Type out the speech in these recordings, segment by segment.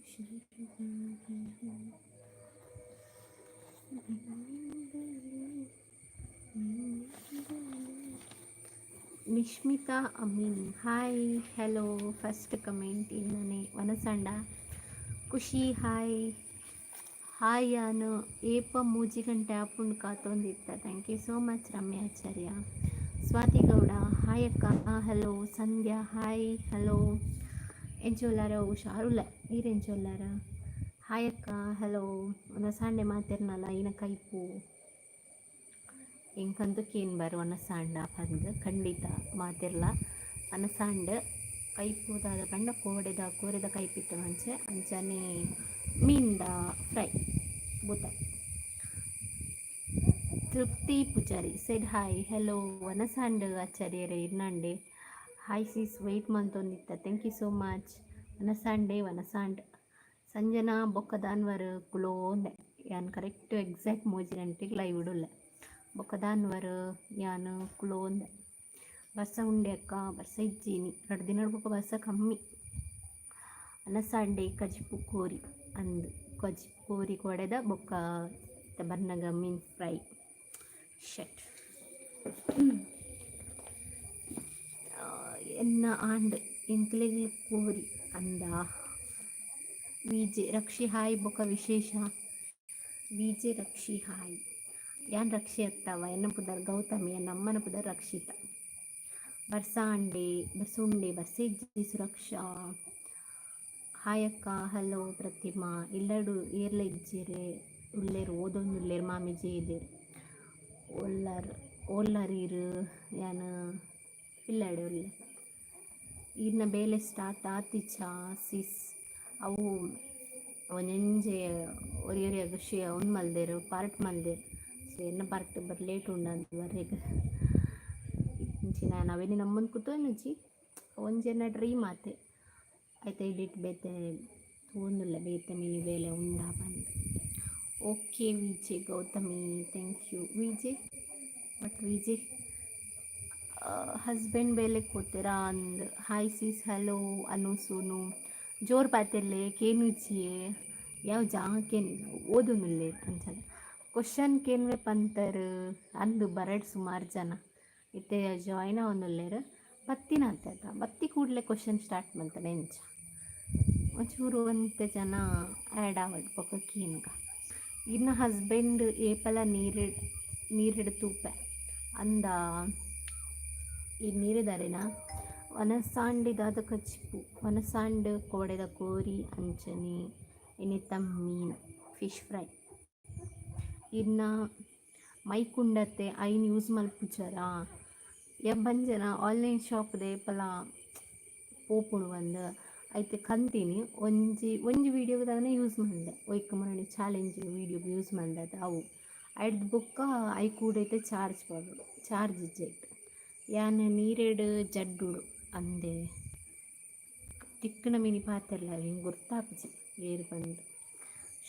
ಹುಷಾರು. ನಿನ್ನಿಂದಲೇ, ನಿನ್ನಿಂದಲೇ. Nishmita Amin, hi, hello. First comment ಇನ್ನನೆ. ವನಸಂಡ ಖುಷಿ, ಹಾಯ್ ಹಾಯ್. ಯಾನು ಏಪ 3 ಗಂಟೆ ಆಪುಂಡು ಕಾತೊಂದಿತ್ತ. Thank you so much Ramyacharya. Swati Gowda, hi ಅಕ್ಕ, ಹಲೋ. Sandhya, hi, hello. ಎಂಚ ಉಲ್ಲಾರ? ಹುಷಾರುಲ್ಲ. ಈರ್ ಎಂಚ ಉಲ್ಲಾರ? ಹಾಯ್ ಅಕ್ಕ, ಹಲೋ. ವನಸಾಂಡೆ ಮಾತೆರ್ನಲ್ಲ ಇನ ಕೈಪು ಎಂಕಂತು ಕೇನ್ ಬರ್ ವನಸಾಂಡ ಪಂದ್. ಖಂಡಿತ ಮಾತೆರ್ಲ ವನಸಾಂಡ್. ಕೈಪುದಾದ ಪಂಡ ಕೋಡೆದ ಕೋರೆದ ಕೈಪಿತ್ತ ಮಂಚೆ ಅಂಚನೆ ಮೀನ್ದ ಫ್ರೈ ಬೂತ. Trupti Pujari said hi, hello. ವನಸಾಂಡ್ ಆಚಾರ್ಯರೇ, ಇರ್ನಂಡೆ. ಹಾಯ್ ಸಿಸ್, ವೆಯ್ಟ್ ಮಂತೊಂದಿತ್ತ. Thank you so much. ವನಸಾಂಡೆ, ವನಸಾಂಡ್. ಸಂಜನಾ ಬೊಕ್ಕದಾನ್ವರ್ ಕುಲೋಂದೆ. ಯಾನ್ ಕರೆಕ್ಟ್ ಎಕ್ಸಾಕ್ಟ್ 3 ಗಂಟೆಗೆ ಲೈವ್ ಇಡುಲ್ಲ. ಬೊಕ್ಕದಾನ್ವರ್ ಯಾನ್ ಕುಲೋಂದೆ. ಬರ್ಸ ಉಂಡೆ ಅಕ್ಕ? ಬರ್ಸ ಇಜ್ಜಿನಿ. 2 ದಿನ ಬೊಕ್ಕ ಬರ್ಸ ಕಮ್ಮಿ. ಅನಸಾಂಡೆ ಕಜಿಪು ಕೋರಿ ಅಂದು. ಕಜಿಪು ಕೋರಿ ಕೊಡೆದ ಬೊಕ್ಕ ಬರ್ನಗ ಮೀನ್ ಫ್ರೈ ಶೆಟ್. ಎನ್ನ ಆಂಡ್ ಎಂಕ್ಲೆಗ್ ಕೋರಿ ಅಂದ. VJ Rakshi, hi. ಬೊಕ ವಿಶೇಷ? VJ Rakshi, hi. ಯಾನ್ ರಕ್ಷಿ ಅತ್ತವ, ಎನ್ನ ಪುದರ್ ಗೌತಮಿ, ಎನ್ನ ಅಮ್ಮನ ಪುದರ್ ರಕ್ಷಿತ. ಬರ್ಸಾಂಡೆ? ಬರ್ಸುಂಡೆ? ಬರ್ಸೆಜ್ಜಿ. ಸುರಕ್ಷಾ, ಹಾಯ್ ಅಕ್ಕ, ಹಲೋ. ಪ್ರತಿಮಾ, ಇಲ್ಲಡು ಏರ್ಲ ಇಜ್ಜೆರೆ? ಉಲ್ಲೇರು, ಓದೊಂದುಲ್ಲೇರು. ಮಾಮಿ ಜೇದೆರ್ ಒಲ್ಲಾರ್ ಓಲ್ಲಾರ್. ಯಾನ್ ಇಲ್ಲಡೆ ಉಲ್ಲೆ. ಈರ್ನ ಬೇಲೆ ಸ್ಟಾರ್ಟ್ ಆತಿಚಾ ಸಿಸ್? ಅವು ಒಂಜೊಂಜೆ ಒರಿ ಒರಿಯಾಗ ಶೇ ಉಂದು ಮಲ್ದೆರ್, ಪಾರ್ಟ್ ಮಲ್ದೆರ್. ಸೊ ಎನ್ನ ಪಾರ್ಟ್ ಬರ್ ಲೇಟ್ ಉಂಡು ಬರ್ರೆಗ್. ಇಂಚಿನ ಅವೇನೆ ನಮ್ಮೊಂದು ಕುತೊಂದುಜಿ. ಒಂಜಿ ಎನ್ನ ಡ್ರೀಮ್ ಆತೆ. ಐತ ಎಡಿಟ್ ಬೇತೆ ತೂವೊಂದುಲ್ಲೆ, ಬೇತೆ ಮಿನಿ ಬೇಲೆ ಉಂಡಾ ಪಂದ್. Okay Vijay Gautami, thank you Vijay. But Vijay husband ಬೇಲೆ ಕೂತೀರಾ ಅಂದ್. Hi sis, hello. Anu Sonu, ಜೋರು ಪಾತೆರ್ಲೆ, ಕೇನುಜಿಯೇ. ಯಾವ ಜಾಕೇನು ಓದೊಂದುಲ್ಲೆ ಅಂಚನೆ. ಕ್ವಶನ್ ಕೇನ್ವೆ ಪಂತರ್ ಅಂದು ಬರಡ್. ಸುಮಾರು ಜನ ಇತ್ತೆ ಜಾಯ್ನ್ ಆವೊಂದುಲ್ಲೆರ್. ಬತ್ತಿನ ಆತ ಬತ್ತಿ ಕೂಡಲೇ ಕ್ವಶನ್ ಸ್ಟಾರ್ಟ್ ಮಲ್ತನೆ ಎಂಚ? ಒಂಚೂರು ಒಂತೆ ಜನ ಆ್ಯಡ್ ಆವಡ್, ಬೊಕ ಕೇನುಗ. ಇನ್ನ ಹಸ್ಬೆಂಡ್ ಏಪಲ ನೀರಿಡ್ ನೀರಿಡ್ ತೂಪೆ ಅಂದ. ಈ ನೀರಿದಾರೆನಾ? ವನಸಾಂಡಿದಾದ ಕಜಿಪು? ವನಸಾಂಡ್ ಕೋಡೆದ ಕೋರಿ ಅಂಚನೆ ಇನಿತ ಮೀನು ಫಿಶ್ ಫ್ರೈ. ಇನ್ನ ಮೈಕುಂಡತ್ತೆ, ಐನ್ ಯೂಸ್ ಮಲ್ಪುಜರಾ? ಬಂಜನ ಆನ್ಲೈನ್ ಶಾಪ್ದ ಏಪಲ ಪೋಪುಂಡು ಬಂದು ಐತೆ ಕಂತೀನಿ. ಒಂಜಿ ಒಂಜಿ ವೀಡಿಯೋದಾನೆ ಯೂಸ್ ಮಲ್ದೆ. ಒಯ್ಕ್ ಮುರಣಿ ಚಾಲೆಂಜ್ ವೀಡಿಯೋಗೆ ಯೂಸ್ ಮಲ್ದೆ ಅವು. ಐಡ್ದ್ ಬೊಕ್ಕ I ಕೂಡೈತೆ ಚಾರ್ಜ್ ಪಾಡೊಡು, ಚಾರ್ಜ್ ಇಜ್ಜಿ ಐಟ್. ಯಾನ್ ನೀರೆಡ್ ಜಡ್ಡುಡು ಅಂದೆ. ತಿಕ್ಕಣ ಮಿನಿ ಪಾತೆರ್ಲ, ಹಿಂಗೆ ಗೊತ್ತಾಪುಜಿ ಏರ್ ಬಂದು.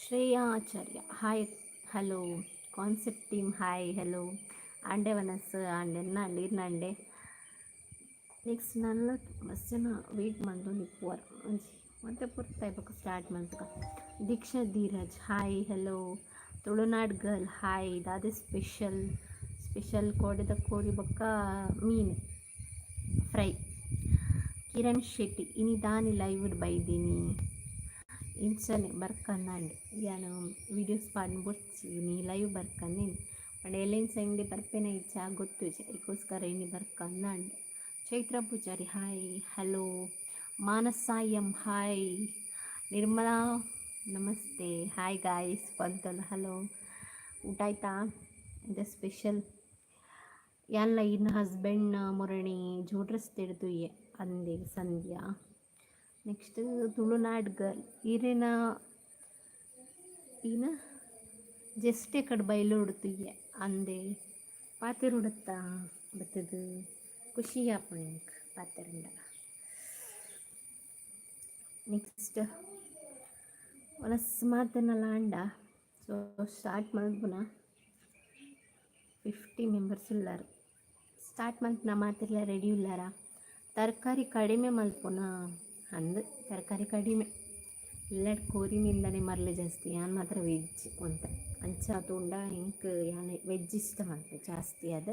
ಶ್ರೇಯಾ ಆಚಾರ್ಯ, hi, hello. Concept team, hi, hello. ಆಂಡೆ ವನಸ್ ಆಂಡೆ ಎನ್ನ ಇರ್ನಂಡೆ. ನೆಕ್ಸ್ಟ್ ನನ್ನ ಮಸ್ತ್ ಜನ ವೆಯ್ಟ್ ಮಂತೊಂದು ಇಪ್ಪುವರ್. ಒಂಜಿ ಒಂತೆ ಪೊರ್ತಾಯ್ ಬೊಕ ಸ್ಟಾರ್ಟ್ ಮಲ್ಪುಗ. Deeksha Dheeraj, hi, hello. Tulunad girl, hi. ದಾದೆ ಸ್ಪೆಷಲ್? ಸ್ಪೆಷಲ್ ಕೋಡೆದ ಕೋರಿ ಬೊಕ್ಕ ಮೀನು ಫ್ರೈ. ಕಿರಣ್ ಶೆಟ್ಟಿ, ಇನಿ ದಾನಿ ಲೈವ್ ಬೈದೀನಿ? ಇಂಚನೆ ಬರ್ಕಂದಾಂಡ್. ಯಾನ್ ವೀಡಿಯೋಸ್ ಪಾಡ್ನ ಬೊರ್ಚಿ, ಇನಿ ಲೈವ್ ಬರ್ಕಂದಿನಿ. ಪಂಡ ಎಲ್ಲೆನ್ ಸಂಡೆ ಬರ್ಪೆನ ಇಚ್ಚ ಗೊತ್ತುಜಿ, ಐಕೋಸ್ಕರ ಇನಿ ಬರ್ಕಂದಾಂಡ್. Chaitra Pujari, hi, hello. Manasa M, hi. Nirmala, ನಮಸ್ತೆ. ಹಾಯ್ ಗಾಯ್ಸ್ ಪಂತಲ್, ಹಲೋ. ಊಟ ಆಯ್ತಾ? ಇದು ಸ್ಪೆಷಲ್? ಯಾನ್ಲ ಇನ್ನ ಹಸ್ಬೆಂಡ್ ಮುರಣಿ ಜೋಡ್ರಸ್ ತಿಡ್ದುಯೆ ಅಂದೆ. ಸಂಧ್ಯಾ. ನೆಕ್ಸ್ಟ್ ತುಳುನಾಡ್ ಗರ್ಲ್, ಈರೇನ ಈನ ಜಸ್ಟ್ ಕಡೆ ಬೈಲುಡ್ತುಯ್ಯೆ ಅಂದೆ. ಪಾತೆರುಡುತ್ತಾ ಬತ್ತದು ಖುಷಿ ಆಪುಂಡು ಎಂಕ್ ಪಾತೆರಂಡ. ನೆಕ್ಸ್ಟ್ ವನಸ್ ಮಾತೆರ್ನಲ ಆಂಡ. ಸೊ ಸ್ಟಾರ್ಟ್ ಮಲ್ಪುನ. 50 ಮೆಂಬರ್ಸ್ ಉಲ್ಲಾರ್. ಸ್ಟಾರ್ಟ್ ಮಲ್ಪುನ. ಮಾತೆರ್ಲ ರೆಡಿ ಉಲ್ಲಾರ? ತರಕಾರಿ ಕಡಿಮೆ ಮಲ್ಪುನ ಅಂದ್. ತರಕಾರಿ ಕಡಿಮೆ. ಇಲ್ಲಡ್ ಕೋರಿ ಮಿಂದನೆ ಮರ್ಲೆ ಜಾಸ್ತಿ, ಯಾನ್ ಮಾತ್ರ ವೆಜ್ ಒಂತೆ. ಅಂಚ ತೂಂಡ ಎಂಕ್ ಯಾನ್ ವೆಜ್ ಇಷ್ಟ ಮಲ್ಪೆ ಜಾಸ್ತಿ ಆದ್.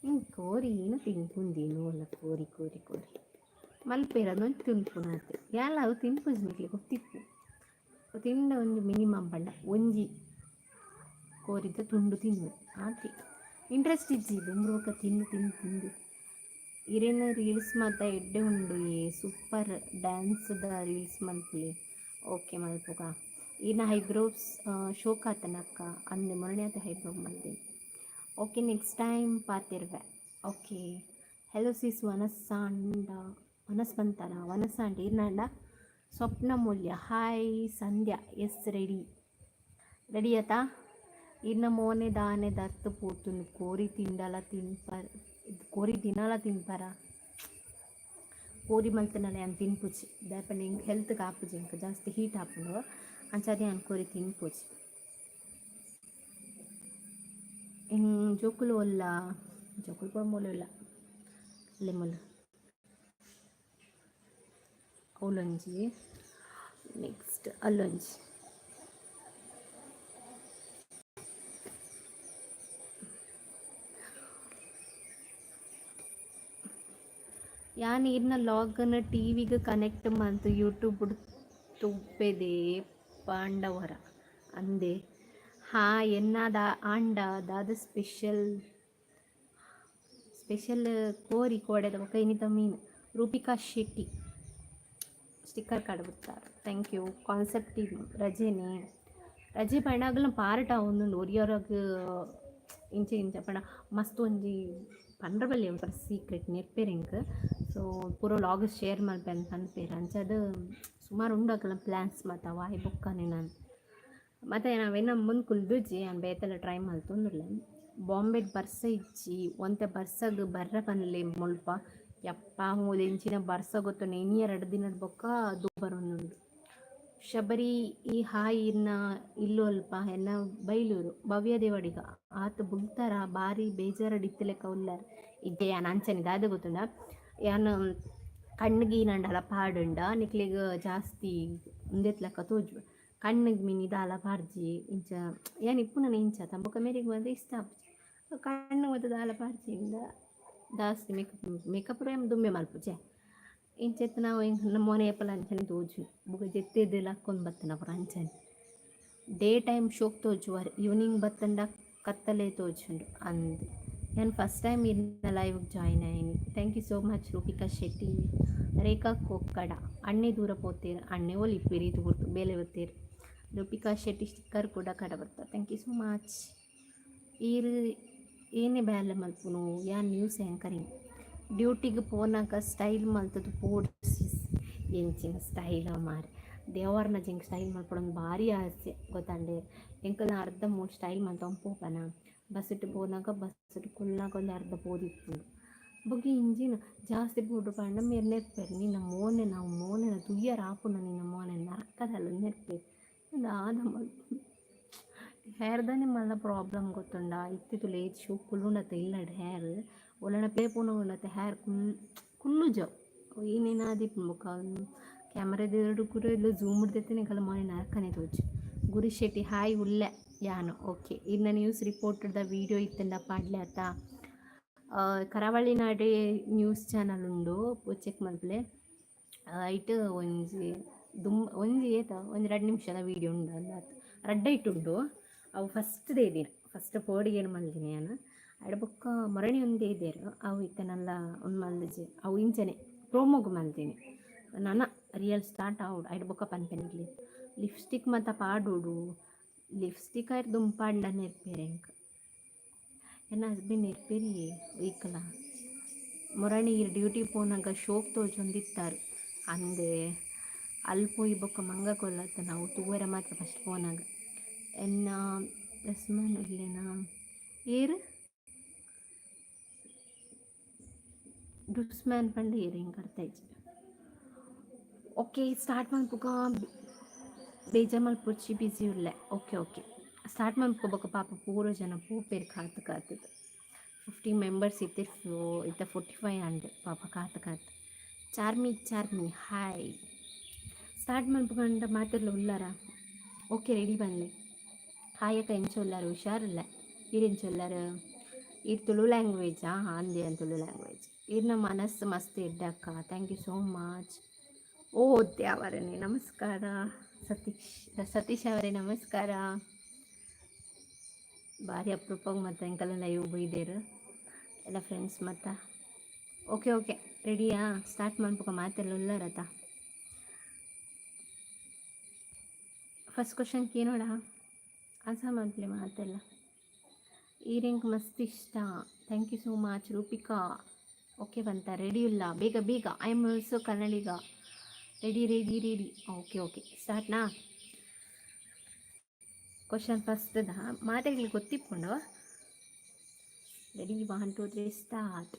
ಎಂಕ್ ಕೋರಿನ್ ತಿನ್ಪುಂದಿನು ಅಲ್ಲ, ಕೋರಿ ಕೋರಿ ಕೋರಿ ಮಲ್ಪೆರ್ ಅದೊಂದು ತಿನ್ಪುನಾತೆ. ಯಾನ್ಲ ಅವು ತಿನ್ಪುಜಿ, ನಿಕ್ಲೆ ಗೊತ್ತಿಪ್ಪು. ತಿಂಡ ಒಂಜಿ ಮಿನಿಮಮ್ ಪಂಡ ಒಂಜಿ ಕೋರಿದ ತುಂಡು ತಿನ್ನುವೆ, ಆತೆ. ಇಂಟ್ರೆಸ್ಟ್ ಇಜ್ಜಿ. ದುಂಬು ಬೊಕ ತಿಂದು ತಿಂದು ತಿಂದು. ಇರೆನ ರೀಲ್ಸ್ ಮಾತ ಎಡ್ಡೆ ಉಂಡು ಏ, ಸೂಪರ್. ಡ್ಯಾನ್ಸ್ದ ರೀಲ್ಸ್ ಮಲ್ಪುಲೆ. ಓಕೆ, ಮಲ್ಪುಗ. ಈರ್ನ ಐಬ್ರೋಸ್ ಶೋಕ್ ಆತನ ಅಕ್ಕ. ಅಂದೆ, ಮೊನ್ನೆ ಆತ ಐಬ್ರೋ ಮಲ್ದಿನಿ. ಓಕೆ, ನೆಕ್ಸ್ಟ್ ಟೈಮ್ ಪಾತೆರ್ವೆ. ಓಕೆ. ಹೆಲೋ ಸಿಸ್, ವನಸಾಂಡ ವನಸ್ ಬಂತಾರ ವನಸಾಂಡ ಈರ್ನಾಂಡ. Swapna Moolya hi. Sandhya S, ready ready ಆತಾ? ಇನ್ನ ಮೋನೆ ದಾನೆ ದತ್ತು ಪೋತುಂಡು. ಕೋರಿ ತಿಂಡಲ ತಿನ್ಪರ, ಕೋರಿ ದಿನಲ ತಿನ್ಪರ. ಕೋರಿ ಮಲ್ತನಲ ಯಾನ್ ತಿನ್ಪುಜಿ. ದಾಯೆ ಪಂಡ ಎಂಕ್ ಹೆಲ್ತ್ಗೆ ಆಪುಜಿ, ಎಂಕ್ ಜಾಸ್ತಿ ಹೀಟ್ ಆಪುಂಡು. ಅಂಚಾದ್ ಯಾನ್ ಕೋರಿ ತಿನ್ಪುಜಿ. ಜೋಕುಲು ಒಲ್ಲ? ಜೋಕುಲು ಪೂರ ಮೂಲು ಉಲ್ಲ, ಲೆಮುಲು ಅವಲೊಂಜಿ, ನೆಕ್ಸ್ಟ್ ಅಲ್ಲೊಂಜಿ. ಯಾನ್ ಈರ್ನ ಲಾಗನ್ ಟಿವಿಗ್ ಕನೆಕ್ಟ್ ಮಂತ್ ಯೂಟ್ಯೂಬ್ ತೂಪೆದೆ ಪಾಂಡವರ ಅಂದೆ. ಹಾ, ಎನ್ನಾದ ಆಂಡ ದಾದ ಸ್ಪೆಷಲ್? ಸ್ಪೆಷಲ್ ಕೋರಿ ಕೋಡೆದ ಬೊಕ ಇನಿತ ಮೀನು. ರೂಪಿಕಾ ಶೆಟ್ಟಿ ಸ್ಟಿಕ್ಕರ್ ಕಡಬುತ್ತಾರೆ, thank you. Concept team ರಜೆನೆ. ರಜೆ ಪಂಡ ಪಾರ್ಟ್ ಆವೊಂದುಂಡು ಒರಿಯೊರಗ್ ಇಂಚ ಇಂಚ ಪಂಡ ಮಸ್ತ್ ಒಂಜಿ ಪಂಡ್ರೆ ಬಲ್ಲಿ, ಒಂಥರ ಸೀಕ್ರೆಟ್ ನೆರ್ಪೆರ್ ಎಂಕ್. ಸೊ ಪೂರ ವ್ಲಾಗ್ ಶೇರ್ ಮಲ್ಪೆ ಅಂದ್ ಪನ್ಪೆರ್. ಅಂಚಾದ್ ಸುಮಾರು ಉಂಡು ಅಕಲ್ನ ಪ್ಲ್ಯಾನ್ಸ್ ಮಾತ. ವಾಯ್ ಬೊಕ್ಕನೆ ನಾನು ಮತ್ತು ನಾವೇನ ಮುಂದೆ ಕುಲ್ದುಜಿ, ಯಾನ್ ಬೇತೆಲ ಟ್ರೈ ಮಲ್ತೊಂದುಲ್ಲೆ. ಬಾಂಬೆಡ್ ಬರ್ಸ ಇಜ್ಜಿ, ಒಂತೆ ಬರ್ಸಗ್ ಬರ್ರ ಪನ್ಲೆ ಮುಲ್ಪ. ಯಪ್ಪ, ಮೂಲು ಎಂಚಿನ ಬರ್ಸ ಗೊತ್ತುಂಡು? ಇನಿ 2 ದಿನದ ಬೊಕ್ಕ ಬರೊಂದುಂಡು. ಶಬರಿ ಈ ಹಾಯ್. ಇನ್ನ ಇಲ್ಲು ಅಲ್ಪ? ಎನ್ನ ಬೈಲೂರು. ಭವ್ಯ ದೇವಾಡಿಗ ಆತ್ ಬುಲ್ತಾರ, ಬಾರಿ ಬೇಜಾರಡ್ ಇತ್ತಿಲೆಕ್ಕ ಉಲ್ಲರ್. ಇಜ್ಜೆ, ಯಾನ್ ಅಂಚನೆ. ದಾದ ಗೊತ್ತುಂಡ, ಯಾನ್ ಕಣ್ಣಿಗೆ ಈನಂಡಲ ಪಾಡುಂಡ ನಿಕ್ಲೆಗ್ ಜಾಸ್ತಿ ಉಂದೆತ್ ಲೆಕ್ಕ ತೋಜುವೆ. ಕಣ್ಣಿಗೆ ಮಿನಿ ದಾಲ ಪಾಡ್ಜಿ. ಇಂಚ ಯಾನ್ ಇಪ್ಪುನನೆ ಇಂಚ ಬೊಕ ಮೇರೆಗ್ ಮಾತ್ರ ಇಷ್ಟ ಆಪುಜಿ. ಕಣ್ಣು ಮಾತ ದಾಲ ಪಾಡ್ಜಿಂಡ ಜಾಸ್ತಿ ಮೇಕಪ್ ಮೇಕಪ್ ದುಂಬೆ ಮಲ್ಪುಜೆ. ಇಂಚೆತ್ ನಾವು ಎಂಕ್ ಮೋನೆ ಏಪಲ ಅಂಚನೆ ತೋಜುನಿ. ಬೊಕ ಜೆತ್ತೆದ್ ಲಕ್ಕೊಂದು ಬತ್ತನ ಪೂರ ಅಂಚನೆ. ಡೇ ಟೈಮ್ ಶೋಕ್ ತೋಜುವರ್, ಈವ್ನಿಂಗ್ ಬತ್ತಂಡ ಕತ್ತಲೆ ತೋಜುಂಡು ಅಂದ್. ನಾನು ಫಸ್ಟ್ ಟೈಮ್ ಇನ್ನ ಲೈವ್ ಜಾಯ್ನ್ ಆಯಿನಿ. Thank you so much Roopika Shetty. ರೇಖಾ ಕೊಕ್ಕಡ, ಅಣ್ಣೆ ದೂರ ಪೋತೇರು. ಅಣ್ಣೆ ಓಲ್ ಇಪ್ಪೇರು ಇದು ಗುರ್ತು ಬೇಲೆ ಬತ್ತೇರು. ರೂಪಿಕಾ ಶೆಟ್ಟಿ ಸ್ಟಿಕ್ಕರ್ ಕೂಡ ಕಡ ಬರ್ತ, thank you so much. ಈರ್ ಏನೇ ಬ್ಯಾಲೆ ಮಲ್ಪುನು? ಯಾನ್ ನ್ಯೂಸ್ ಆ್ಯಂಕರಿಂಗ್. ಡ್ಯೂಟಿಗೆ ಪೋನಾಗ ಸ್ಟೈಲ್ ಮಲ್ತದ್ದು ಪೋಡ್ ಸಿಸ್. ಎಂಚಿನ ಸ್ಟೈಲ್ ಮಾರೆ ದೇವರ್ನ ಜಿಂಕ್ ಸ್ಟೈಲ್ ಮಲ್ಪೊಡೊಂದು ಭಾರಿ ಆಸೆ ಗೊತ್ತಂಡೆ. ಎಂಕಲ್ನ ಅರ್ಧ ಮೂರು ಸ್ಟೈಲ್ ಮಲ್ತೊಂದು ಪೋಪನ. ಬಸ್ಸಿಟ್ಟು ಪೋನಾಗ, ಬಸ್ಸಿಟ್ಟು ಕುಲ್ನಾಗ ಒಂದು ಅರ್ಧ ಪೋದಿಪ್ಪುಂಡು. ಬೊಕ ಇಂಜಿನ ಜಾಸ್ತಿ ಪೋಡ್ರು ಪಂಡ ಮೇರ್ ನೆರ್ಪೆರ್, ನಿನ್ನ ಮೋನೆ ನಾವು ಮೋನೆನ ತೂಯರ ಆಪುನ, ನಿನ್ನ ಮೋನೆ ನರಕದಲ್ಲ ನೆರ್ಪೆರ್. ದಾದ ಮಲ್ಪುನು? ಹೇರ್ದಾನೆ ಮಲ್ಲ ಪ್ರಾಬ್ಲಮ್ ಗೊತ್ತುಂಡ? ಇತ್ತೆ ತೂಲೆ ಏತ್ ಶೋಕು ಕುಲ್ಲುಂಡತ್ತ ಇಲ್ಲಡ್ ಹೇರ್. ಒಲನ ಪೇ ಪೋನ ಹೇರ್ ಕುಲ್ಲುಜ. ಏನೇನಾದಿಪ್ಪುಂಡು ಬೊಕ ಕ್ಯಾಮ್ರಾದ ಎದುರು ಇಲ್ಲ ಝೂಮ್ ದೆತ್ತಿನ ಎಂಕಲ್ನ ಮೋನೆ ನರಕನೆ ತೋಜು. ಗುರು ಶೆಟ್ಟಿ ಹಾಯ್, ಉಲ್ಲೆ ಯಾನು. ಓಕೆ. ಇನ್ನ ನ್ಯೂಸ್ ರಿಪೋರ್ಟರ್ದ ವೀಡಿಯೋ ಇತ್ತಂಡ ಪಾಡ್ಲೆ ಅತ್ತ. ಕರಾವಳಿ ನಾಡೆ ನ್ಯೂಸ್ ಚಾನಲ್ ಉಂಡು, ಚೆಕ್ ಮಲ್ಪಲೆ. ಐಟ್ ಒಂಜಿ ದುಂಬ ಒಂಜಿ ಏತ ಒಂಜಿ 2 ನಿಮಿಷದ ವೀಡಿಯೋ ಉಂಡು ಅಂದಾತ್. ರಡ್ಡ್ ಐಟ್ ಉಂಡು. ಅವು ಫಸ್ಟ್ ದಿನ ಫಸ್ಟ್ ಪೋಡಿಗೆಡ್ ಮಲ್ದಿನಿ ಯಾನ್. ಐಡ್ ಬೊಕ್ಕ ಮೊರಣಿ ಒಂದೇ ಇದ್ದೇರು, ಅವು ಇತ್ತೆ ನಲ್ಲ ಉಂದು ಮಲ್ದಿಜಿ. ಅವು ಇಂಚನೆ ಪ್ರೋಮೋಗು ಮಲ್ದಿನಿ. ನನ ರಿಯಲ್ ಸ್ಟಾರ್ಟ್ ಆವೊಡು, ಐಡ್ ಬೊಕ್ಕ ಪನ್ಪೆನಿಗ್ಲಿ. ಲಿಪ್ಸ್ಟಿಕ್ ಮಾತ ಪಾಡೊಡು. ಲಿಪ್ಸ್ಟಿಕ್ ಆಯ್ರ್ ದುಂಬು ಪಾಡ್ಂಡ ನೆರ್ಪೆರ್ ಎಂಕ್. ಎನ್ನ ಹಸ್ಬೆಂಡ್ ನೆರ್ಪೆರಿಯೇ ವೀಕಲ. ಮೊರಣಿ ಈರ್ ಡ್ಯೂಟಿ ಪೋನಗ ಶೋಕ್ ತೋಜೊಂದಿತ್ತಾರ್ ಅಂದೆ. ಅಲ್ಪ ಪೋಯಿ ಬೊಕ್ಕ ಮಂಗ ಕೊಲ್ಲತ್ತ ನಾವು ತೂವರೆ ಮಾತ್ರ ಫಸ್ಟ್ ಪೋನಾಗ. ಎನ್ನ ಲಸ್ಮನ್ ಉಲ್ಲೆನಾ? ಏರ್ ಡುಸ್ಮ್ಯಾನ್ ಪಂಡ ಏರ್? ಎಂಕ್ ಅರ್ಥ ಆಯಿಜಿ. ಓಕೆ, ಸ್ಟಾರ್ಟ್ ಮಲ್ಪುಗ. ಬೇಜಾರ್ ಮಲ್ಪೊಡ್ಚಿ, ಬಿಸಿ ಉಲ್ಲೆ. ಓಕೆ ಓಕೆ, ಸ್ಟಾರ್ಟ್ ಮಲ್ಪುಗ. ಬೊಕ ಪಾಪ ಪೂರ ಜನ ಪೋಪೆರ್ ಕಾತ್ ಕಾತುದು. 50 ಮೆಂಬರ್ಸ್ ಇತ್ತೆರ್, ಇತ್ತೆ 45 ಆಂಡ್. ಪಾಪ ಕಾತ್ ಕಾತ್. ಚಾರ್ಮಿ ಚಾರ್ಮಿ ಹಾಯ್. ಸ್ಟಾರ್ಟ್ ಮನ್ಪುಗಂಡ ಮಾತೆರ್ಲ ಉಲ್ಲಾರ? ಓಕೆ, ರೆಡಿ ಬನ್ಲೆ. ಹಾಯ್ ಅಕ್ಕ, ಎಂಚ ಉಲ್ಲಾರ? ಹುಷಾರಿಲ್ಲ. ಈರ್ ಎಂಚ ಉಲ್ಲಾರ? ಈರ್ ತುಳು ಲ್ಯಾಂಗ್ವೇಜಾ? ಅಂದೆ, ತುಳು ಲ್ಯಾಂಗ್ವೇಜ್. ಈರ್ನ ಮನಸ್ಸು ಮಸ್ತ್ ಎಡ್ಡೆ ಅಕ್ಕ. Thank you so much. ಓ ದ್ಯಾವರನೇ, ನಮಸ್ಕಾರ ಸತೀಶ್. ಸತೀಶ್ ಅವರೇ, ನಮಸ್ಕಾರ. ಭಾರಿ ಅಪರೂಪಕ್ಕೆ ಮತ್ತು ಎಂಕಲ್ನ ಲೈವ್ ಬೈದೇರು ಎಲ್ಲ ಫ್ರೆಂಡ್ಸ್ ಮತ್ತು. ಓಕೆ ಓಕೆ, ರೆಡಿಯಾ? ಸ್ಟಾರ್ಟ್ ಮನ್ಪುಗ. ಮಾತೆಲ್ಲ ಉಲ್ಲಾರತ? ಫಸ್ಟ್ ಕ್ವಶನ್ ಕೇನೋಡ, ಆನ್ಸರ್ ಮನ್ಪುಲೆ ಮಾತೆಲ್ಲ. ಈರೆಂಕ್ ಮಸ್ತ್ ಇಷ್ಟ. Thank you so much Roopika. Okay ಬಂತ, ರೆಡಿ ಇಲ್ಲ? ಬೇಗ ಬೇಗ. I am also Kannadiga. Ready, ready, ready. Okay okay, ಸ್ಟಾರ್ಟ್ನಾ? Question ಫಸ್ಟ್ದ ಮಾತೆಗಳಿಗೆ ಗೊತ್ತಿಪ್ಪುಂಡು. Ready, one, two, three, start.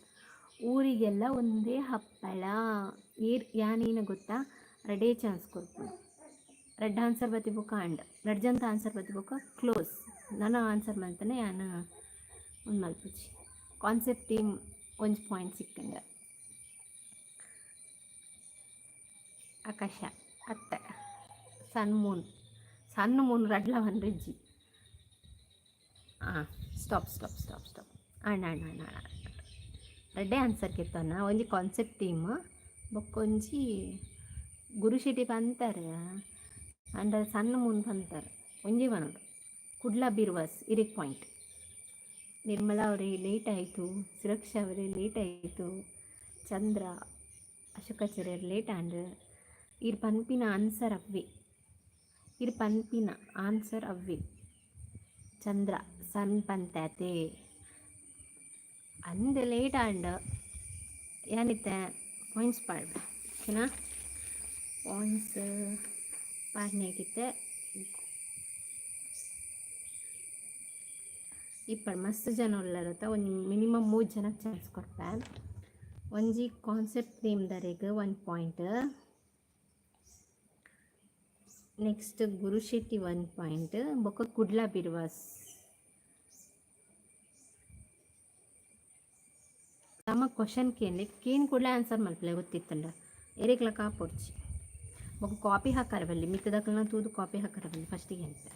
ಊರಿಗೆಲ್ಲ ಒಂದೇ ಹಪ್ಪಳ ಏರ್ ಯಾನೇನು ಗೊತ್ತಾ? ರೆಡೇ ಚಾನ್ಸ್ ಕೊರ್ಪುಂಡು. ರಡ್ಡ್ ಆನ್ಸರ್ ಬತ್ತಿ ಬೊಕ್ಕ ಅಂಡ್ ರಡ್ಡ್ ಜನತ ಆನ್ಸರ್ ಬತ್ತಿ ಬೊಕ್ಕ ಕ್ಲೋಸ್. ನನ್ನ ಆನ್ಸರ್ ಮಲ್ತನೆ ಯಾನ್ ಒಂದು ಮಲ್ಪುಜಿ. ಕಾನ್ಸೆಪ್ಟ್ ಟೀಮ್ ಒಂಜಿ ಪಾಯಿಂಟ್ ಸಿಕ್ಕಂಗ. ಆಕಾಶ ಅತ್ತೆ, ಸನ್ ಮೂನ್, ಸಣ್ಣ ಮೂನ್ ರಡ್ಲ ರಿಜ್ಜಿ. ಹಾಂ, ಸ್ಟಾಪ್ ಸ್ಟಾಪ್ ಸ್ಟಾಪ್ ಸ್ಟಾಪ್. ಅಣ್ಣ ಅಣ್ಣ ಅಣ್ಣ ಅಣ್ಣ, ರಡ್ಡೆ ಆನ್ಸರ್ ಕೆತ್ತೋಣ. ಒಂಜಿ ಕಾನ್ಸೆಪ್ಟ್ ಟೀಮ್, ಬೊಕ್ಕೊಂಜಿ ಗುರುಶೆಟ್ಟಿ ಪಂತಾರೆ ಅಂಡ ಸಣ್ಣ ಮೂನ್ ಪಂತಾರೆ. ಒಂಜಿ ಪನೊಡು. ಕುಡ್ಲ ಬಿರ್ವಾಸ್, ಇರಿಕ್ ಪಾಯಿಂಟ್. ನಿರ್ಮಲಾ ಅವರೇ, ಲೇಟ್ ಆಯಿತು. ಸುರಕ್ಷಾ ಅವರೇ, ಲೇಟ್ ಆಯಿತು. ಚಂದ್ರ ಅಶೋಕಾಚಾರ್ಯರು, ಲೇಟ್ ಆಂಡ್. ಇರ್ ಪನ್ಪಿನ ಆನ್ಸರ್ ಅವ್ವೆ. ಇರ್ ಪನ್ಪಿನ ಆನ್ಸರ್ ಅವ್ವೆ. ಚಂದ್ರ ಸನ್ ಪಂತಾತೆ ಅಂದ್, ಲೇಟ್ ಆಂಡ್. ಯಾನಿತ್ತೆ ಪಾಯಿಂಟ್ಸ್ ಪಾಡ್ವೆ, ಓಕೆನಾ? ಪಾಯಿಂಟ್ಸ್ ಪಾಡ್ನೇಗಿತ್ತೆ ಇಪ್ಪಡ್ ಮಸ್ತ್ ಜನ ಉಲ್ಲರತ. ಒಂಜಿ ಮಿನಿಮಮ್ ಮೂರು ಜನಕ್ಕೆ ಚಾನ್ಸ್ ಕೊರ್ಪೆ. ಒಂಜಿ concept ನೇಮ್ದರೆಗ್ one point, next Gurushetty one point, ಬೊಕ್ಕ ಕುಡ್ಲ ಬಿರ್ವಾಸ್. ನಮ್ಮ ಕ್ವಶನ್ ಕೇನ್ಲೆ. ಕೇನ್ ಕೂಡಲೇ ಆನ್ಸರ್ ಮಲ್ಪಲೆ. ಗೊತ್ತಿತ್ತಂಡ ಎರೆಗ್ಲ ಕಾಪೊಡ್ಚಿ. ಬೊಕ್ಕ ಕಾಪಿ ಹಾಕಾರ ಬಲ್ಲಿ. ಮಿತ್ತದಕ್ಲೆನ ತೂದು ಕಾಪಿ ಹಾಕಾರ ಬಲ್ಲಿ ಫಸ್ಟಿಗೆ ಅಂತ.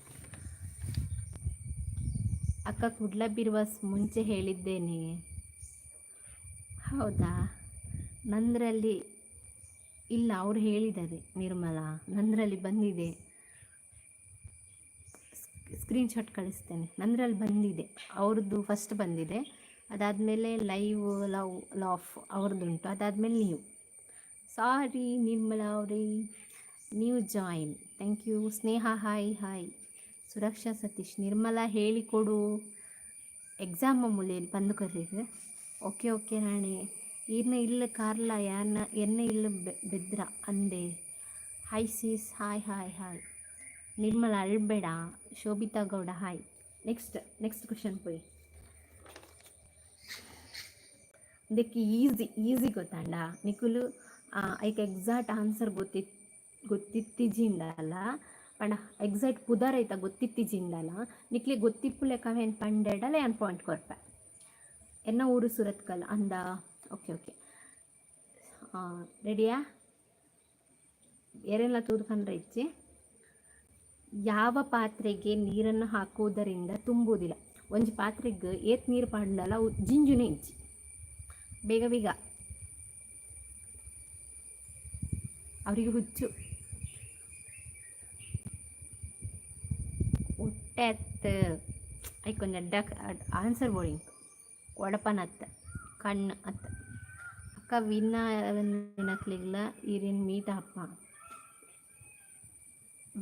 ಅಕ್ಕ, ಕುಡ್ಲ ಬಿರ್ವಾಸ್ ಮುಂಚೆ ಹೇಳಿದ್ದೇನೆ. ಹೌದಾ? ನಂದರಲ್ಲಿ ಇಲ್ಲ, ಅವ್ರು ಹೇಳಿದ್ದಾರೆ. ನಿರ್ಮಲಾ, ನಂದರಲ್ಲಿ ಬಂದಿದೆ. ಸ್ಕ್ರೀನ್ಶಾಟ್ ಕಳಿಸ್ತೇನೆ. ನಂದರಲ್ಲಿ ಬಂದಿದೆ. ಅವ್ರದ್ದು ಫಸ್ಟ್ ಬಂದಿದೆ. ಅದಾದಮೇಲೆ ಲೈವ್ ಲವ್ ಲಾಫ್ ಅವ್ರದ್ದುಂಟು. ಅದಾದಮೇಲೆ ನೀವು. ಸಾರಿ ನಿರ್ಮಲಾ ಅವರೇ, ನೀವು join. Thank you Sneha. Hi hi Suraksha Satish. Nirmala ಹೇಳಿಕೊಡು. ಎಕ್ಸಾಮ್ ಮೂಲೆ ಬಂದು ಕರೀರಿ. Okay okay Rani. ಈರ್ನ ಇಲ್ಲ ಕಾರ್ಲ, ಯಾನ ಎನ್ನ ಇಲ್ಲ ಬೆದ್ರ ಅಂದೆ. Hi sis, hi hi hi. Nirmala, ಅಳ್ಬೇಡ. Shobhita Gowda, hi. Next next question ಪೋಯಿ. ಇದಕ್ಕೆ ಈಸಿ ಈಸಿ ಗೊತ್ತಾಂಡ ನಿಕುಲು? ಐಕ್ ಎಕ್ಸಾಕ್ಟ್ ಆನ್ಸರ್ ಗೊತ್ತಿತ್ತಿಜಿಂಡಲ್ಲ ಪಂಡ, ಎಕ್ಸಾಕ್ಟ್ ಪುದರ್ ಐತ ಗೊತ್ತಿತ್ತಿಜಿಂಡಲ್ಲ. ನಿಕ್ಲೆ ಗೊತ್ತಿಪ್ಪುಲೆಕ ಅವೇನು ಪಂಡೆಡಲ್ಲ ಏನು ಪಾಯಿಂಟ್ ಕೊರ್ಪೆ. ಎನ್ನ ಊರು ಸುರತ್ಕಲ್ ಅಂದ. Okay okay, ರೆಡಿಯಾ? ಏರೆಲ್ಲ ತೂದು ಪಂಡ್ರೆ ಇಚ್ಚಿ. ಯಾವ ಪಾತ್ರೆಗೆ ನೀರನ್ನು ಹಾಕುವುದರಿಂದ ತುಂಬುವುದಿಲ್ಲ? ಒಂಜಿ ಪಾತ್ರೆಗೆ ಏತ್ ನೀರು ಪಾಡ್ಂಡಲ ಅವು ಜಿಂಜುನೆ ಇಜ್ಜಿ. ಬೇಗ ಬೇಗ. ಅವರಿಗೆ ಹುಚ್ಚು ಹೊಟ್ಟೆ ಅತ್ತ. ಐಕೊಂಜಿ ಅಡ್ಡ ಆನ್ಸರ್ ಬೋಡಿಂಗ್. ಕೊಡಪನತ್ತ, ಕಣ್ಣು ಅತ್ತ. ಅಕ್ಕ, ವಿನ್ನ ನಕ್ಲಿಗ್ಲ ಈರೇನು ಮೀಟ್ ಅಪ್ಪ?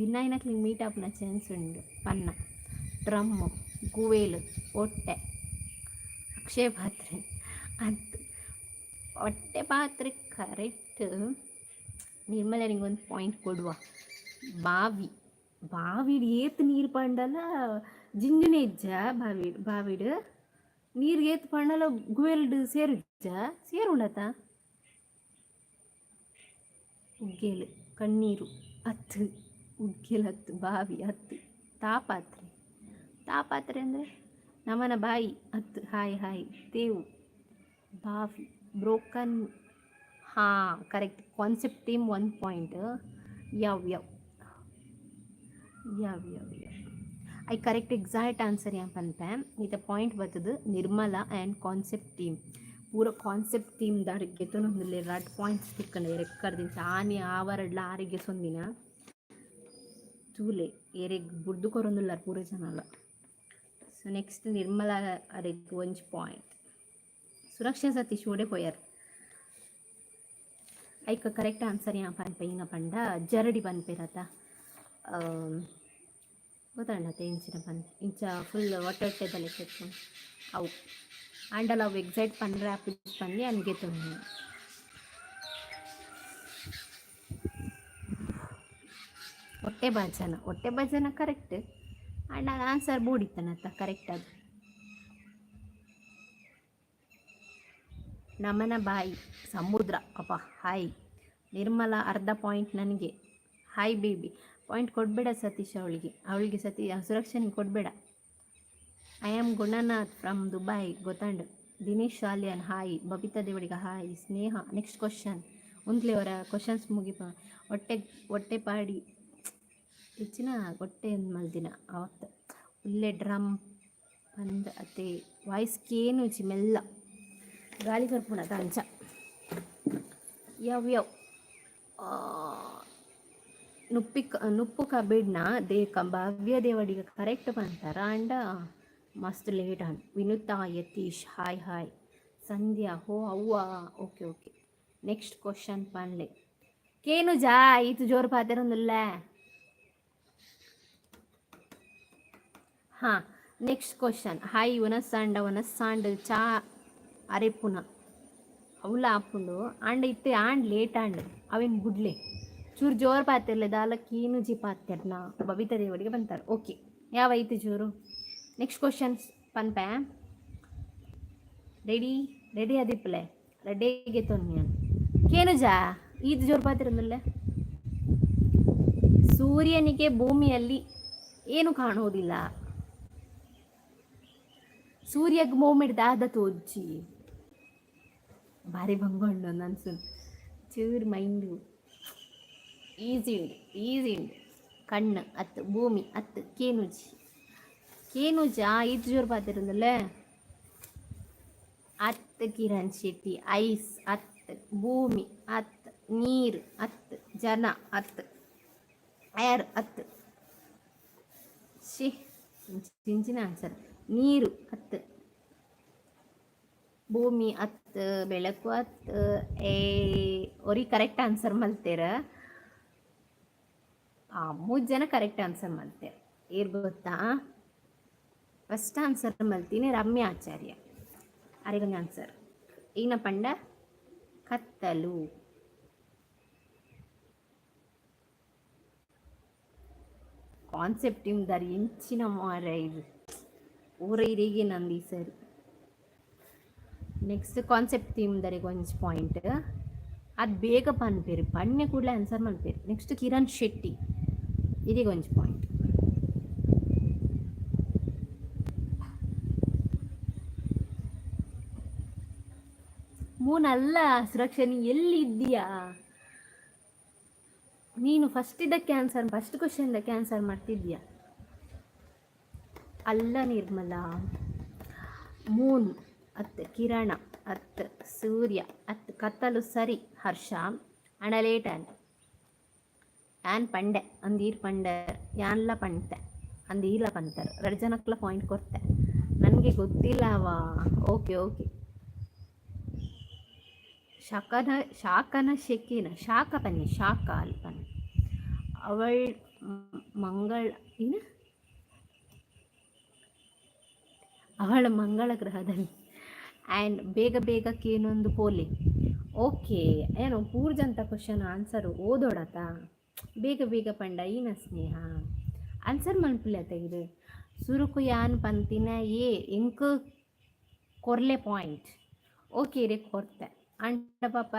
ವಿನಾಯನಕ್ಲಿಗೆ ಮೀಟ್ ಆಪುನ ಚಾನ್ಸ್ ಉಂಡು ಪನ್ನ. ಡ್ರಮ್ಮು, ಗುವೇಲು, ಒಟ್ಟೆ, ಅಕ್ಷಯ ಪಾತ್ರೆ ಅದು. ಹೊಟ್ಟೆ ಪಾತ್ರೆ ಕರೆಕ್ಟ್. ನಿರ್ಮಲ, ನಿಂಗೊಂದು ಪಾಯಿಂಟ್ ಕೊಡುವ. ಬಾವಿ. ಬಾವಿಡ್ ಏತ್ ನೀರು ಪಂಡಲ ಜಿಂಜುನೆ ಇಜ್ಜ. ಬಾವಿ, ಬಾವಿಡ್ ನೀರು ಏತ್ ಪಂಡಲ ಗುವೆಲ್ಡ್ ಸೇರುಜ್ಜ? ಸೇರುಂಡತ? ಉಗ್ಗೇಲು, ಕಣ್ಣೀರು ಅತ್ತು. ಉಗ್ಗೇಲು ಹತ್ತು, ಬಾವಿ ಹತ್ತು, ತಾಪಾತ್ರೆ. ತಾಪಾತ್ರೆ ಅಂದರೆ ನಮನ ಬಾಯಿ ಹತ್ತು. ಹಾಯ್ ಹಾಯ್ ತೇವು, ಬಾವಿ, ಬ್ರೋಕನ್. ಹಾಂ, correct. Concept team one point. ಯಾವ ಯಾವ ಯಾವ ಯಾವ ಯಾವ I correct exact answer ಯಾನ್ ಪನ್ಪೆ. ಇತ್ತೆ ಪಾಯಿಂಟ್ ಬತ್ತದು ನಿರ್ಮಲಾ ಆ್ಯಂಡ್ ಕಾನ್ಸೆಪ್ಟ್ ಟೀಮ್. ಪೂರ ಕಾನ್ಸೆಪ್ಟ್ ಟೀಮ್ ದಾರ್ ಗೆತೊನೊಂದುಲ್ಲೆರ್. ರಡ್ಡ್ ಪಾಯಿಂಟ್ಸ್ ತಿಕ್ಕಂಡ್ ರೆಕ್ಕರ್ದಿಂಚ ಆನಿ ಆವರಡ್ಲ ಆರೆಗ್ ಸೊಂದಿನ ತೂಲೆ ಎರೆಗ್ ಬುಡ್ದು ಕೊರೊಂದುಲ್ಲಾರ್ ಪೂರ ಜನಲ. ಸೊ ನೆಕ್ಸ್ಟ್ ನಿರ್ಮಲಾ ಅರೆಗ್ ಒಂಜಿ ಪಾಯಿಂಟ್. ಸುರಕ್ಷಾ ಸತೀಶ್ ಓಡೆ ಪೋಯರ್? ಐಕ್ ಕರೆಕ್ಟ್ ಆನ್ಸರ್ ಯಾನ್ ಪನ್ಪೆ. ಇಂಗ ಪಂಡ ಜರಡಿ ಪನ್ಪೆರತ, ಗೊತ್ತಾಂಡತ ಎಂಚಿನ ಪಂದ್? ಇಂಚ ಫುಲ್ ಒಟ್ಟೆ ಒಟ್ಟೆದ ಲೆಕ್ಕ ಇಪ್ಪುಂಡು ಅವು. ಆಂಡಲ ಅವು ಎಕ್ಸಾಕ್ಟ್ ಪಂಡ್ರೆ ಆಪುಜಿ ಪಂದ್ ಯಾನ್ ಗೆತೊನ್ನೆ. ಒಟ್ಟೆ ಬಾಜನ, ಒಟ್ಟೆ ಬಾಜನ ಕರೆಕ್ಟ್. ಆಂಡ ಆನ್ಸರ್ ಬೋಡಿತ್ತನತ್ತ ಕರೆಕ್ಟ್ ಅದು. ನಮನ ಬಾಯಿ ಸಮುದ್ರ ಅಪ್ಪ. ಹಾಯ್ ನಿರ್ಮಲಾ, ಅರ್ಧ ಪಾಯಿಂಟ್ ನನಗೆ. ಹಾಯ್ ಬೇಬಿ, ಪಾಯಿಂಟ್ ಕೊಡಬೇಡ ಸತೀಶ್ ಅವಳಿಗೆ. ಅವಳಿಗೆ ಸತಿ ಸುರಕ್ಷನಿಗೆ ಕೊಡಬೇಡ. I am Gunanath from Dubai, ಗೊತ್ತಾಂಡ್. Dinesh Salian hi. Babita Devadiga hi. Sneha, next question ಉಂತ್ಲೆ ಅವರ ಕ್ವಶನ್ಸ್ ಮುಗಿಪ. ಹೊಟ್ಟೆ ಹೊಟ್ಟೆ ಪಾಡಿ ಹೆಚ್ಚಿನ ಹೊಟ್ಟೆ ಮಲ್ದಿನ ಅವತ್ತು ಉಲ್ಲೆ ಡ್ರಮ್ ಪಂದ್ ಅತ್ತೆ. ವಾಯ್ಸ್ ಕೇನುಜಿ, ಮೆಲ್ಲ ಗಾಳಿ ಬರ್ಪುಂಡತ ಅಂಚ. ಯಾವ ಯಾವ ನುಪ್ಪಿ ನುಪ್ಪು ಕಬಿಡ್ನ ದೇಕ ಭವ್ಯ ದೇವಡಿಗ ಕರೆಕ್ಟ್ ಪಂತಾರ, ಆಂಡ ಮಸ್ತ್ late on. Vinutha Yatish hi hi. Sandhya ಹೋ ಅವ್ವ, ಓಕೆ ಓಕೆ. ನೆಕ್ಸ್ಟ್ ಕ್ವಶನ್ ಪನ್ಲೆ. ಕೇನುಜಾ ಈತ್ ಜೋರು ಪಾತೆರೊಂದುಲ್ಲೆ? ಹಾಂ, ನೆಕ್ಸ್ಟ್ ಕ್ವಶನ್. ಹಾಯ್ ವನಸ್ಸಾಂಡ ವನಸ್ಸಾಂಡ್ ಚಾ ಅರೆಪುನ ಅವುಲ ಆಪುಂಡು. ಆಂಡ ಇತ್ತೆ ಆಂಡ್ ಲೇಟ್ ಆಂಡ್, ಅವೇನು ಬುಡ್ಲೆ. ಚೂರು ಜೋರು ಪಾತೆರ್ಲೆ, ದಾಲ ಕೀನುಜಿ ಪಾತೆರ್ನ. ಬಬಿತಾ ದೇವಡಿಗೆ ಬಂತಾರೆ. ಓಕೆ, ಯಾವ ಐತಿ ಜೋರು? ನೆಕ್ಸ್ಟ್ ಕ್ವಶನ್ಸ್ ಪನ್ಪೆ. ರೆಡಿ ರೆಡಿ ಆದಿಪ್ಪಲೆ, ರೆಡಿಗೆ ತೊನ್ಯಾನ್. ಕೇನುಜಾ ಈದ್ ಜೋರು ಪಾತಿರಂದುಲ್ಲೆ? ಸೂರ್ಯನಿಗೆ ಭೂಮಿಯಲ್ಲಿ ಏನು ಕಾಣುವುದಿಲ್ಲ? ಸೂರ್ಯಗ್ ಮೂಮೆಂಟ್ ದಾದ ತೋಜ್ಜಿ? ಭಾರಿ ಬಂಗೊಂಡು ಅನ್ಸುನ್. ಚೂರು ಮೈಂಡು ಈಸಿ ಉಂಡು, ಈಸಿ ಉಂಡು. ಕಣ್ಣು ಅತ್ತು, ಭೂಮಿ ಅತ್ತು, ಕೇನುಜಿ ಕೇನುಜಾ ಈತ್ ಜೋರು ಪಾತಿರಂದುಲ್ಲೆ? ಅತ್ ಕಿರಣ್ ಶೆಟ್ಟಿ, ಐಸ್ ಅತ್, ಭೂಮಿ ಅತ್, ನೀರು ಅತ್, ಜನ ಅತ್, ಏರ್ ಅತ್. She ಚಿಂಚಿನ ಆನ್ಸರ್. ನೀರು ಅತ್, ಭೂಮಿ ಅತ್, ಬೆಳಕು ಅತ್. ಏ ಒರಿ ಕರೆಕ್ಟ್ ಆನ್ಸರ್ ಮಲ್ತೇರ. ಮೂರು ಜನ ಕರೆಕ್ಟ್ ಆನ್ಸರ್ ಮಲ್ತೇರ್. ಏರ್ ಗೊತ್ತಾ? ಫಸ್ಟ್ ಆನ್ಸರ್ ಮಲ್ತೀನಿ ರಮ್ಯಾ ಆಚಾರ್ಯ ಅರೆಗೊಂಜಿ ಆನ್ಸರ್. ಈನ ಪಂಡ ಕತ್ತಲು. ಕಾನ್ಸೆಪ್ಟ್ ಇಂದಾರಿ ಎಂಚಿನ ಮಾರ ಇದು ಊರ ಇರಿಗೆ ನಂದು ಈ ಸರಿ. ನೆಕ್ಸ್ಟ್ ಕಾನ್ಸೆಪ್ಟ್ ಥೀಮ್ದರಿಗೆ ಒಂಜಿ ಪಾಯಿಂಟ್. ಅದು ಬೇಗ ಪನ್ಪೇರು, ಪನ್ನೆ ಕೂಡಲೇ ಆನ್ಸರ್ ಮಲ್ಪೇರು. ನೆಕ್ಸ್ಟ್ ಕಿರಣ್ ಶೆಟ್ಟಿ ಇದೀಗ ಒಂಜಿ ಪಾಯಿಂಟ್. ಮೂನಲ್ಲ ಸುರಕ್ಷಾ, ನೀ ಎಲ್ಲಿದ್ದೀಯಾ ನೀನು? ಫಸ್ಟ್ ಇದಕ್ಕೆ ಆನ್ಸರ್, ಫಸ್ಟ್ ಕ್ವಶನ್ದಕ್ಕೆ ಆನ್ಸರ್ ಮಾಡ್ತಿದ್ದೀಯಾ? ಅಲ್ಲ ನಿರ್ಮಲಾ. ಮೂನ್ ಅತ್, ಕಿರಣ ಅತ್, ಸೂರ್ಯ ಅತ್, ಕತ್ತಲು ಸರಿ. ಹರ್ಷ ಅಣ ಲೇಟ್ ಆನ್ ಯಾನ್ ಪಂಡೆ ಅಂದೀರ್ ಪಂಡೆ ಯಾನ್ಲ ಪಂತೆ ಅಂದೀರ್ಲ ಪಂತಾರೆ. ಎರಡು ಜನಕ್ಲ ಪಾಯಿಂಟ್ ಕೊರ್ತೆ. ನನಗೆ ಗೊತ್ತಿಲ್ಲವಾ? Okay okay. ಶಾಖನ ಶಾಖನ ಶೆಕಿನ ಶಾಖ ಪನ್ನಿ ಶಾಖ ಅಲ್ ಪನ್ನಿ. ಅವಳ್ ಮಂಗಳ ಏನು ಅವಳ ಮಂಗಳ ಗ್ರಹದಲ್ಲಿ ಆ್ಯಂಡ್ ಬೇಗ ಬೇಗ ಕೇನೊಂದು ಪೋಲಿ. ಓಕೆ, ಏನು ಪೂರ್ಜಂತ ಕ್ವಶನ್ ಆನ್ಸರ್ ಓದೋಡತ. ಬೇಗ ಬೇಗ ಪಂಡ ಈನ ಸ್ನೇಹ ಆನ್ಸರ್ ಮನ್ಪುಲೆ ತೆಗೆದು. ಸುರುಕು ಯಾನ್ ಪಂತಿನ ಏ ಎಂಕ್ ಕೊರ್ಲೆ ಪಾಯಿಂಟ್. ಓಕೆ, ಇರೆ ಕೊರ್ತೆ. ಅಂಡ ಪಾಪ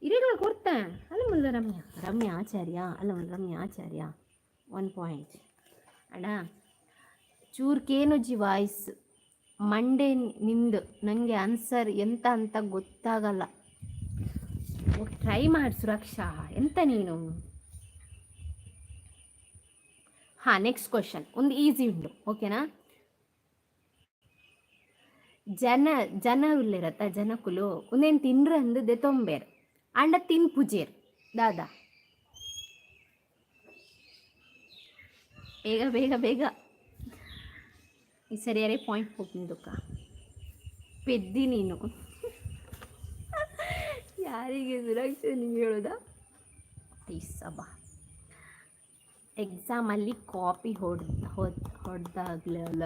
ಇರೆಗಳ ಕೊರ್ತೆ ಅಲ್ಲ ಮುಲ್ಲ. ರಮ್ಯಾ, ರಮ್ಯಾ ಆಚಾರ್ಯ ಅಲ್ಲ ಮುಲ್ಲ. ರಮ್ಯಾ ಆಚಾರ್ಯ ಒನ್ ಪಾಯಿಂಟ್. ಅಣ್ಣ ಚೂರು ಕೇನುಜಿ ವಾಯ್ಸ್ ಮಂಡೆ ನಿಂದು, ನನಗೆ ಆನ್ಸರ್ ಎಂತ ಅಂತ ಗೊತ್ತಾಗಲ್ಲ. ಟ್ರೈ ಮಾಡಿ ಸುರಕ್ಷಾ. ಎಂತ ನೀನು? ಹಾಂ, ನೆಕ್ಸ್ಟ್ ಕ್ವಶನ್ ಒಂದು ಈಸಿ ಉಂಡು, ಓಕೆನಾ? ಜನ ಜನ ಉಲ್ಲೆರತ್ತ, ಜನಕುಲು ಉಂದೇನ್ ತಿನ್ರ ಅಂದ್ ದೆತೊಂಬೆರ್, ಆಂಡ ತಿನ್ಪುಜೆರ್ ದಾದಾ? ಬೇಗ ಬೇಗ ಬೇಗ. ಈ ಸರಿಯಾರೆ ಪಾಯಿಂಟ್ ಪೋಪಿಂದುಕ್ಕ. ಪೆದ್ದಿ ನೀನು. ಯಾರಿಗೆ? ಸುರಕ್ಷೆ ನಿಂಗೆ ಹೇಳೋದಾ? ಸಬಾ ಎಕ್ಸಾಮಲ್ಲಿ ಕಾಪಿ ಹೊಡ್ ಹೊಡೆದಾಗ್ಲಲ್ಲ.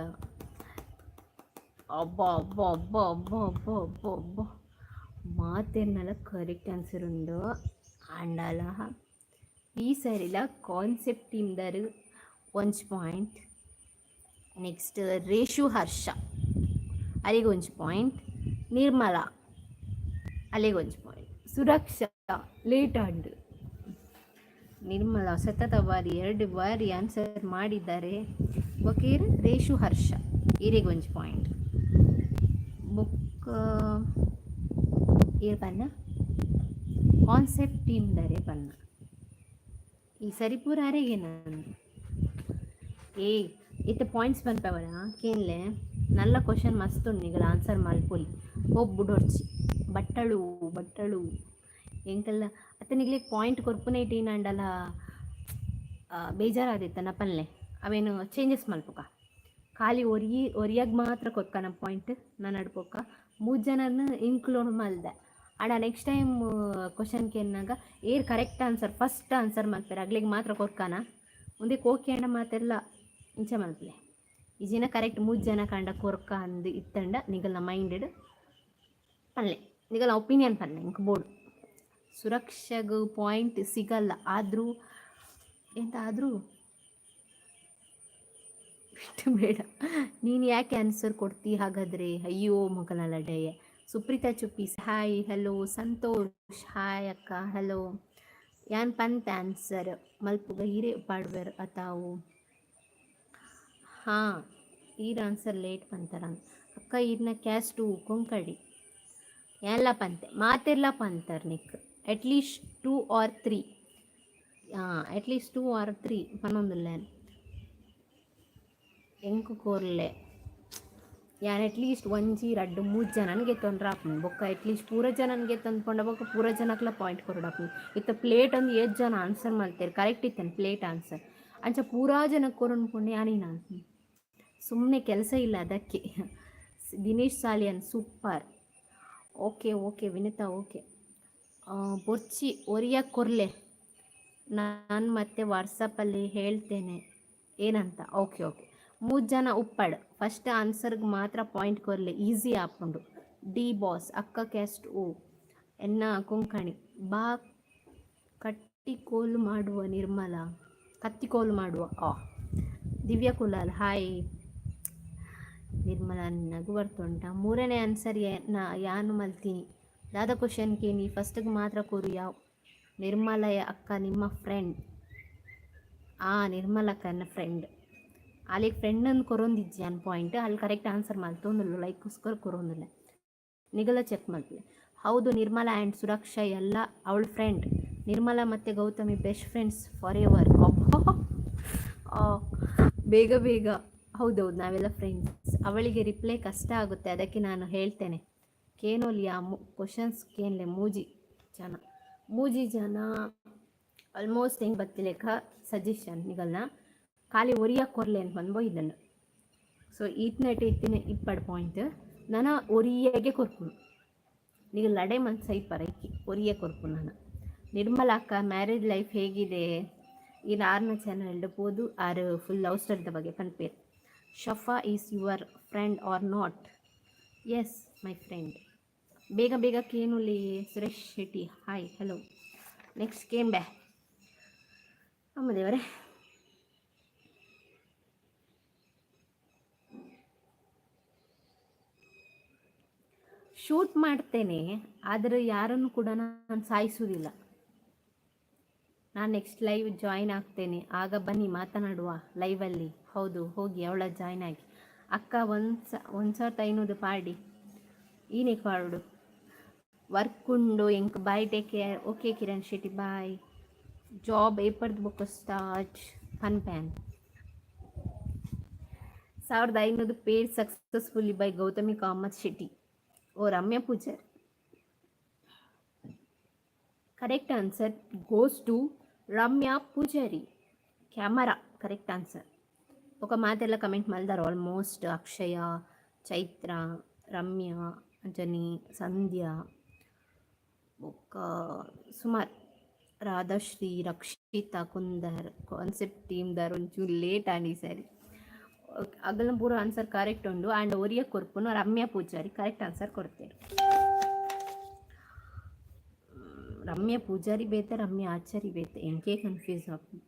ಅಬ್ಬಾ ಅಬ್ಬಾ ಅಬ್ಬಾ ಅಬ್ಬಾ ಅಬ್ಬಾ ಅಬ್ಬಾ ಅಬ್ಬಾ. ಮಾತೆರ್ನಲ ಕರೆಕ್ಟ್ ಆನ್ಸರ್ ಉಂಡು. ಆಂಡಲ ಈ ಸರಿಲ ಕಾನ್ಸೆಪ್ಟ್ ಟೀಮ್ದರು ಒಂಜಿ ಪಾಯಿಂಟ್. ನೆಕ್ಸ್ಟ್ ರೇಷು ಹರ್ಷ ಅಲ್ಲಿಗೆ ಒಂಜಿ ಪಾಯಿಂಟ್. ನಿರ್ಮಲಾ ಅಲ್ಲಿಗೆ ಒಂಜಿ ಪಾಯಿಂಟ್. ಸುರಕ್ಷಾ ಲೇಟ್ ಆಂಡ್. ನಿರ್ಮಲಾ ಸತತ ಬಾರಿ ಎರಡು ಬಾರಿ ಆನ್ಸರ್ ಮಾಡಿದ್ದಾರೆ. ಬೊಕೇರ್ ರೇಷು ಹರ್ಷ ಈರೆಗೆ ಒಂಜಿ ಪಾಯಿಂಟ್. ಬೊಕ್ಕ ಏರ್ ಪನ್ನ? ಕಾನ್ಸೆಪ್ಟ್ ಟೀಮ್ ದರೆ ಪನ್ನ. ಈ ಸರಿ ಪೂರ ಅರೆಗೆ ನಾನು. ಏ, ಇತ್ತೆ ಪಾಯಿಂಟ್ಸ್ ಪನ್ಪವರ ಕೇನ್ಲೆ. ನಲ್ಲ ಕ್ವಶನ್ ಮಸ್ತ್ ಉಂಡು, ನಿಗಲ ಆನ್ಸರ್ ಮಲ್ಪೊಲಿ. ಹೋಗ್ ಬುಡೊರ್ಚಿ. ಬಟ್ಟಳು ಬಟ್ಟಳು ಎಂಕಲ್ಲ ಅತ್ತ. ನಿಗ್ಲಿಗ್ ಪಾಯಿಂಟ್ ಕೊರ್ಪುನೈಟ್ ಏನಂಡಲ ಬೇಜಾರಾದಿತ್ತನ ಪನ್ಲೆ. ಅವೇನು ಚೇಂಜಸ್ ಮಲ್ಪುಕ. ಖಾಲಿ ಒರಿ ಒರಿಯಾಗ ಮಾತ್ರ ಕೊರ್ಕನ ಪಾಯಿಂಟ್ ನಾನು ನಡ್ಪೊಕ್ಕ. ಮೂರು ಜನನ ಇನ್ಕ್ಲೂಡ್ ಮಲ್ದೆ. ಆಂಡ ನೆಕ್ಸ್ಟ್ ಟೈಮ್ ಕ್ವಶನ್ ಕೇನ್ನಾಗ ಏರ್ ಕರೆಕ್ಟ್ ಆನ್ಸರ್ ಫಸ್ಟ್ ಆನ್ಸರ್ ಮಲ್ಪೆರ್ ಅಗ್ಲಿಗೆ ಮಾತ್ರ ಕೊರ್ಕನ. ಉಂದೆಕ್ ಓಕೆ ಅಂಡ ಮಾತೆಲ್ಲ ಇಂಚ ಮಲ್ಪಲೆ. ಈ ಜನ ಕರೆಕ್ಟ್ ಮೂರು ಜನ ಕಂಡ ಕೊರ್ಕ ಅಂದ್ ಇತ್ತಂಡ ನಿಗಲ್ನ ಮೈಂಡೆಡ್ ಪನ್ಲೆ, ನಿಗಲ್ನ ಒಪಿನಿಯನ್ ಪನ್ಲೆ ಇಂಕ್ ಬೋಡು. ಸುರಕ್ಷೆಗ್ ಪಾಯಿಂಟ್ ಸಿಗಲ್ಲ ಆದರೂ ಎಂತ ಆದರೂ ಬಿಟ್ಟು ಬೇಡ. ನೀನು ಯಾಕೆ ಆನ್ಸರ್ ಕೊಡ್ತಿ ಹಾಗಾದರೆ? ಅಯ್ಯೋ ಮಗನ ಲಡಯ್ಯ. ಸುಪ್ರೀತಾ ಚುಪ್ಪೀಸ್ ಹಾಯ್, ಹಲೋ. ಸಂತೋಷ್ ಹಾಯ್ ಅಕ್ಕ, ಹಲೋ. ಯಾನ್ ಪಂತ ಆನ್ಸರ್ ಮಲ್ಪುಗ ಹೀರೆ ಪಾಡ್ವೆರ್ ಅತಾವು. ಹಾಂ, ಈರ್ ಆನ್ಸರ್ ಲೇಟ್ ಪಂತಾರ. ಅಕ್ಕ, ಈರ್ನ ಕ್ಯಾಸ್ಟು? ಕೊಂಕಡಿ. ಎಲ್ಲ ಪಂತೆ, ಮಾತೆರ್ಲ ಪಂತರ್ Nick. At least two R three, ಹಾಂ, ಅಟ್ಲೀಸ್ಟ್ ಟೂ ಆರ್ three ಪನ್ನೊಂದುಲ್ಲೆ. ಎಂಕು ಕೋರ್ಲೆ. ಯಾನ್ ಅಟ್ಲೀಸ್ಟ್ ಒಂಜಿ ರಡ್ಡ್ ಮೂಜಿ ಜನನ್ ಗೆತ್ತೊಂಡ್ರೆ ಆಪುಂಡು. ಬೊಕ್ಕ ಅಟ್ಲೀಸ್ಟ್ ಪೂರ ಜನನ್ ಗೆತ್ತೊಂದು ಬೊಕ್ಕ ಪೂರ ಜನಕ್ಲ ಪಾಯಿಂಟ್ ಕೊರೊಡಾಪುಂಡು. ಇತ್ತೆ ಪ್ಲೇಟ್ ಒಂದು ಏತ್ ಜನ ಆನ್ಸರ್ ಮಲ್ತೆರ್, ಕರೆಕ್ಟ್ ಇತ್ತೇನೆ ಪ್ಲೇಟ್ ಆನ್ಸರ್. ಅಂಚ ಪೂರಾ ಜನಕ್ಕೆ ಕೊರೊಂಡು ಪಂಡ ಯಾನೇನು ಸುಮ್ಮನೆ ಕೆಲಸ ಇಲ್ಲ ಅದಕ್ಕೆ. Dinesh Salian super. Okay okay Vinitha okay. ಬೊರ್ಚಿ, ಒರಿಯ ಕೊರ್ಲೆ. ನಾನು ಮತ್ತೆ ವಾಟ್ಸಪ್ಪಲ್ಲಿ ಹೇಳ್ತೇನೆ ಏನಂತ. Okay okay. ಮೂರು ಜನ ಉಪ್ಪಡ್. ಫಸ್ಟ್ ಆನ್ಸರ್ಗೆ ಮಾತ್ರ ಪಾಯಿಂಟ್ ಕೊರ್ಲೆ, ಈಸಿ ಆಪುಂಡು. ಡಿ ಬಾಸ್ ಅಕ್ಕ ಕ್ಯಾಸ್ಟ್ ಓ ಎನ್ನ ಕೊಂಕಣಿ. ಬಾ ಕಟ್ಟಿಕೋಲು ಮಾಡುವ. ನಿರ್ಮಲಾ ಕತ್ತಿಕೋಲು ಮಾಡುವ. ಆ ದಿವ್ಯ ಕುಲಾಲ್ ಹಾಯ್. ನಿರ್ಮಲಾ ನಗು ಬರ್ತುಂಟ. ಮೂರನೇ ಆನ್ಸರ್ ನಾ ಯಾನು ಮಲ್ತೀನಿ. ದಾದ ಕ್ವಶನ್ ಕೇನಿ, ಫಸ್ಟ್ಗೆ ಮಾತ್ರ ಕೊರು ಯಾವ. ನಿರ್ಮಲಯ ಅಕ್ಕ ನಿಮ್ಮ ಫ್ರೆಂಡ್? ಆ ನಿರ್ಮಲಕ್ಕನ ಫ್ರೆಂಡ್. ಅಲ್ಲಿಗೆ ಫ್ರೆಂಡ್ ಅಂದ್ ಕೊರೊಂದಿಜ್ಜಿ ಅನ್ ಪಾಯಿಂಟ್. ಅಲ್ಲಿ ಕರೆಕ್ಟ್ ಆನ್ಸರ್ ಮಲ್ತೊಂದುಲ್ಲ, ಲೈಕ್ ಕೊರೊಂದುಲ್ಲ. ನಿಗಲ ಚೆಕ್ ಮಲ್ಪಲೆ. ಹೌದು, ನಿರ್ಮಲಾ ಆ್ಯಂಡ್ ಸುರಕ್ಷಾ ಎಲ್ಲ ಅವಳ ಫ್ರೆಂಡ್. ನಿರ್ಮಲಾ ಮತ್ತು Gautami best friends forever. ಬೇಗ ಬೇಗ. ಹೌದೌದು, ನಾವೆಲ್ಲ ಫ್ರೆಂಡ್ಸ್. ಅವಳಿಗೆ ರಿಪ್ಲೈ ಕಷ್ಟ ಆಗುತ್ತೆ, ಅದಕ್ಕೆ ನಾನು ಹೇಳ್ತೇನೆ. ಕೇನೋಲಿಯಾ ಕ್ವಶನ್ಸ್ ಕೇನ್ಲೆ. ಮೂಜಿ ಜನ, ಮೂಜಿ ಜನ ಆಲ್ಮೋಸ್ಟ್. ಹೆಂಗೆ ಬತ್ತಿಲೆಕ್ಕ ಸಜೆಷನ್ ನಿಗಲ್ನ ಖಾಲಿ ಒರಿಯ ಕೊರ್ಲೆ ಅಂತ ಬಂದ್ಬೋ ಇದನ್ನು. ಸೊ ಈತ್ನೆಟ್ ಇತ್ತಿನ ಇಪ್ಪಡ್ ಪಾಯಿಂಟ್ ನನ್ನ ಒರಿಯಗೆ ಕೊರ್ಪುನು. ನೀವು ಲಡೆ ಮನ್ಸ ಇಪ್ಪರ ಇಕ್ಕಿ ಒರಿಯ ಕೊರ್ಪು ನಾನು. ನಿರ್ಮಲಾ ಅಕ್ಕ ಮ್ಯಾರೇಜ್ ಲೈಫ್ ಹೇಗಿದೆ? ಈ ಆರ್ನ ಚಾನಲ್ ಪೋದು ಆರು ಫುಲ್ ಲವ್ ಸ್ಟೋರಿದ ಬಗ್ಗೆ ಪನ್ಪೇರು. Shafa is your friend or not? Yes, my friend. ಬೇಗ ಬೇಗ ಕೇನುಲಿ. Suresh Shetty hi, hello. Next ಕೇನ್ ಬ್ಯಾ. ಅಮ್ಮ ದೇವರೇ. ಶೂಟ್ ಮಾಡ್ತೇನೆ, ಆದರೆ ಯಾರನ್ನು ಕೂಡ ನಾನು ಸಾಯಿಸುವುದಿಲ್ಲ. ನಾನು ನೆಕ್ಸ್ಟ್ ಲೈವ್ ಜಾಯಿನ್ ಆಗ್ತೇನೆ, ಆಗ ಬನ್ನಿ ಮಾತನಾಡುವ ಲೈವಲ್ಲಿ. ಹೌದು, ಹೋಗಿ ಅವಳ ಜಾಯ್ನ್ ಆಗಿ. ಅಕ್ಕ, ಒಂದು 1500 ಪಾಡಿ ಈನೆ ಪಾಡು. ವರ್ಕ್ ಉಂಡು ಎಂಕ್. Bye, take care. Okay Kiran Shetty, bye. Job ಏಪರ್ದು book start? Fun PAN. 1500 Paid successfully by Gautami Kamath Shetty. Oh, Ramya Pujari. Correct answer goes to Ramya Pujari. Camera correct answer. ఒక ಮಾತೆಲ್ಲ comment ಮಲ್ದಾರ almost. ಅಕ್ಷಯ, ಚೈತ್ರ, ರಮ್ಯಾ, ಅಂಜನಿ, ಸಂಧ್ಯಾ, ಬೊಕ್ಕ ಸುಮಾರ್ ರಾಧಾಶ್ರೀ, Rakshita Kunder. Concept ಟೀಮ್ದಾರ್ ಒಂಚೂರು late ಆಂಡ್ ಈ ಸಾರಿ. ಅಗಲ್ನ ಪೂರ answer correct ಉಂಡು. And ಒರಿಯ ಕೊರ್ಪುನು Ramya Poojari correct answer ಕೊಡ್ತೇನೆ. ರಮ್ಯಾ ಪೂಜಾರಿ ಬೇತೆ, ರಮ್ಯಾ ಆಚಾರಿ ಬೇತೆ, ಎಂಕೆ ಕನ್ಫ್ಯೂಸ್ ಆಪುಂಡು.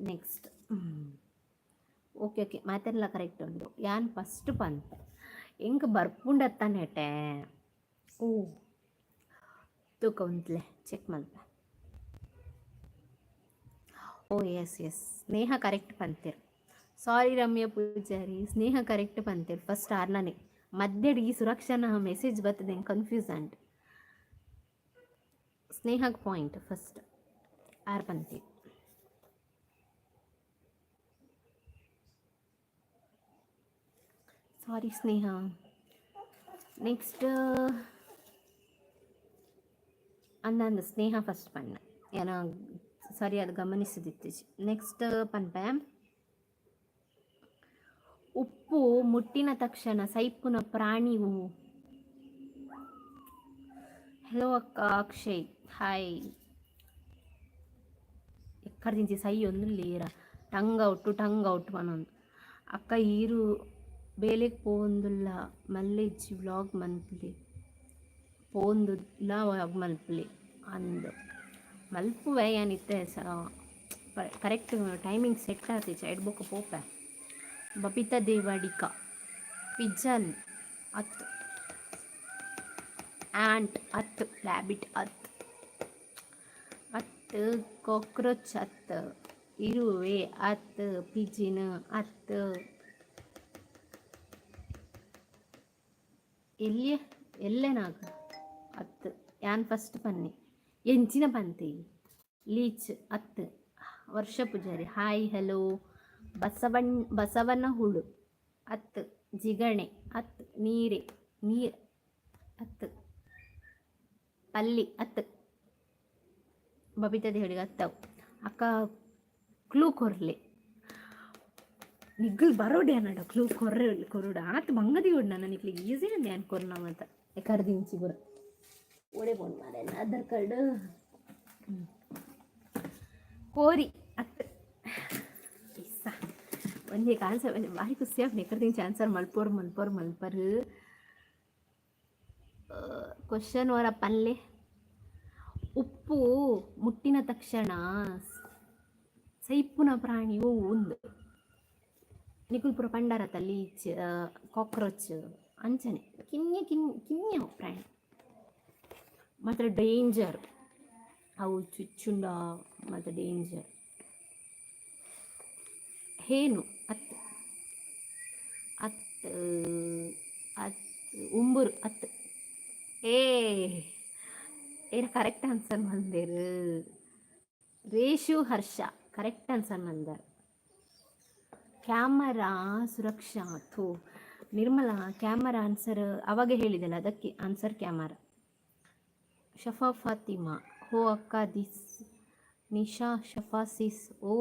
ನೆಕ್ಸ್ಟ್. ಓಕೆ ಓಕೆ, ಮಾತೆರ್ಲ ಕರೆಕ್ಟ್ ಉಂಡು. ಯಾನ್ ಫಸ್ಟ್ ಪಂತೆ, ಎಂಕ್ ಬರ್ಪುಂಡತ್ತಾನೆಟೆ. ಓ, ತೂಕ, ಉಂತ್ಲೆ, ಚೆಕ್ ಮಲ್ಪೆ. ಓ ಎಸ್ ಎಸ್, ಸ್ನೇಹ ಕರೆಕ್ಟ್ ಪಂತೆರ್. ಸಾರಿ ರಮ್ಯಾ ಪೂಜಾರಿ, ಸ್ನೇಹ ಕರೆಕ್ಟ್ ಪಂತೆರ್ ಫಸ್ಟ್ ಆರ್ನನೆ. ಮಧ್ಯಡ್ ಈ ಸುರಕ್ಷಾನ ಮೆಸೇಜ್ ಬರ್ತದೆ, ಕನ್ಫ್ಯೂಸ್ ಅಂಡ್. ಸ್ನೇಹಗ್ ಪಾಯಿಂಟ್ ಫಸ್ಟ್ ಆರ್ ಪಂತಿ. ಸಾರಿ ಸ್ನೇಹ. ನೆಕ್ಸ್ಟ್ ಅಂದಂದು ಸ್ನೇಹ ಫಸ್ಟ್ ಪಣ್ಣ ಏನ ಸರಿಯಾದ ಗಮನಿಸದಿತ್ತೀಚಿ. ನೆಕ್ಸ್ಟ್ ಪನ್ಪೆ. ಉಪ್ಪು ಮುಟ್ಟಿನ ತಕ್ಷಣ ಸೈಪುನ ಪ್ರಾಣಿ ಒವು? ಹಲೋ ಅಕ್ಕ, ಅಕ್ಷಯ್, ಹಾಯ್. ಎಕ್ಕಡ್ದಿಂಚಿ ಸೈ ಒಂದು ಲೇರ ಟಂಗ್ ಔಟು ಟಂಗ್ ಔಟ್ ಪನೊಂದು. ಅಕ್ಕ, ಈರು ಬೇಲೆಗ್ ಪೋವೊಂದುಲ್ಲ, ಮಲ್ಲೆಜ್ಜಿ, ವ್ಲಾಗ್ ಮನ್ಪುಲೆ. ಪೋವೊಂದುಲ್ಲ, ವ್ಲಾಗ್ ಮನ್ಪುಲೆ ಅಂದ್. ಮಲ್ಪುವೆ ಯಾನ್ ಇತ್ತೆ ಕರೆಕ್ಟ್ ಟೈಮಿಂಗ್ ಸೆಟ್ ಆತಿಜಿ, ಐಡ್ ಬೊಕ ಪೋಪೆ. ಬಬಿತಾ ದೇವಾಡಿಗ. ಪಿಜನ್ ಅತ್, ಆಂಟ್ ಅತ್, ರ್ಯಾಬಿಟ್ ಅತ್ ಅತ್, ಕಾಕ್ರೋಚ್ ಅತ್, ಇರುವೆ ಅತ್, ಪಿಜಿನ್ ಅತ್. ಎಲ್ಯ ಎಲ್ಲೆನಾಗ ಅತ್. ಯಾನ್ ಫಸ್ಟ್ ಪನ್ನಿ ಎಂಚಿನ ಪಂತೆ. ಲೀಚ್ ಅತ್. ವರ್ಷ ಪೂಜಾರಿ, ಹಾಯ್, ಹಲೋ. ಬಸವನ ಹುಳು ಅತ್, ಜಿಗಣೆ ಅತ್, ನೀರೆ ನೀರ್ ಅತ್, ಪಲ್ಲಿ ಅತ್. ಬಬಿತಾ ದೇವಡಿಗೆ ಅತ್ತವು. ಅಕ್ಕ, ಕ್ಲೂ ಕೊರ್ಲೆ. ನಿಗ್ಗಲ್ ಬರೋಡೆ ಅನ್ನಡ ಕ್ಲೂ ಕೊರ್ರೆ ಕೊರುಡ ಆತ್ ಬಂಗದಿ ಉಂಡು. ನನ್ನ ನಿಕ್ಲಿ ಈಸಿ ಅಂದೆ ಯಾನ್ ಕೊರ್ನ ಮಾತ ಕರ್ದಿಂಚಿ ಬುರ ಓಡೆ ಪೋನ್ ಮಾರೆ. ಆಧಾರ್ ಕಾರ್ಡ್ ಕೋರಿ ಅತ್. ಇಸ್ಸ ಒಂಜಿ ಆನ್ಸರ್ ಭಾರಿ ಖುಷಿ ಆಪುಂಡು. ಎಕ್ಕಡ್ದಿಂಚಿ ಆನ್ಸರ್ ಮಲ್ಪೋರು ಮಲ್ಪೋರು ಮಲ್ಪರು. ಕ್ವಶನ್ ವರ ಪನ್ಲೆ. ಉಪ್ಪು ಮುಟ್ಟಿನ ತಕ್ಷಣ ಸೈಪುನ ಪ್ರಾಣಿ ಒವು ಉಂದು? ನಿಕುಲು ಪೂರ ಪಂಡರತ ಲೀಚ್, ಕಾಕ್ರೋಚ್ ಅಂಚನೆ ಕಿನ್ಯ ಕಿನ್ ಕಿನ್ಯ ಪ್ರಾಣಿ ಮಾತ್ರ ಡೇಂಜರ್ ಅವು. ಚುಚ್ಚುಂಡ ಮಾತ್ರ ಡೇಂಜರ್. ಹೇನು ಅತ್ ಅತ್ ಅತ್, ಉಂಬುರು ಅತ್. ಏ ಏನ correct answer ಮಂದೇರು? ರೇಷು Harsha correct answer ಮಂದರ್. Camera ಸುರಕ್ಷಾ ಥೋ. ನಿರ್ಮಲಾ, ಕ್ಯಾಮರಾ ಆನ್ಸರ್ ಅವಾಗೆ ಹೇಳಿದೆಲ್ಲ, ಅದಕ್ಕೆ ಆನ್ಸರ್ ಕ್ಯಾಮರಾ. ಶಫಾ ಫಾತಿಮಾ, ಹೋ ಅಕ್ಕ, this Nisha Shafa ಸಿಸ್. ಓ,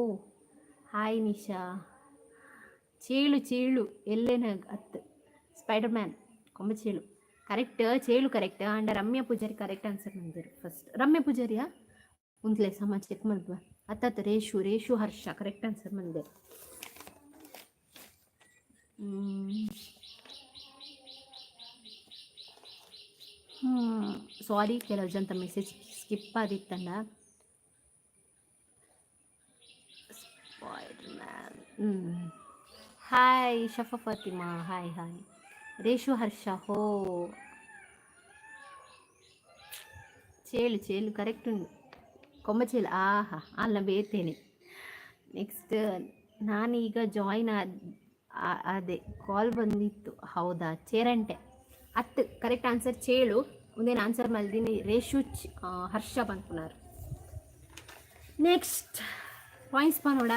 ಹಾಯ್ ನಿಶಾ. ಚೇಳು ಚೇಳು ಎಲ್ಲೇನ ಅತ್. ಸ್ಪೈಡರ್ ಮ್ಯಾನ್ ಕೊಂಬ ಚೇಳು ಕರೆಕ್ಟ್, ಚೇಳು ಕರೆಕ್ಟ್. ಆಂಡ ರಮ್ಯಾ ಪೂಜಾರಿ ಕರೆಕ್ಟ್ ಆನ್ಸರ್ ಮಂದಿರು ಫಸ್ಟ್. ರಮ್ಯಾ ಪೂಜಾರಿಯಾ? ಉಂತ್ಲೆ ಸಮ ಚೆಕ್ ಮಲ್ಪ. ಅತ್ತತ್ತ ರೇಷು ರೇಷು ಹರ್ಷ ಕರೆಕ್ಟ್ ಆನ್ಸರ್ ಮಂದೆ. ಸಾರಿ, ಕೆಲವು ಜನ ಮೆಸೇಜ್ ಸ್ಕಿಪ್ ಆದಿತ್ತಂಡ. Spider man. Hi Shafa Fatima, hi hi. Reshu Harsha, ಹೋ ಚೇಳು ಚೇಳು ಕರೆಕ್ಟ್ ಉಂಡು. ಕೊಂಬ ಚೇಳು. ಆಹಾ, ಅಲ್ಲ ಬೇತೇನೆ. ನೆಕ್ಸ್ಟ್. ನಾನೀಗ ಜಾಯಿನ್ ಆದ ಅದೇ ಕಾಲ್ ಬಂದಿತ್ತು. ಹೌದಾ? ಚೇರಂಟೆ ಅತ್ ಕರೆಕ್ಟ್ ಆನ್ಸರ್ ಚೇಳು. ಒಂದೇನು ಆನ್ಸರ್ ಮಲ್ದಿನಿ ರೇಷು ಹರ್ಷ ಪನ್ಪುನಾರ್. ನೆಕ್ಸ್ಟ್. ಪಾಯಿಂಟ್ಸ್ ಪನೋಡ.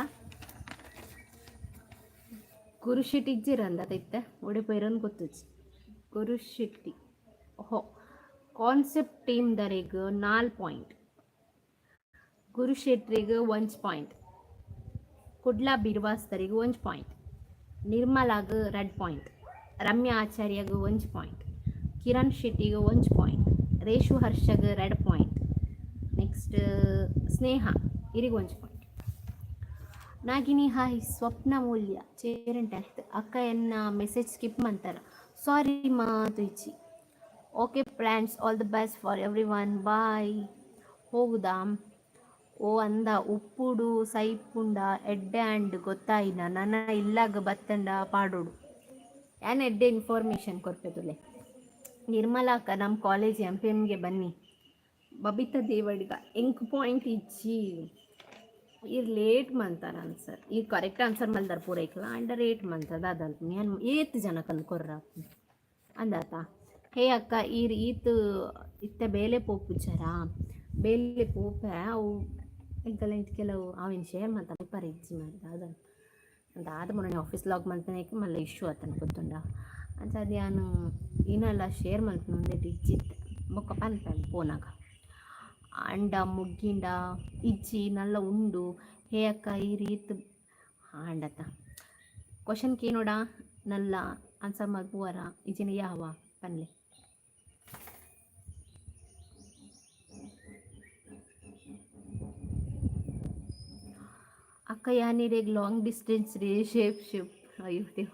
ಗುರುಶೆಟ್ಟಿ ಇಜ್ಜಿರಂದ ಇತ್ತೆ ಒಡೆ ಪೈರನ್ ಗೊತ್ತುಜ್ಜಿ. ಗುರುಶೆಟ್ಟಿ ಹೋ ಕಾನ್ಸೆಪ್ಟ್ ಟೀಮ್ ದರೆಗ್ 4 ಪಾಯಿಂಟ್, ಗುರುಶೆಟ್ರಿಗೆ ಒಂಜ್ ಪಾಯಿಂಟ್, ಕುಡ್ಲ ಬಿರ್ವಾಸ್ತರಿಗೆ ಒಂಜ್ ಪಾಯಿಂಟ್, ನಿರ್ಮಲಾಗ್ 2 ಪಾಯಿಂಟ್, ರಮ್ಯಾ ಆಚಾರ್ಯಗ್ ಒಂಜ್ ಪಾಯಿಂಟ್, ಕಿರಣ್ ಶೆಟ್ಟಿಗೆ ಒಂಜ್ ಪಾಯಿಂಟ್, ರೇಷು ಹರ್ಷಗ್ 2 ಪಾಯಿಂಟ್, ನೆಕ್ಸ್ಟ್ ಸ್ನೇಹ ಇರಿಗೆ ಒಂಜ್ ಪಾಯಿಂಟ್. ನಾಗಿನಿ ಹಾಯ್. ಸ್ವಪ್ನ ಮೂಲ್ಯ ಚೇರಂಟೆ ಅಕ್ಕ ಎನ್ನ ಮೆಸೇಜ್ ಸ್ಕಿಪ್ ಮಂತಾರ, ಸಾರಿ ಮಾತು ಇಚ್ಚಿ. Okay friends, all the best for everyone, bye. ಹೋಗುದಾ? ಓ ಅಂದ ಉಪ್ಪುಡು ಸೈಪುಂಡ ಎಡ್ಡೆ ಆಂಡ್ ಗೊತ್ತಾಯಿನ ನನ ಇಲ್ಲಾಗ ಬತ್ತಂಡ ಪಾಡೋಡು. ಯಾನ್ ಎಡ್ಡೆ ಇನ್ಫಾರ್ಮೇಷನ್ ಕೊರ್ಪೆದುಲೆ. ನಿರ್ಮಲಾಕ ನಮ್ಮ ಕಾಲೇಜ್ ಎಂ ಪಿ ಎಮ್ಗೆ ಬನ್ನಿ. ಬಬಿತಾ ದೇವಡಿಗ ಎಂಕ್ ಪಾಯಿಂಟ್ ಇಜ್ಜಿ. ಈರ್ ಲೇಟ್ ಮಂತಾರ ಆನ್ಸರ್. ಈಗ ಕರೆಕ್ಟ್ ಆನ್ಸರ್ ಮಲ್ದಾರ ಪೂರೈಕ್ಲ ಅಂಡ ರೇಟ್ ಮಂತದ ಅದಲ್ಪ ಯಾನ್ ಏತ್ ಜನಕ್ಕಂದು ಕೊರ್ರ ಅಂದಾತ. ಹೇ ಅಕ್ಕ, ಈರ್ ಈತ್ ಇತ್ತೆ ಬೇಲೆ ಪೋಪುಜರಾ? ಬೇಲೆ ಪೋಪೆ ಅವು ಎಂಕಲ್ಲ ಇಂಚ ಕೆಲವು ಅವಿನ ಶೇರ್ ಮಲ್ತ ಪರ ಇಜ್ಜಿ ಮಾರ್ರೆ ದಾದ ದಾದ. ಮೊನ್ನೆ ಆಫೀಸ್ ಲಾಗ್ ಮಲ್ತನೇಕ್ ಮಲ್ಲ ಇಶ್ಯೂ ಆತನ ಗೊತ್ತುಂಡ. ಅಂಚ ಅದು ಯಾನ್ ಇನಲ ಶೇರ್ ಮಲ್ಪುನ ಉಂದೆಟ್ ಇಜ್ಜಿತ್ತೆ, ಬೊಕ್ಕ ಪನ್ಪೆ ಪೋನಾಗ. ಅಂಡ ಮುಗ್ಗಿಂಡ ಇಜ್ಜಿ ನಲ್ಲ ಉಂಡು. ಹೇ ಅಕ್ಕ, ಈರ್ ಈತ್ ಆಂಡತ ಕ್ವಶನ್ ಕೇನೋಡ ನಲ್ಲ ಆನ್ಸರ್ ಮಲ್ಪುವರ ಇಜಿನ ಯಾವ ಪನ್ಲೆ. ಅಕ್ಕ, ಯಾನಿರೆಗ್ ಲಾಂಗ್ ಡಿಸ್ಟೆನ್ಸ್ ರಿಲೇಶನ್ಶಿಪ್, ಅಯ್ಯೋ ದೇವ್,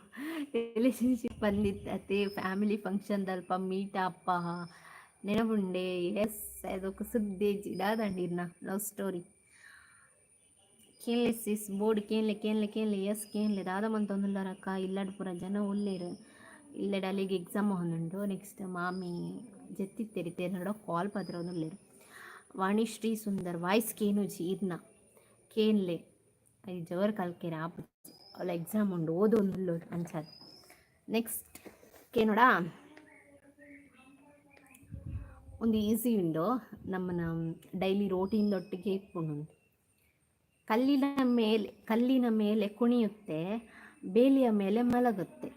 ರಿಲೇಶನ್ಶಿಪ್ ಬಂದಿತ್ತು ಅತ್ತೆ. ಫ್ಯಾಮಿಲಿ ಫಂಕ್ಷನ್ ದಲ್ಪ ಮೀಟ್ ಅಪ್ಪ ನೆನಪುಂಡೆ. ಎಸ್, ಅದಕ್ಕೆ ಸುದ್ದಿ ದಾದಂಡಿ ಇರ್ನ ಲವ್ ಸ್ಟೋರಿ. ಕೇನ್ಲೆ ಸಿಸ್, ಬೋರ್ಡ್ ಕೇನ್ಲೆ ಕೇನ್ಲೆ ಕೇನ್ಲೆ. ಎಸ್, ಕೇನ್ಲೆ. ದಾದ ಮಂತೊಂದುಲ್ಲಾರಕ್ಕ? ಇಲ್ಲಡ್ ಪೂರ ಜನ ಉಲ್ಲೇರು. ಇಲ್ಲಡ್ ಅಲ್ಲಿಗೆ ಎಕ್ಸಾಮ್ ಹೊಂದುಂಡು. ನೆಕ್ಸ್ಟ್ ಮಾಮಿ ಜೆತ್ತಿತ್ತೆರಿ ತೇರ್ನಡ ಕಾಲ್ ಪದ್ರೊಂದುಲ್ಲೆರ್. ವಾಣಿಶ್ರೀ ಸುಂದರ್ ವಾಯ್ಸ್ ಕೇನುಜಿ ಇರ್ನ. ಕೇನ್ಲೆ. I ಜೋರ್ ಕಲ್ಕೆರೆ ಆಪುಜಿ. ಅವಳ ಎಕ್ಸಾಮ್ ಉಂಡು, ಓದೊಂದುಲ್ಲೊರು ಅಂಚಾದ್. ನೆಕ್ಸ್ಟ್ ಕೇನೋಡಾ? ಒಂದು ಈಸಿ ಉಂಡು, ನಮ್ಮನ ಡೈಲಿ ರೋಟೀನ್ದೊಟ್ಟಿಗೆ ಇಪ್ಪುಂಡು. ಕಲ್ಲಿನ ಮೇಲೆ ಕುಣಿಯುತ್ತೆ, ಬೇಲಿಯ ಮೇಲೆ ಮಲಗುತ್ತೆ.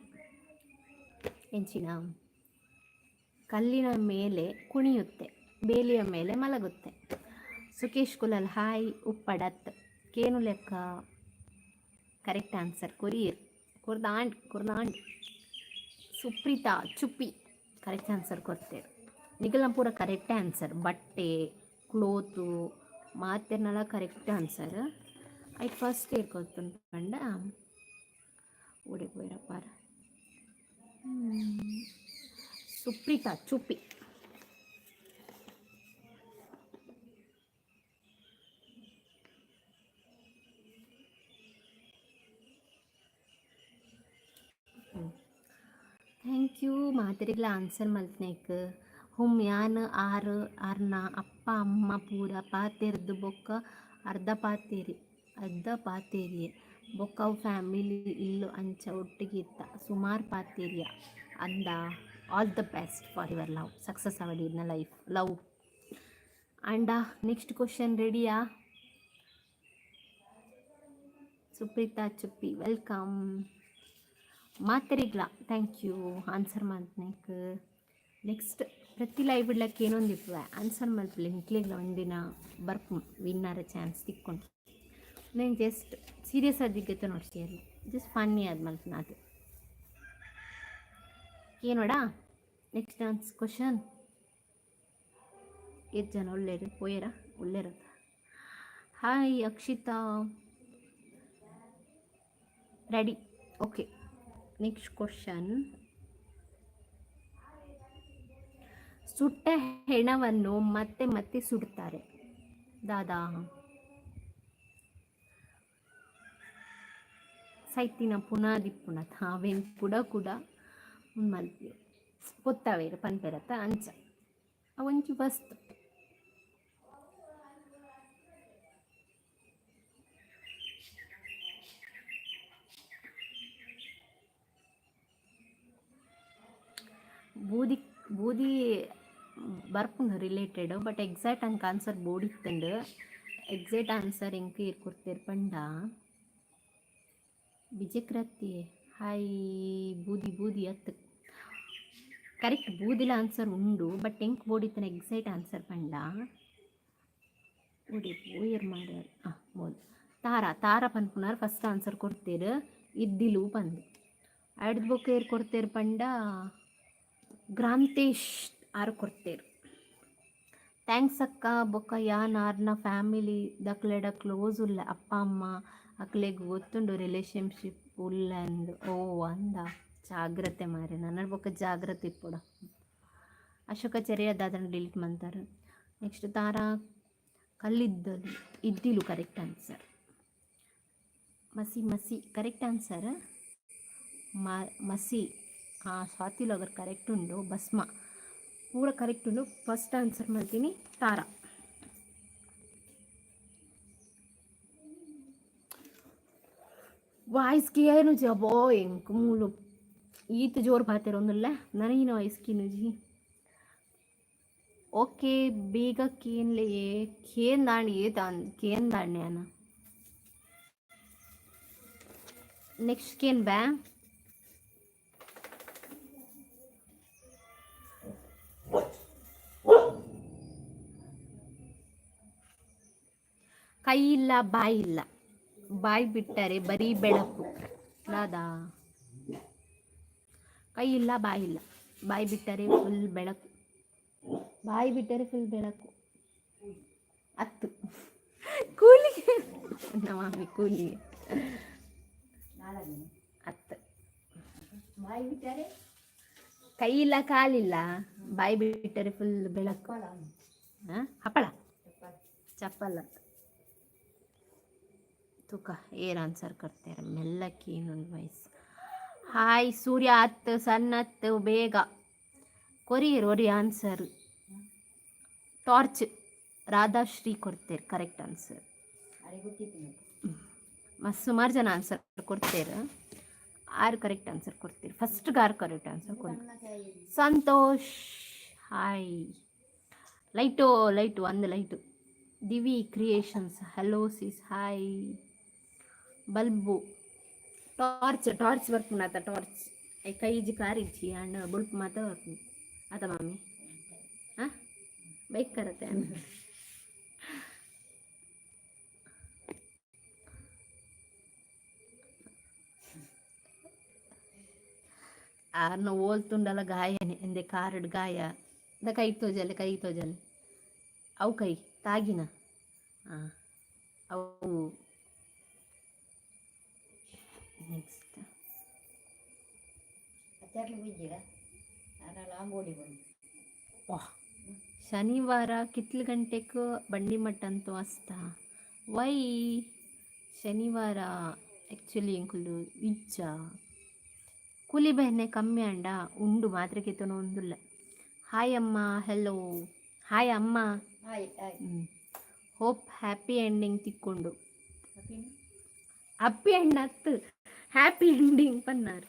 ಎಂಚಿನ? ಕಲ್ಲಿನ ಮೇಲೆ ಕುಣಿಯುತ್ತೆ, ಬೇಲಿಯ ಮೇಲೆ ಮಲಗುತ್ತೆ. ಸುಕೇಶ್ ಕುಲಲ್ ಹಾಯ್. ಉಪ್ಪಡತ್ ಕೇನು ಲೆಕ್ಕ. ಕರೆಕ್ಟ್ ಆನ್ಸರ್ ಕೊರಿಯರ್ ಕುರ್ದಾಂಡ್ ಕುರ್ದಾಂಡ್. ಸುಪ್ರೀತಾ ಚುಪ್ಪಿ ಕರೆಕ್ಟ್ ಆನ್ಸರ್ ಕೊರ್ತೇರು. ನಿಗಲ್ನ ಪೂರ ಕರೆಕ್ಟ್ ಆನ್ಸರ್. ಬಟ್ಟೆ, ಕ್ಲೋತು ಮಾತೆರ್ನಲ correct answer. I first year ಕೊರ್ತುಂಡು ಪಂಡ ಓಡೆ ಪೋಯರಪ್ಪಾರ. ಸುಪ್ರೀತಾ ಚುಪ್ಪಿ. Thank you ಮಾತೆರೆಗ್ಲ ಆನ್ಸರ್ ಮಲ್ತ್ನೇಕ್. ಹುಮ್ ಯಾನ್ ಆರ್ ಆರ್ನ ಅಪ್ಪ ಅಮ್ಮ ಪೂರ ಪಾತೆರ್ದ್ ಬೊಕ್ಕ ಅರ್ಧ ಪಾತೆರಿ ಅರ್ಧ ಪಾತೆರಿಯೆ. ಬೊಕ್ಕ ಅವು ಫ್ಯಾಮಿಲಿ ಇಲ್ಲು ಅಂಚ ಒಟ್ಟಿಗೆ ಇತ್ತ, ಸುಮಾರ್ ಪಾತೆರಿಯ ಅಂದ. All the best for your love, success ಆವಡ್ ಇರ್ನ ಲೈಫ್ ಲವ್. ಅಂಡ ನೆಕ್ಸ್ಟ್ ಕ್ವಶನ್ ರೆಡಿಯಾ? ಸುಪ್ರೀತಾ ಚುಪ್ಪಿ welcome. ಮಾತೆರೆಗ್ಲ thank you answer ಮಲ್ತ್ನೇಕ್. ನೆಕ್ಸ್ಟ್ ಪ್ರತಿ ಲೈವ್ ಇಡ್ಲಕ್ಕೆ ಏನೊಂದು ಇಪ್ಪುವೆ, ಆನ್ಸರ್ ಮಲ್ಪಲೆ. ನಿಕ್ಲೆಗ್ಲ ಒಂದಿನ ಬರ್ಪು, ವಿನ್ನರ ಚಾನ್ಸ್ ತಿಕ್ಕೊಂಡು. నేను ಜಸ್ಟ್ ಸೀರಿಯಸ್ ಆದಿగ్గತ್ತ ನೋಡ್ಸಿ, ಜಸ್ಟ್ ಫನ್ನಿ ಆದ್ ಮಲ್ಪುನ ಅದು. ಕೇನೋಡಾ ನೆಕ್ಸ್ಟ್ ಆನ್ಸ್ ಕ್ವಶನ್? ಏತ್ ಜನ ಉಲ್ಲೇರು? ಪೋಯೆರಾ? ಉಲ್ಲೇರತ್ತ. Hi Akshita, ready? Okay, next question. ಸುಟ್ಟ ಹೆಣವನ್ನು ಮತ್ತೆ ಮತ್ತೆ ಸುಡ್ತಾರೆ ದಾದಾ? ಸೈತಿನ ಪುನ ದಿಪ್ಪುನ ಅವೆನ್ ಕುಡ ಕುಡ ಮಲ್ಪಿ ಪೊತ್ತವೇರು ಪನ್ಪೆರತ್ತ ಅಂಚ ಅವಂಚಿ ವಸ್ತು. ಬೂದಿ ಬೂದಿ ಬರ್ಪುಂಡು ರಿಲೇಟೆಡ್, ಬಟ್ ಎಕ್ಸಾಕ್ಟ್ ಅಂಕ ಆನ್ಸರ್ ಬೋಡಿತ್ತಂಡು. ಎಕ್ಸಾಕ್ಟ್ ಆನ್ಸರ್ ಎಂಕ್ ಈರ್ ಕೊರ್ತೆರ್ ಪಂಡ ಬಿಜಕ್ರತಿ. ಹಾಯ್. ಬೂದಿ, ಬೂದಿ ಅತ್. ಕರೆಕ್ಟ್, ಬೂದಿಲ ಆನ್ಸರ್ ಉಂಡು. ಬಟ್ ಎಂಕ್ ಬೋಡಿತ್ತನ ಎಕ್ಸಾಕ್ಟ್ ಆನ್ಸರ್ ಪಂಡ, ಓಡಿ ಪೋಯೆರ್ ಮಾರ್ರೆ. ಹಾಂ, ಬೋದು. ತಾರಾ, ತಾರಾ ಪನ್ಪುನಾರ್ ಫಸ್ಟ್ ಆನ್ಸರ್ ಕೊರ್ತೆರ್, ಇದ್ದಿಲು ಪಂದ್. ಐಡ್ದ್ ಬೊಕ್ಕ ಏರ್ ಕೊರ್ತೆರ್ ಪಂಡ ಗ್ರಾಂತೇಶ್ ಆರ್ ಕೊರ್ತೆರ್. Thanks ಅಕ್ಕ. ಬೊಕ್ಕ ಯಾನ್ ಆರ್ನ ಫ್ಯಾಮಿಲಿ ದಕ್ಲೆಡ ಕ್ಲೋಸ್ ಉಲ್ಲ. ಅಪ್ಪ ಅಮ್ಮ ಅಕ್ಲೆಗ್ ಗೊತ್ತುಂಡು ರಿಲೇಶನ್ಶಿಪ್ ಉಲ್ಲ ಅಂದ್. ಓ, ಅಂದ? ಜಾಗ್ರತೆ ಮಾರ್ರೆ, ನನ್ನಡ್ ಬೊಕ್ಕ ಜಾಗ್ರತೆ ಇಪ್ಪೊಡು. ಅಶೋಕಾಚಾರ್ಯ ದಾದನ ಡಿಲೀಟ್ ಮಂತಾರೆ. ನೆಕ್ಸ್ಟ್ ತಾರಾ ಕಲ್ಲಿದ್ದಲು, ಇದ್ದಿಲು ಕರೆಕ್ಟ್ ಆನ್ಸರ್. ಮಸಿ, ಮಸಿ ಕರೆಕ್ಟ್ ಆನ್ಸರ್. ಮಸಿ. ಹಾಂ, ಸ್ವಾತಿ ಲಾಗರ್ ಕರೆಕ್ಟ್ ಉಂಡು. ಭಸ್ಮ ಪೂರ ಕರೆಕ್ಟ್ ಉಂಡು. ಫಸ್ಟ್ ಆನ್ಸರ್ ಮಾಡ್ತೀನಿ ತಾರಾ. ವಾಯ್ಸ್ ಕೇನುಜಿ. ಅಬ್ಬೋ, ಎಂಕ್ ಮೂಲು ಈತ್ ಜೋರು ಪಾತೆರೊಂದುಲ್ಲೆ, ನನಗಿನ ವಾಯ್ಸ್ ಕೇನುಜಿ. ಓಕೆ, ಬೇಗ ಕೇನ್ಲೆ. ಕೇಂದಾಂಡ್, ಏತ್ ಕೇಂದಾಂಡ್ ಯಾನ್. ನೆಕ್ಸ್ಟ್ ಕೇನ್ ಬ್ಯಾ. ಕೈ ಇಲ್ಲ, ಬಾಯಿ ಇಲ್ಲ, ಬಾಯಿ ಬಿಟ್ಟರೆ ಬರೀ ಬೆಳಕು. ದಾದಾ? ಕೈ ಇಲ್ಲ, ಬಾಯಿ ಇಲ್ಲ, ಬಾಯಿ ಬಿಟ್ಟರೆ ಫುಲ್ ಬೆಳಕು. ಬಾಯಿ ಬಿಟ್ಟರೆ ಫುಲ್ ಬೆಳಕು. ಹತ್ತು ಕೂಲಿಗೆ ನಮ್ಮ ಮಾಮಿ ಕೂಲಿಗೆ. ಹತ್ತು. ಬಾಯಿ ಬಿಟ್ಟರೆ ಕೈ ಇಲ್ಲ, ಕಾಲಿಲ್ಲ, ಬಾಯಿ ಬಿಟ್ಟರೆ ಫುಲ್ ಬೆಳಕು. ಹಾಂ, ಹಪ್ಪಳ, ಚಪ್ಪಲ್. ತೂಕ ಏರ್ ಆನ್ಸರ್ ಕೊಡ್ತಾರೆ. ಮೆಲ್ಲಕ್ಕೆ ಇನ್ನೊಂದು ವಯಸ್ಸು. ಹಾಯ್ ಸೂರ್ಯ ಅತ್ತು, ಸಣ್ಣತ್ತು, ಬೇಗ ಕೊರಿಯರ್ ಒರಿ ಆನ್ಸರ್. ಟಾರ್ಚ್, ರಾಧಾಶ್ರೀ ಕೊಡ್ತೇವೆ ಕರೆಕ್ಟ್ ಆನ್ಸರ್. ಮಸ್ತ್ ಸುಮಾರು ಜನ ಆನ್ಸರ್ ಕೊಡ್ತೇವೆ. ಆರು ಕರೆಕ್ಟ್ ಆನ್ಸರ್ ಕೊಡ್ತೀರಿ. ಫಸ್ಟ್ಗೆ ಆರು ಕರೆಕ್ಟ್ ಆನ್ಸರ್ ಕೊಡ್ತೀರಿ. ಸಂತೋಷ್ ಹಾಯ್. ಲೈಟು, ಲೈಟು, ಒಂದು light. Divi creations hello sis, hi. Bulb, torch, torch ಬರ್ಪುಂಡು ಆತ. ಟಾರ್ಚ್ I ಕೈ ಇಜ್ಜಿ, ಕಾರ್ ಇಜ್ಜಿ, ಅಣ್ಣ ಬೊಲ್ಪು ಮಾತ ಬರ್ಪುಂಡು ಆತ ಮಾಮಿ. ಹಾಂ, ಬೈಕ್ ಕರತೆ. ಆರ್ನ ಓಲ್ತುಂಡಲ ಗಾಯನೆ ಎಂದೆ ಕಾರಡ್ ಗಾಯ the. ಕೈ ತೋಜಲೆ, ಕೈ ತೋಜಲೆ. ಅವು ಕೈ ತಾಗಿನ. ಹಾಂ, ಅವು. ನೆಕ್ಸ್ಟ್. ವಾಹ್, ಶನಿವಾರ ಕಿತ್ಲು ಗಂಟೆಗೆ ಬಂಡಿ ಮಟ್ಟ ಅಂತೂ ಅಸ್ತ. ವೈ ಶನಿವಾರ? ಆ್ಯಕ್ಚುಲಿ ಎಂಕುಲು ಇಜ್ಜ. ಕೂಲಿ ಬೇನೆ ಕಮ್ಮಿ ಅಂಡ ಉಂಡು ಮಾತ್ರೆ ಕೆತ್ತನ ಒಂದುಲ್ಲ. ಹಾಯ್ ಅಮ್ಮ, ಹೆಲೋ, ಹಾಯ್ ಅಮ್ಮ. Hi hi. Hope happy ending ತಿಕ್ಕೊಂಡು. ಹ್ಯಾಪಿ ಎಂಡ್ ಅತ್ತು, ಹ್ಯಾಪಿ ಎಂಡಿಂಗ್ ಪನ್ನಾರ್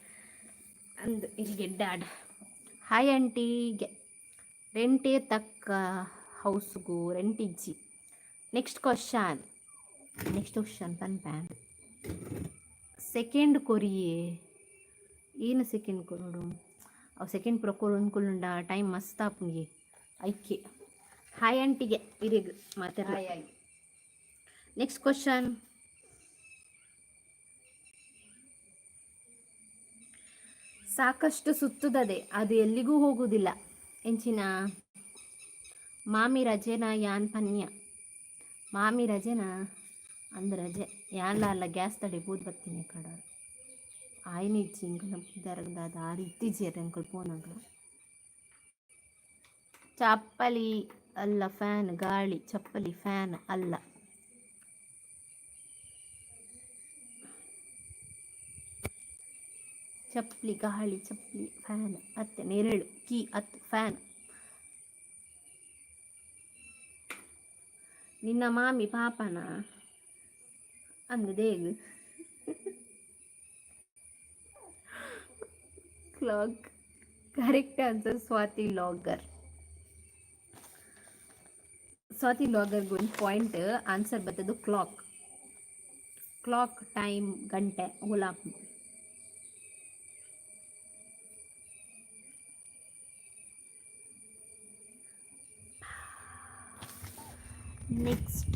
ಅಂದು ಇಲ್ಲಿಗೆ ಡ್ಯಾಡ್. ಹಾಯ್ ಆಂಟಿಗೆ. ರೆಂಟೇ ತಕ್ಕ ಹೌಸ್ಗು ರೆಂಟ್ ಇಜ್ಜಿ. ನೆಕ್ಸ್ಟ್ ಕ್ವಶನ್, ನೆಕ್ಸ್ಟ್ ಕ್ವಶನ್ ಪನ್ಪ. ಸೆಕೆಂಡ್ ಕೊರಿಯೇ. ಏನು ಸೆಕೆಂಡ್ ಕೊರೊಡು? ಅವು ಸೆಕೆಂಡ್ ಪೂರ ಕೊರೊಂದು ಟೈಮ್ ಮಸ್ತ್ ಆಪುಂಡು ಐಕೆ. ಹಾಯ್ ಆಂಟಿಗೆ ಇರಿಗ್ ಮಾತಾಡ. Hi hi. Next question. ಸಾಕಷ್ಟು ಸುತ್ತುತ್ತದೆ, ಅದು ಎಲ್ಲಿಗೂ ಹೋಗುವುದಿಲ್ಲ. ಎಂಚಿನ? ಮಾಮಿ ರಜೆನ? ಯಾನ್ ಪನ್ಯ ಮಾಮಿ ರಜೆನಾ ಅಂದ್ ರಜೆ ಯಾನ್ಲ ಅಲ್ಲ. ಗ್ಯಾಸ್ ತಡೆ ಬೂದ್ ಬತ್ತೀನಿ ಕಡ ಆಯ್ನ ಇಜ್ಜಿ. ಇಂಕಲ್ನ ಪುದರ್ದಾದ ಆರು ಇತ್ತೀಚೆರ್ ಎಂಕುಲು ಪೋನಾಗ. ಚಪ್ಪಲಿ ಅಲ್ಲ, ಫ್ಯಾನ್ ಗಾಳಿ. ಚಪ್ಪಲಿ, ಫ್ಯಾನ್ ಅಲ್ಲ. ಚಪ್ಪಲಿ ಗಾಳಿ, ಚಪ್ಪಲಿ ಫ್ಯಾನ್ ಅತ್ತೆ. ನೆರಳು ಕೀ ಅತ್ ಫ್ಯಾನ್. ನಿನ್ನ ಮಾಮಿ ಪಾಪನ ಅಂದು ದೇಗ್. Clock correct answer. Swati logger. Swathi ಲಾಗರ್ಗೆ ಒಂದು ಪಾಯಿಂಟ್. ಆನ್ಸರ್ ಬರ್ತದೆ ಕ್ಲಾಕ್. ಕ್ಲಾಕ್, ಟೈಮ್, ಗಂಟೆ, ಓಲಾಪ್. ನೆಕ್ಸ್ಟ್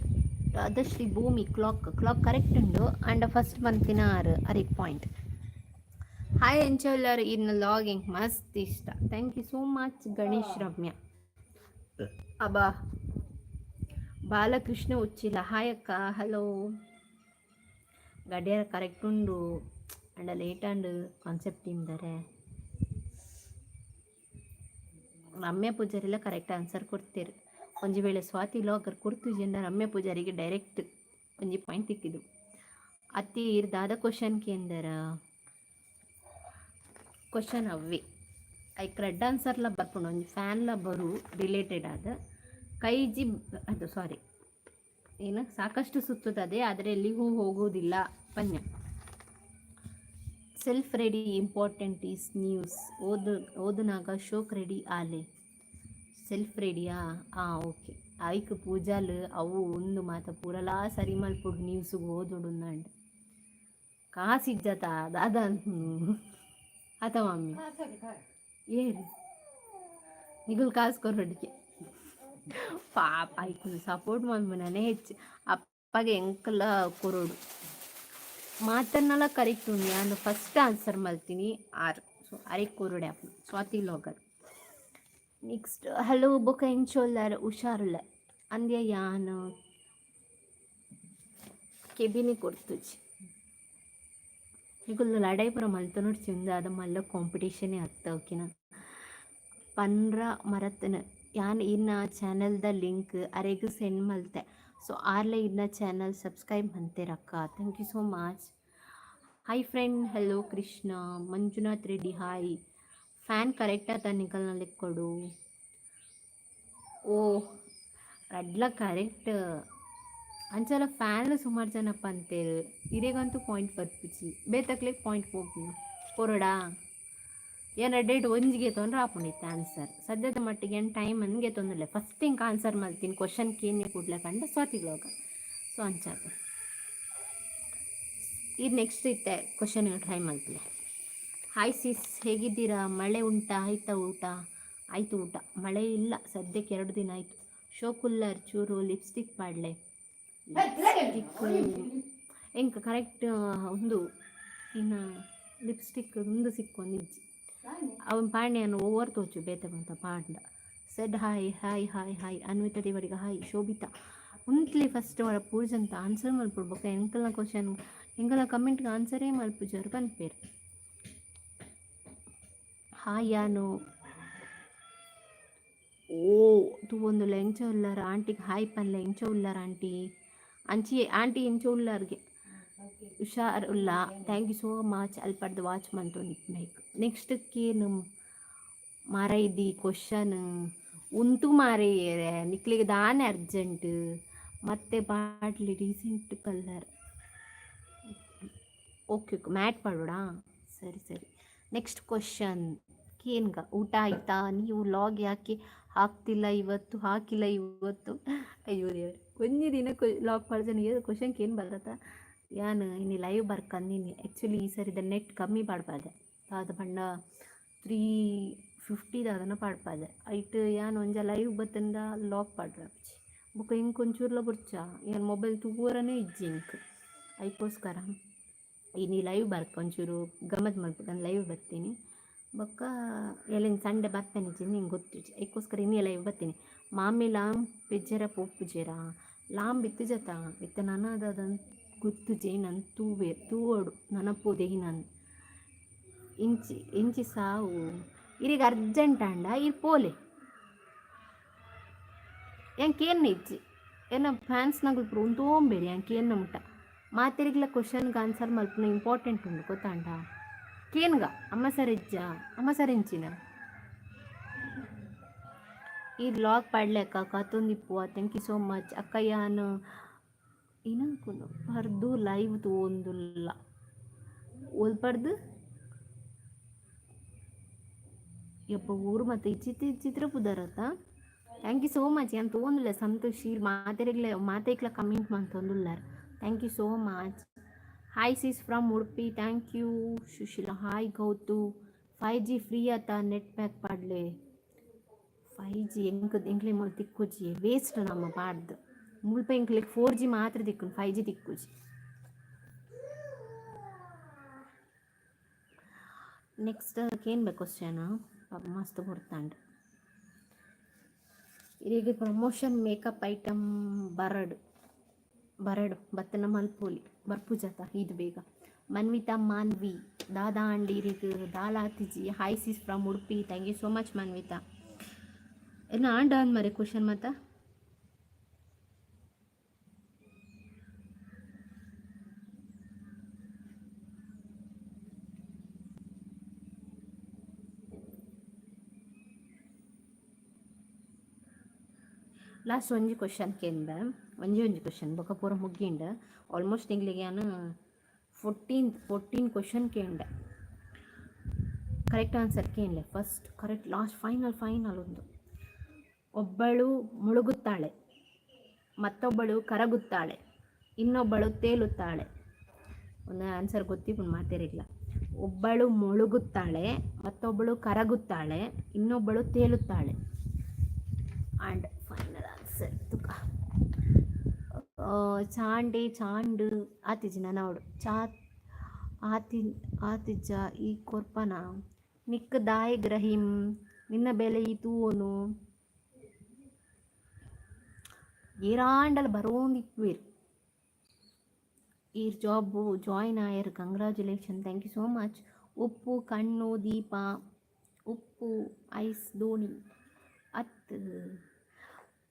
ಅದಶ್ರೀ ಭೂಮಿ, ಕ್ಲಾಕ್. ಕ್ಲಾಕ್ ಕರೆಕ್ಟ್ ಉಂಡು. ಅಂಡ್ ಫಸ್ಟ್ ಮಂತಿನ ಆರು ಅರಿಗ್ ಪಾಯಿಂಟ್. ಹಾಯ್ ಎಂಚೋಲ್ಲರ್, ಇನ್ನು ಲಾಗಿಂಗ್ ಮಸ್ತ್ ಇಷ್ಟ. Thank you so much Ganesh. Ramya, Aba Balakrishna Uchila, hi ಅಕ್ಕ, ಹಲೋ. ಗಡಿಯಾರ ಕರೆಕ್ಟ್ ಉಂಡು. ಅಂಡ ಲೇಟ್ ಅಂಡ್ ಕಾನ್ಸೆಪ್ಟ್ ಟೀಮ್ದರೆ ರಮ್ಯಾ ಪೂಜಾರಿಲ್ಲ ಕರೆಕ್ಟ್ ಆನ್ಸರ್ ಕೊಡ್ತೀರಿ. ಒಂಜಿ ವೇಳೆ ಸ್ವಾತಿ ಲಾಗರ್ ಕೊಡ್ತು ಜನ ರಮ್ಯಾ ಪೂಜಾರಿಗೆ ಡೈರೆಕ್ಟ್ ಒಂಜಿ ಪಾಯಿಂಟ್ ತಿಕ್ಕಿದು. ಅತ್ತಿ ದಾದ ಕ್ವಶನ್ ಕೇಂದರ? ಕ್ವಶನ್ ಅವ್ವೆ ಐಕ್ ರೆಡ್ ಆನ್ಸರ್ಲ ಬರ್ಪುಂಡು. ಒಂಜಿ ಫ್ಯಾನ್ಲ ಬರು ರಿಲೇಟೆಡ್ ಆದ ಕೈಜಿ ಅದು, ಸಾರಿ, ಏನು ಸಾಕಷ್ಟು ಸುತ್ತುತ್ತದೆ ಆದರೆ ಎಲ್ಲಿಗೂ ಹೋಗುವುದಿಲ್ಲ ಪನ್ಯ. Self ready important is news ಓದು ಓದುನಾಗ ಶೋಕ್ ರೆಡಿ ಆಲೆ. ಸೆಲ್ಫ್ ರೆಡಿಯಾ? ಹಾಂ, ಓಕೆ. ಐಕ್ ಪೂಜಾಲ್ ಅವು ಒಂದು ಮಾತ ಪೂರಲಾ ಸರಿ ಮಲ್ಪೊಡು ನ್ಯೂಸ್ಗೆ ಓದೋಡು ಅಂಡ್ ಕಾಸಿಜ್ಜತ ದಾದ ಆತ ಮಮ್ಮಿ. ಏರು ನಿಗುಲ್ ಕಾಸು ಕೊರಡಿಕೆ ಪಾಪ. ಐಕು ಸಪೋರ್ಟ್ ಮಲ್ಪುನನೇ ಹೆಚ್ಚು. ಅಪ್ಪಗೆ ಎಂಕಲ ಕೊರೊಡು ಮಾತನ್ನೆಲ್ಲ ಕರೆಕ್ಟ್ ಉಂಡು. ನಾನು ಫಸ್ಟ್ ಆನ್ಸರ್ ಮಲ್ತೀನಿ ಆರು. ಸೊ ಅರೆಗ್ ಕೊರೊಡೆ ಅಪ್ಪು ಸ್ವಾತಿ ಲಾಗರ್. ನೆಕ್ಸ್ಟ್, ಹಲೋ ಬೊಕ ಎಂಚೊಲ್ಲಾರ್? ಹುಷಾರುಲ್ಲ ಅಂದ್ಯ. ಯಾನ್ ಕೆಬಿನಿ ಕೊರ್ತುಜಿ. ನಿಕುಲು ಲಡಾಯಿ ಪೂರ ಮಲ್ತೊನೊಡ್ಚಿ. ಉಂದು ಅದ ಮಲ್ಲ ಕಾಂಪಿಟೇಷನೇ ಅತ್ತ, ಓಕೆನಾ? ಪನ್ರ ಮರತ್ನ ಯಾನ್ ಇನ್ನ ಚಾನೆಲ್ದ ಲಿಂಕ್ ಅರೆಗ್ ಸೆಂಡ್ ಮಲ್ತೆ. ಸೊ ಆರ್ಲೆ ಇನ್ನ ಚಾನಲ್ ಸಬ್ಸ್ಕ್ರೈಬ್ ಮಂತೇರಕ್ಕ. Thank you so much. Hi friend, hello Krishna Manjunath Reddy, hi. Fan correct ಆತ ನಿಕಲ್ನ ಲೆಕ್ಕೊಡು. ಓ, ರಡ್ಲ ಕರೆಕ್ಟ್. ಅಂಚಲ ಫ್ಯಾನ್ ಸುಮಾರು ಜನ ಪಂತೇರು. ಇರೆಗಂತೂ ಪಾಯಿಂಟ್ ಬರ್ಪುಜಿ, ಬೇತಕ್ಲೆಗ್ ಪಾಯಿಂಟ್ ಪೋಪುಂಡು. ಕೊರೊಡಾ? ಏನ ಡೇಟ್ ಒಂಜಿಗೆ ತೊಂದ್ರೆ ಆಪುಂಡಿತ್ತು ಆನ್ಸರ್. ಸದ್ಯದ ಮಟ್ಟಿಗೆ ಏನು ಟೈಮ್ ಅನ್ಗೆ ತೊಂದರೆ. ಫಸ್ಟ್ ಹಿಂಗೆ ಆನ್ಸರ್ ಮಲ್ತೀನಿ ಕ್ವಶನ್ ಕೇನೆ ಕೂಡ್ಲೆ ಕಂಡ ಸ್ವಾತಿ ಲಾಗರ್. ಸೊ ಅಂಚಾದ ಇದು ನೆಕ್ಸ್ಟ್ ಇತ್ತೆ ಕ್ವಶನ್ ಟ್ರೈ ಮಲ್ತೀನಿ. ಹಾಯ್ ಸಿಸ್, ಹೇಗಿದ್ದೀರಾ? ಮಳೆ ಉಂಟಾ? ಆಯ್ತಾ ಊಟ? ಆಯಿತು ಊಟ. ಮಳೆ ಇಲ್ಲ ಸದ್ಯಕ್ಕೆ, 2 ದಿನ ಆಯಿತು. ಶೋಕುಲ್ಲರ್ ಚೂರು ಲಿಪ್ಸ್ಟಿಕ್ ಪಾಡ್ಲೆ. ಲಿಪ್ಸ್ಟಿಕ್ ಎಂಕ್ ಕರೆಕ್ಟ್ ಒಂದು ಇನ್ನು ಲಿಪ್ಸ್ಟಿಕ್ ಒಂದು ಸಿಕ್ಕೊಂದಿಜ್ಜಿ. ಅವನ ಪಾಂಡ್ಯನ ಓವರ್ ತೋಚು ಬೇತೆ ಬಂತ ಪಾಂಡ. Said hi hi hi hi Anvita Devadiga, hi. Shobhita ಉಂತ್ಲಿ. ಫಸ್ಟ್ ಅವರ ಪೂಜಂತ ಆನ್ಸರ್ ಮಲ್ಪೊಡು. ಬೊಕ್ಕ ಎಂಕಲ್ನ ಕ್ವಶನ್, ಎಂಕಲ್ನ ಕಮೆಂಟ್ಗೆ ಆನ್ಸರೇ ಮಲ್ಪುಜಾರು ಪನ್ಪೇರು. ಹಾಯ್ ಯಾನು ಓ ತೂವೊಂದುಲ್ಲ. ಎಂಚ ಉಲ್ಲಾರ? ಆಂಟಿಗೆ ಹಾಯ್ ಪನ್ಲೆ. ಎಂಚ ಉಲ್ಲಾರ ಆಂಟಿ? ಅಂಚಿ ಆಂಟಿ, ಎಂಚ ಉಲ್ಲಾರ್ಗೆ? ಹುಷಾರ್ ಉಲ್ಲ. Thank you so much. ಅಲ್ಪಡ್ದು watch ಮಂತೊಂದಿಪ್ಪುನೈಕ್. Next ಕೇನು ಮಾರೈದಿ ಕ್ವಶನ್? ಉಂತು ಮಾರೈಯರೆ, ನಿಕ್ಲಿಗೆ ದಾನೆ ಅರ್ಜೆಂಟ್? ಮತ್ತೆ ಬಾಟ್ಲಿ ರೀಸೆಂಟ್ ಕಲರ್. ಓಕೆ, ಮ್ಯಾಟ್ ಮಾಡೋಣ. ಸರಿ ಸರಿ, ನೆಕ್ಸ್ಟ್ ಕ್ವಶನ್ ಕೇನ್ಗ. ಊಟ ಆಯ್ತಾ? ನೀವು ಲಾಗ್ ಯಾಕೆ ಹಾಕ್ತಿಲ್ಲ ಇವತ್ತು? ಹಾಕಿಲ್ಲ ಇವತ್ತು. ಅಯ್ಯೋ ದೇವ್ರೆ, ಒಂಜಿ ದಿನ ಲಾಗ್ ಪಾಡ್ಜನ ಕ್ವಶನ್ ಕೇನ್ ಬರತ್ತ? ಯಾನ್ ಇನಿ ಲೈವ್ ಬರ್ಕಂದಿನಿ. ಆ್ಯಕ್ಚುಲಿ ಈ ಸರಿದ ನೆಟ್ ಕಮ್ಮಿ ಪಾಡ್ಪಾದೆ. ದಾದ ಪಂಡ 350 ದಾದನ ಪಾಡ್ಪಾದೆ. ಐಟ್ ಯಾನ್ ಒಂಜ ಲೈವ್ ಬತ್ತಂದ ಲಾಗ್ ಪಾಡ್ರಾಪುಜಿ. ಬೊಕ ಎಂಕ್ ಒಂಚೂರ್ಲ ಬೊಡ್ಚ, ಯಾನ್ ಮೊಬೈಲ್ ತೂವರನೇ ಇಜ್ಜಿ ಎಂಕ್. ಐಕೋಸ್ಕರ ಇನಿ ಲೈವ್ ಬರ್ಕ ಒಂಚೂರು ಗಮ್ಮತ್ ಮಲ್ಪುಗ ಲೈವ್ ಬರ್ತೀನಿ. ಬೊಕ್ಕ ಎಲ್ಲೆನ್ ಸಂಡೆ ಬರ್ಪೆನಿಜ್ಜಿ ನಿಂಗೆ ಗೊತ್ತಿಜ್ಜಿ. ಐಕೋಸ್ಕರ ಇನಿ ಲೈವ್ ಬರ್ತೀನಿ. ಮಾಮಿ ಲಾಂ ಪೆಜ್ಜೆರ ಪೋಪುಜೆರಾ? ಲಾಂಬ್ ಇತ್ತುಜತ ಇತ್ತೆ ನನ ಅದನ್ ಗೊತ್ತುಜಿ. ನನ್ ತೂವೆ ತೂವೊಡು ನನ ಪೋದೆ. ನನ್ ಇಂಚಿ ಇಂಚಿ ಸಾವು. ಇರಿಗ್ ಅರ್ಜೆಂಟ್ ಆಂಡ ಇರ್ ಪೋಲೆ. ಎಂಕ್ ಏನ್ ಇಜ್ಜಿ. ಎನ್ನ ಫ್ಯಾನ್ಸ್ನಗುಲು ಪೂರ ಉಂತೊಂಬೆರ್. ಎಂಕ್ ಏನ್ನ ಮುಟ್ಟ ಮಾತೆರಿಗ್ಲ ಕ್ವಶನ್ಗೆ ಆನ್ಸರ್ ಮಲ್ಪುನ ಇಂಪಾರ್ಟೆಂಟ್ ಉಂಡು, ಗೊತ್ತಾಂಡ? ಕೇನ್ಗ ಅಮ್ಮ ಸರ್ ಇಜ್ಜ? ಅಮ್ಮ ಸರ್ ಎಂಚಿನ ಈ ಲಾಗ್ ಪಾಡ್ಲೆ ಅಕ್ಕ, ಕಾತೊಂದಿಪ್ಪುವ. Thank you so much ಅಕ್ಕ. ಯಾನ್ ಏನಂಕುನು ಪರ್ದು ಲೈವ್ ತೂವೊಂದುಲ್ಲ. ಒಲ್ಪಡ್ದು ಯಪ್ಪ ಊರು ಮತ್ತೆ ಇಚಿತ್ರ ಇಚಿತ್ರ ಪುದರತ್ತ. Thank you so much. ಯಾನ್ ತೋಂದುಲ್ಲೆ ಸಂತೋಷ್, ಈರ್ ಮಾತೆರೆಗ್ಲ ಮಾತೆಕ್ಲ comment ಮಂತೊಂದುಲ್ಲಾರ್. Thank you so much. Hi sis from Udupi. Thank you Sushila. Hi Gautu. 5G free ಆತ, ನೆಟ್ ಪ್ಯಾಕ್ ಪಾಡ್ಲೆ. 5G ಎಂಕ್ ಎಂಕ್ಲೆ ಮೂಲು ತಿಕ್ಕುಜಿ, ವೇಸ್ಟ್ ನಮ್ಮ ಪಾಡ್ದು. ಮುಲ್ಪ ಎಂಕ್ಲೆಗ್ 4G ಮಾತ್ರ ತಿಕ್ಕುಂಡು, 5G ತಿಕ್ಕುಜಿ. Next ಕೇನ್ಬೆ question? ಪಾಪ ಮಸ್ತ್ ಪೊರ್ತಾಂಡ್. ಇರೆಗ್ ಪ್ರಮೋಷನ್ ಮೇಕಪ್ ಐಟಮ್ ಬರಡ್ ಬರಡ್ ಬತ್ತನ ಮಲ್ಪೊಲಿ, ಬರ್ಪುಜತ ಈದ್ ಬೇಗ. ಮನ್ವಿತಾ ಮಾನ್ವಿ, ದಾದಾ ಆಂಡ್ ಇರೆಗ್? ದಾಲ ಆತಿಜಿ. Hi sis from Udupi. Thank you so much Manvita. ಎನ್ನ ಆಂಡ ಅಂದ್ ಮರೆ ಕ್ವಶನ್ ಮಾತ. ಲಾಸ್ಟ್ ಒಂಜಿ ಕ್ವಶನ್ ಕೇಂದ, ಒಂಜಿ ಒಂಜಿ ಕ್ವಶನ್, ಬೊಕ ಪೂರ ಮುಗ್ಗಿಂಡ್. ಆಲ್ಮೋಸ್ಟ್ ಎಂಕ್ಲೆಗ್ ಯಾನ್ 14 ಕ್ವಶನ್ ಕೇಂಡೆ, ಕರೆಕ್ಟ್ ಆನ್ಸರ್ ಕೇನ್ಲೆ. First correct, last, final final ಒಂದು. ಒಬ್ಬಳು ಮುಳುಗುತ್ತಾಳೆ, ಮತ್ತೊಬ್ಬಳು ಕರಗುತ್ತಾಳೆ, ಇನ್ನೊಬ್ಬಳು ತೇಲುತ್ತಾಳೆ. ಒಂದು ಆನ್ಸರ್ ಗೊತ್ತಿಪ್ಪುಂಡು ಮಾತೆರೆಗ್ಲ. ಒಬ್ಬಳು ಮುಳುಗುತ್ತಾಳೆ, ಮತ್ತೊಬ್ಬಳು ಕರಗುತ್ತಾಳೆ, ಇನ್ನೊಬ್ಬಳು ತೇಲುತ್ತಾಳೆ. ಆ್ಯಂಡ್ ಫೈನಲ್ ಆನ್ಸರ್ ತುಕ. ಚಾಂಡೆ ಚಾಂಡು ಆತಿಜಿ ನನವಡು ಚಾ ಆತಿ ಆತಿಜ್ಜ ಈ ಕೊರ್ಪನ ನಿಕ್ ದಾಯೆಗ್ ರಹೀಂ ನಿನ್ನ ಬೆಲೆ ಈ ತೂವೊನು. ಏರಾಂಡಲ ಬರೋಂದಿಪ್ಪುವೆರ್. ಈರ್ ಜಾಬ್ ಜಾಯಿನ್ ಆಯರ್, congratulation, thank you so much. ಉಪ್ಪು ಕಣ್ಣು ದೀಪ ಉಪ್ಪು ಐಸ್ ದೋಣಿ ಅತ್.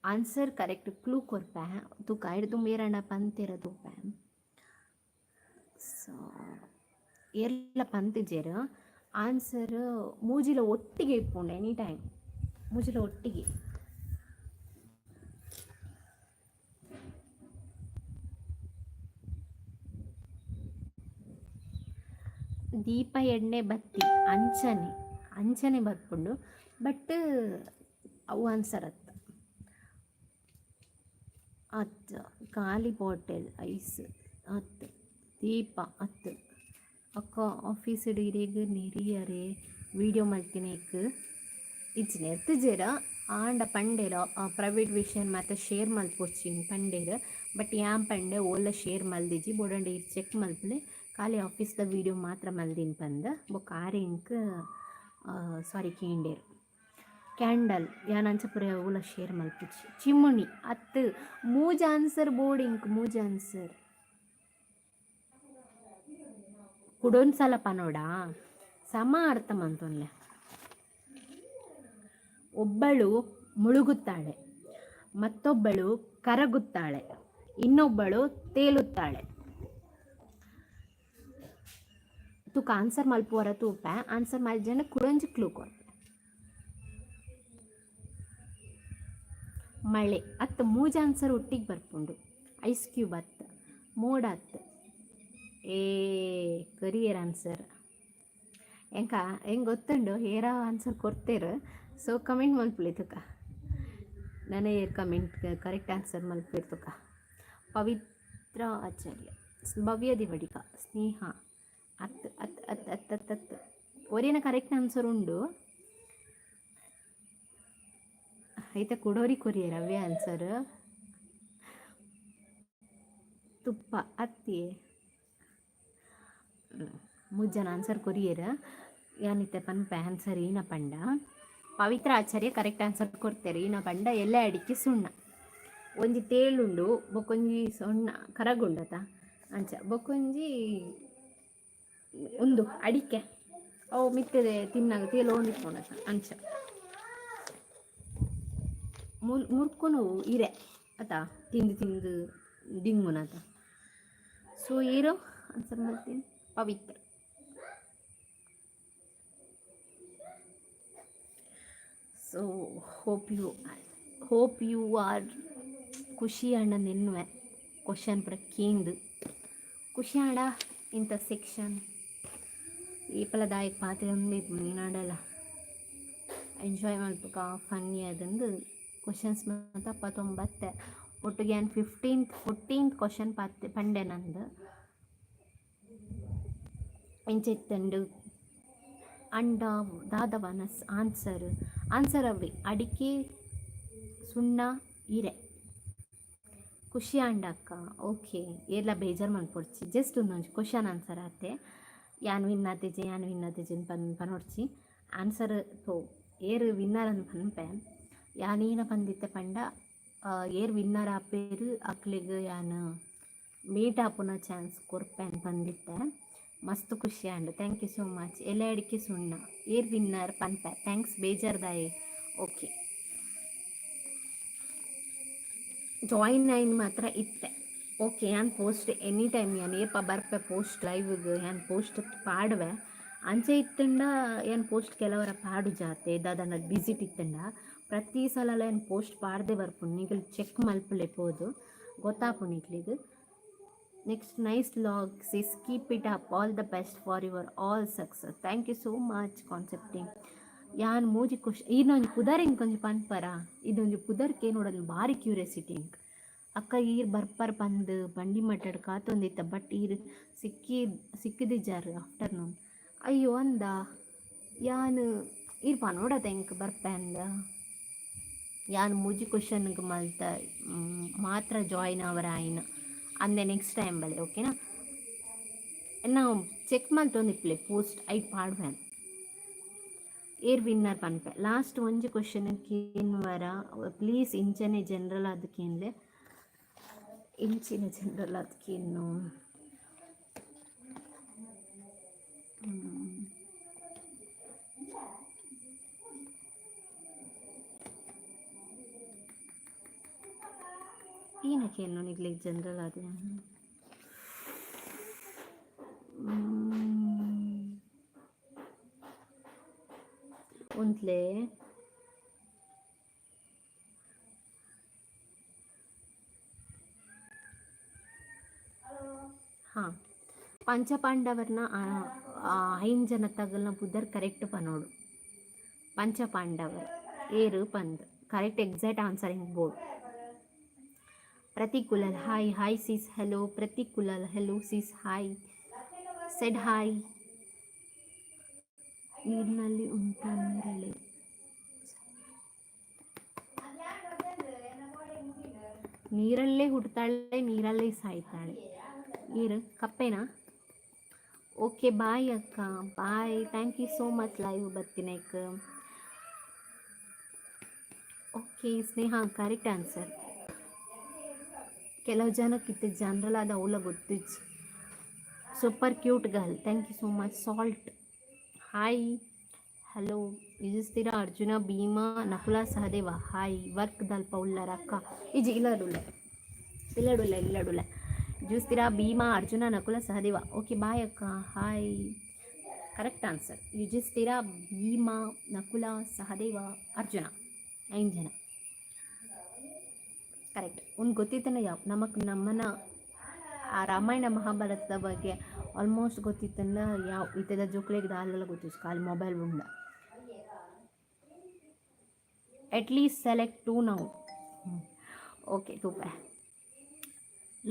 Answer correct. ಕ್ಲೂ ಕೊರ್ಪೆ ತೂಕ, ಐಡ್ ದುಂಬು ಏರಾಂಡ ಪಂತೆರ ತೂಪೆ. ಸೊ ಏರ್ಲ ಪಂತಿಜೆರ್. ಆನ್ಸರ್ ಮೂಜಿಲ ಒಟ್ಟಿಗೆ ಇಪ್ಪುಂಡು, ಎನಿ ಟೈಮ್ ಮೂಜಿಲ ಒಟ್ಟಿಗೆ. ದೀಪ ಎಣ್ಣೆ ಬತ್ತಿ ಅಂಚನೆ ಅಂಚನೆ ಬರ್ಪುಂಡು, ಬಟ್ ಅವು ಆನ್ಸರ್ ಅತ್ತ. ಅತ್, ಖಾಲಿ ಬಾಟಲ್ ಐಸ್ ಅತ್, ದೀಪ ಅತ್. ಅಕ್ಕ, ಆಫೀಸ್ಡ್ ಇರೆಗ್ ನೆರಿಯರೆ ವೀಡಿಯೋ ಮಲ್ತಿನೇಕ್ ಇಜ್ಜಿ, ನೆರ್ತುಜೆರ್. ಆಂಡ ಪಂಡೆರ್, ಪ್ರೈವೇಟ್ ವಿಷಯ ಮಾತ ಶೇರ್ ಮಲ್ಪೊಚ್ಚಿ ಪಂಡೆರ್. ಬಟ್ ಯಾನ್ ಪಂಡೆ, ಓಲ ಶೇರ್ ಮಲ್ದಿಜಿ, ಬೋಡಂಡ ಈರ್ ಚೆಕ್ ಮಲ್ಪುಲೆ, ಖಾಲಿ ಆಫೀಸ್ದ ವೀಡಿಯೋ ಮಾತ್ರ ಮಲ್ದಿನ ಪಂದ್. ಬೊಕ್ಕ ಆರ್ ಎಂಕ್ ಸಾರಿ ಕೇಂಡೆರ್. ಕ್ಯಾಂಡಲ್. ಯಾನ್ ಅಂಚ ಪೂರ ಓಲ ಶೇರ್ ಮಲ್ಪುಜಿ. ಚಿಮುಣಿ ಅತ್ತ್. ಮೂಜಿ ಆನ್ಸರ್ ಬೋಡು ಇಂಕ್, ಮೂಜಿ ಆನ್ಸರ್. ಕುಡೊಂದ್ಸಲ ಪನೋಡಾ? ಸಮ ಅರ್ಥ ಮಂತೊನ್ಲೆ. ಒಬ್ಬಳು ಮುಳುಗುತ್ತಾಳೆ, ಮತ್ತೊಬ್ಬಳು ಕರಗುತ್ತಾಳೆ, ಇನ್ನೊಬ್ಬಳು ತೇಲುತ್ತಾಳೆ. ತುಕ ಆನ್ಸರ್ ಮಲ್ಪುವರ ತೂಪೆ. ಆನ್ಸರ್ ಮಲ್ಜಂಡ ಕುಡೊಂಜಿ ಕ್ಲೂ ಕೊರ್ಪೆ. ಮಳೆ ಅತ್. ಮೂಜಿ ಆನ್ಸರ್ ಒಟ್ಟಿಗೆ ಬರ್ಪುಂಡು. ಐಸ್ ಕ್ಯೂಬ್ ಅತ್, ಮೋಡ ಅತ್. ಏ ಕೊರಿಯರ್ ಆನ್ಸರ್ ಎಂಕ ಹೆಂಗೆ ಗೊತ್ತುಂಡು, ಏರ ಆನ್ಸರ್ ಕೊರ್ತೆರ್. ಸೊ ಕಮೆಂಟ್ ಮಲ್ಪುಲೆ ತುಕ, ನನ ಏರ್ ಕಮೆಂಟ್ ಕರೆಕ್ಟ್ ಆನ್ಸರ್ ಮಲ್ಪುವೆರ್ ತುಕ. ಪವಿತ್ರ ಆಚಾರ್ಯ, ಭವ್ಯ ದಿವಡಿಗ, ಸ್ನೇಹ ಅತ್ ಅತ್ ಅತ್ ಅತ್ ಅತ್ ಅತ್. ಒರಿಯನ ಕರೆಕ್ಟ್ ಆನ್ಸರ್ ಉಂಡು. ಐತ ಕುಡೋರಿ ಕೊರಿಯರ್ ಅವೇ ಆನ್ಸರ್. ತುಪ್ಪ ಅತ್ತಿಯೇ. ಮೂಜನ ಆನ್ಸರ್ ಕೊರಿಯರ್. ಯಾನಿತ್ತೆ ಪನ್ಪೆ ಆನ್ಸರ್ ಈನ ಪಂಡ. ಪವಿತ್ರ ಆಚಾರ್ಯ ಕರೆಕ್ಟ್ ಆನ್ಸರ್ ಕೊರ್ತೆರ್. ಈನ ಪಂಡ ಎಲೆ ಅಡಿಕೆ ಸುಣ್ಣ. ಒಂಜಿ ತೇಳುಂಡು, ಬೊಕ್ಕೊಂಜಿ ಸೊಣ್ಣ ಕರಗುಂಡತ ಅಂಚ, ಬೊಕ್ಕೊಂಜಿ ಉಂದು ಅಡಿಕೆ, ಅವು ಮಿತ್ತದೆ ತಿನ್ನಾಗ ತೇಲೊಂದಿಪ್ಪುಂಡತ ಅಂಚ. ಮುರ್ಕುನು ಇರೆ ಅತ, ತಿಂದು ತಿಂದು ದಿಂಗುನತ. ಸೊ ಏರೋ ಆನ್ಸರ್ ಮಲ್ತೀನಿ? Pavitra. So hope you are ಖುಷಿ ಅಣ್ಣ ನಿನ್ವೆ ಕ್ವಶನ್ ಪೂರ ಕೇಂದು ಖುಷಿ ಆಂಡ. ಇಂಥ ಸೆಕ್ಷನ್ ಏಪಲ ದಾಯಕ್ ಪಾತೆರೊಂದೇ ಇಪ್ಪುಂಡು. ಏನಾಂಡಲ ಎಂಜಾಯ್ ಮಲ್ಪುಗ, ಫನ್ನಿ ಆದಂದು. ಕ್ವಶನ್ಸ್ ಮಾತ ಪತೊಂಬತ್ತೆ. ಒಟ್ಟಿಗೆ ಯಾನ್ 15th, 14th question ಪತ್ತೆ ಪಂಡೆ ನಂದು. ಇಂಚ ಇತ್ತುಂಡು. ಅಂಡ ದಾದ ವನಸ್ ಆನ್ಸರ್? ಆನ್ಸರ್ ಅವ್ವೆ ಅಡಿಕೆ, ಸುಣ್ಣ, ಇರೆ. ಖುಷಿ ಆಂಡ ಅಕ್ಕ. ಓಕೆ, ಏರ್ಲ ಬೇಜಾರು ಮನ್ಪೊಡ್ಚಿ. ಜಸ್ಟ್ ಒಂದೊಂಜಿ ಕ್ವಶನ್ ಆನ್ಸರ್ ಆತೆ. ಯಾನ್ ವಿನ್ ಆತಿಜೆ, ಯಾನ್ ವಿನ್ ಆತಿಜೆ ಪನೊಡ್ಚಿ. ಆನ್ಸರ್ ತೋ ಏರ್ ವಿನ್ನರ್ ಅಂದ್ ಪನ್ಪೆ. ಯಾನೇನ ಪಂದಿತ್ತೆ ಪಂಡ, ಏರ್ ವಿನ್ನರ್ ಆಪೇರು ಅಕ್ಲೆಗ್ ಯಾನ್ ಮೀಟ್ ಆಪುನ ಚಾನ್ಸ್ ಕೊರ್ಪೆ ಪಂದಿತ್ತೆ. ಮಸ್ತ್ ಖುಷಿ ಆಂಡ್. Thank you so much. ಎಲೆ, ಅಡಿಕೆ, ಸುಣ್ಣ. ಏರ್ ವಿನ್ನರ್ ಪನ್ಪೆ. Thanks. ಬೇಜಾರ್ದಾಯೆ. ಓಕೆ, ಜಾಯಿನ್ ಆಯ್ನ್ ಮಾತ್ರ ಇತ್ತೆ. ಓಕೆ, ಯಾನ್ ಪೋಸ್ಟ್ ಎನಿ ಟೈಮ್ ಯಾನ್ ಏಪ ಬರ್ಪೆ ಪೋಸ್ಟ್ ಲೈವ್ಗ್ ಯಾನ್ ಪೋಸ್ಟ್ ಪಾಡುವೆ. ಅಂಚೆ ಇತ್ತಂಡ ಯಾನ್ ಪೋಸ್ಟ್ ಕೆಲವರ ಪಾಡು ಜಾತೆ ದಾದಾಂಡ ಬಿಸಿಟ್ ಇತ್ತಂಡ. ಪ್ರತಿ ಸಲಲ ಯಾನ್ ಪೋಸ್ಟ್ ಪಾಡ್ದೆ ಬರ್ಪುಂಡು. ನಿಗಲ್ ಚೆಕ್ ಮಲ್ಪುಲೆ ಪೋದು, ಗೊತ್ತಾಪುಂಡು ನಿಕ್ಲೆಗ್. Next, nice vlog sis, keep it up, all the best for your all success. Thank you so much. Concepting ಯಾನ್ ಮೂಜಿ ಖುಷಿ. ಇನ್ನೊಂಜಿ ಪುದರ್ ಇಂಕೊಂಜಿ ಪನ್ಪರ? ಇದೊಂಜಿ ಪುದರ್ ಕೇನೋಡೊಂದು ಭಾರಿ ಕ್ಯೂರಿಯಾಸಿಟಿ ಎಂಕ್. ಅಕ್ಕ, ಈರ್ ಬರ್ಪರ್ ಪಂದ್ ಬಂಡಿ ಮಟ್ಟಡ್ ಕಾತೊಂದಿತ್ತ, ಬಟ್ ಈರ್ ಸಿಕ್ಕಿ ಸಿಕ್ಕಿದಿಜ್ಜಾರ್ ಆಫ್ಟರ್ನೂನ್. ಅಯ್ಯೋ, ಅಂದ ಯಾನ್ ಈರ್ ಪನೋಡತ ಎಂಕ್ ಬರ್ಪೆ ಅಂದ. ಯಾನ್ ಮೂಜಿ ಕ್ವಶನ್ಗೆ ಮಲ್ತ ಮಾತ್ರ ಜಾಯಿನ್ ಅವರ ಆಯ್ನ ಅಂದೆ. ನೆಕ್ಸ್ಟ್ ಟೈಮ್ ಬಲೆ, ಓಕೆನಾ? ನಾವು ಚೆಕ್ ಮಲ್ತೊಂದಿಪ್ಪಲೆ ಪೋಸ್ಟ್, ಐಟ್ ಪಾಡ್ವೆ. ಏರ್ ವಿನ್ನರ್ ಪನ್ಪೆ. ಲಾಸ್ಟ್ ಒಂಜಿ ಕ್ವಶನ್ ಕೇನ್ವರ ಪ್ಲೀಸ್? ಇಂಚನೆ ಜನರಲ್ ಆದ್ ಕೇನ್ಲೆ. ಇಂಚಿನ ಜನರಲ್ ಆದ್ ಕೇನ್ನು. ಏನಕ್ಕೆ ಏನು ನಿಗ್ಲಿಗೆ ಜನರಲ್ ಆದ? ಉಂತ್ಲೆ. ಹಾಂ, ಪಂಚಪಾಂಡವರ್ನ ಐನ್ ಜನ ತಗಲ್ನ ಪುದರ್ ಕರೆಕ್ಟ್ ಪನೋಡು. ಪಂಚಪಾಂಡವರು ಏರು ಪಂದ್ ಕರೆಕ್ಟ್ ಎಕ್ಸಾಕ್ಟ್ ಆನ್ಸರ್ ಹಿಂಗೆ board. Prateek Kulal, hi hi sis, hello Prateek Kulal. Hello sis, hi, said hi. ನೀರಿನಲ್ಲಿ ಉಂಟು ನೇರಳೆ. ನೀರಲ್ಲೇ ಹುಟ್ಟುತ್ತಾಳೆ, ನೀರಲ್ಲೇ ಸಾಯ್ತಾಳೆ. ನೀರು ಕಪ್ಪೆನಾ? ಓಕೆ, ಬಾಯ್ ಅಕ್ಕ, bye. Thank you so much live ಬತ್ತಿನಕ್. Okay Sneha, correct answer. ಕೆಲವು ಜನಕ್ಕೆ ಇತ್ತು ಜನರಲ್ ಆದ ಅವಲ ಗೊತ್ತಿಜ್ಜಿ. Super cute girl, thank you so much. Salt, hi, hello. Yudhishthira, Arjuna, Bhima, Nakula, Sahadeva. Hi. Work ದಲ್ಪ ಉಲ್ಲರ ಅಕ್ಕ? ಇಜಿ, ಇಲ್ಲಡುಲ್ಲ, ಇಲ್ಲಡುಲ್ಲ, ಇಲ್ಲಡುಲ್ಲ. ಯುಧಿಷ್ಠಿರ, ಭೀಮ, ಅರ್ಜುನ, ನಕುಲ, ಸಹದೇವ. ಓಕೆ, ಬಾಯ್ ಅಕ್ಕ, hi. Correct answer Yudhishthira, Bhima, Nakula, Sahadeva, Arjuna, ಐದು ಜನ correct. ಒಂದು ಗೊತ್ತಿತ್ತನ ಯಾವ ನಮಕ್ ನಮ್ಮನ ಆ ರಾಮಾಯಣ ಮಹಾಭಾರತದ ಬಗ್ಗೆ ಆಲ್ಮೋಸ್ಟ್ ಗೊತ್ತಿತ್ತನ್ನ ಯಾವ. ಇತ್ತದ ಜೋಕ್ಲೆಗ್ ದಾಲೆಲ್ಲ ಗೊತ್ತಿತ್ತು, ಖಾಲಿ ಮೊಬೈಲ್ ಉಂಡ. ಅಟ್ ಲೀಸ್ಟ್ ಸೆಲೆಕ್ಟ್ ಟೂ ನಾವು. ಓಕೆ, ತೂಪೆ.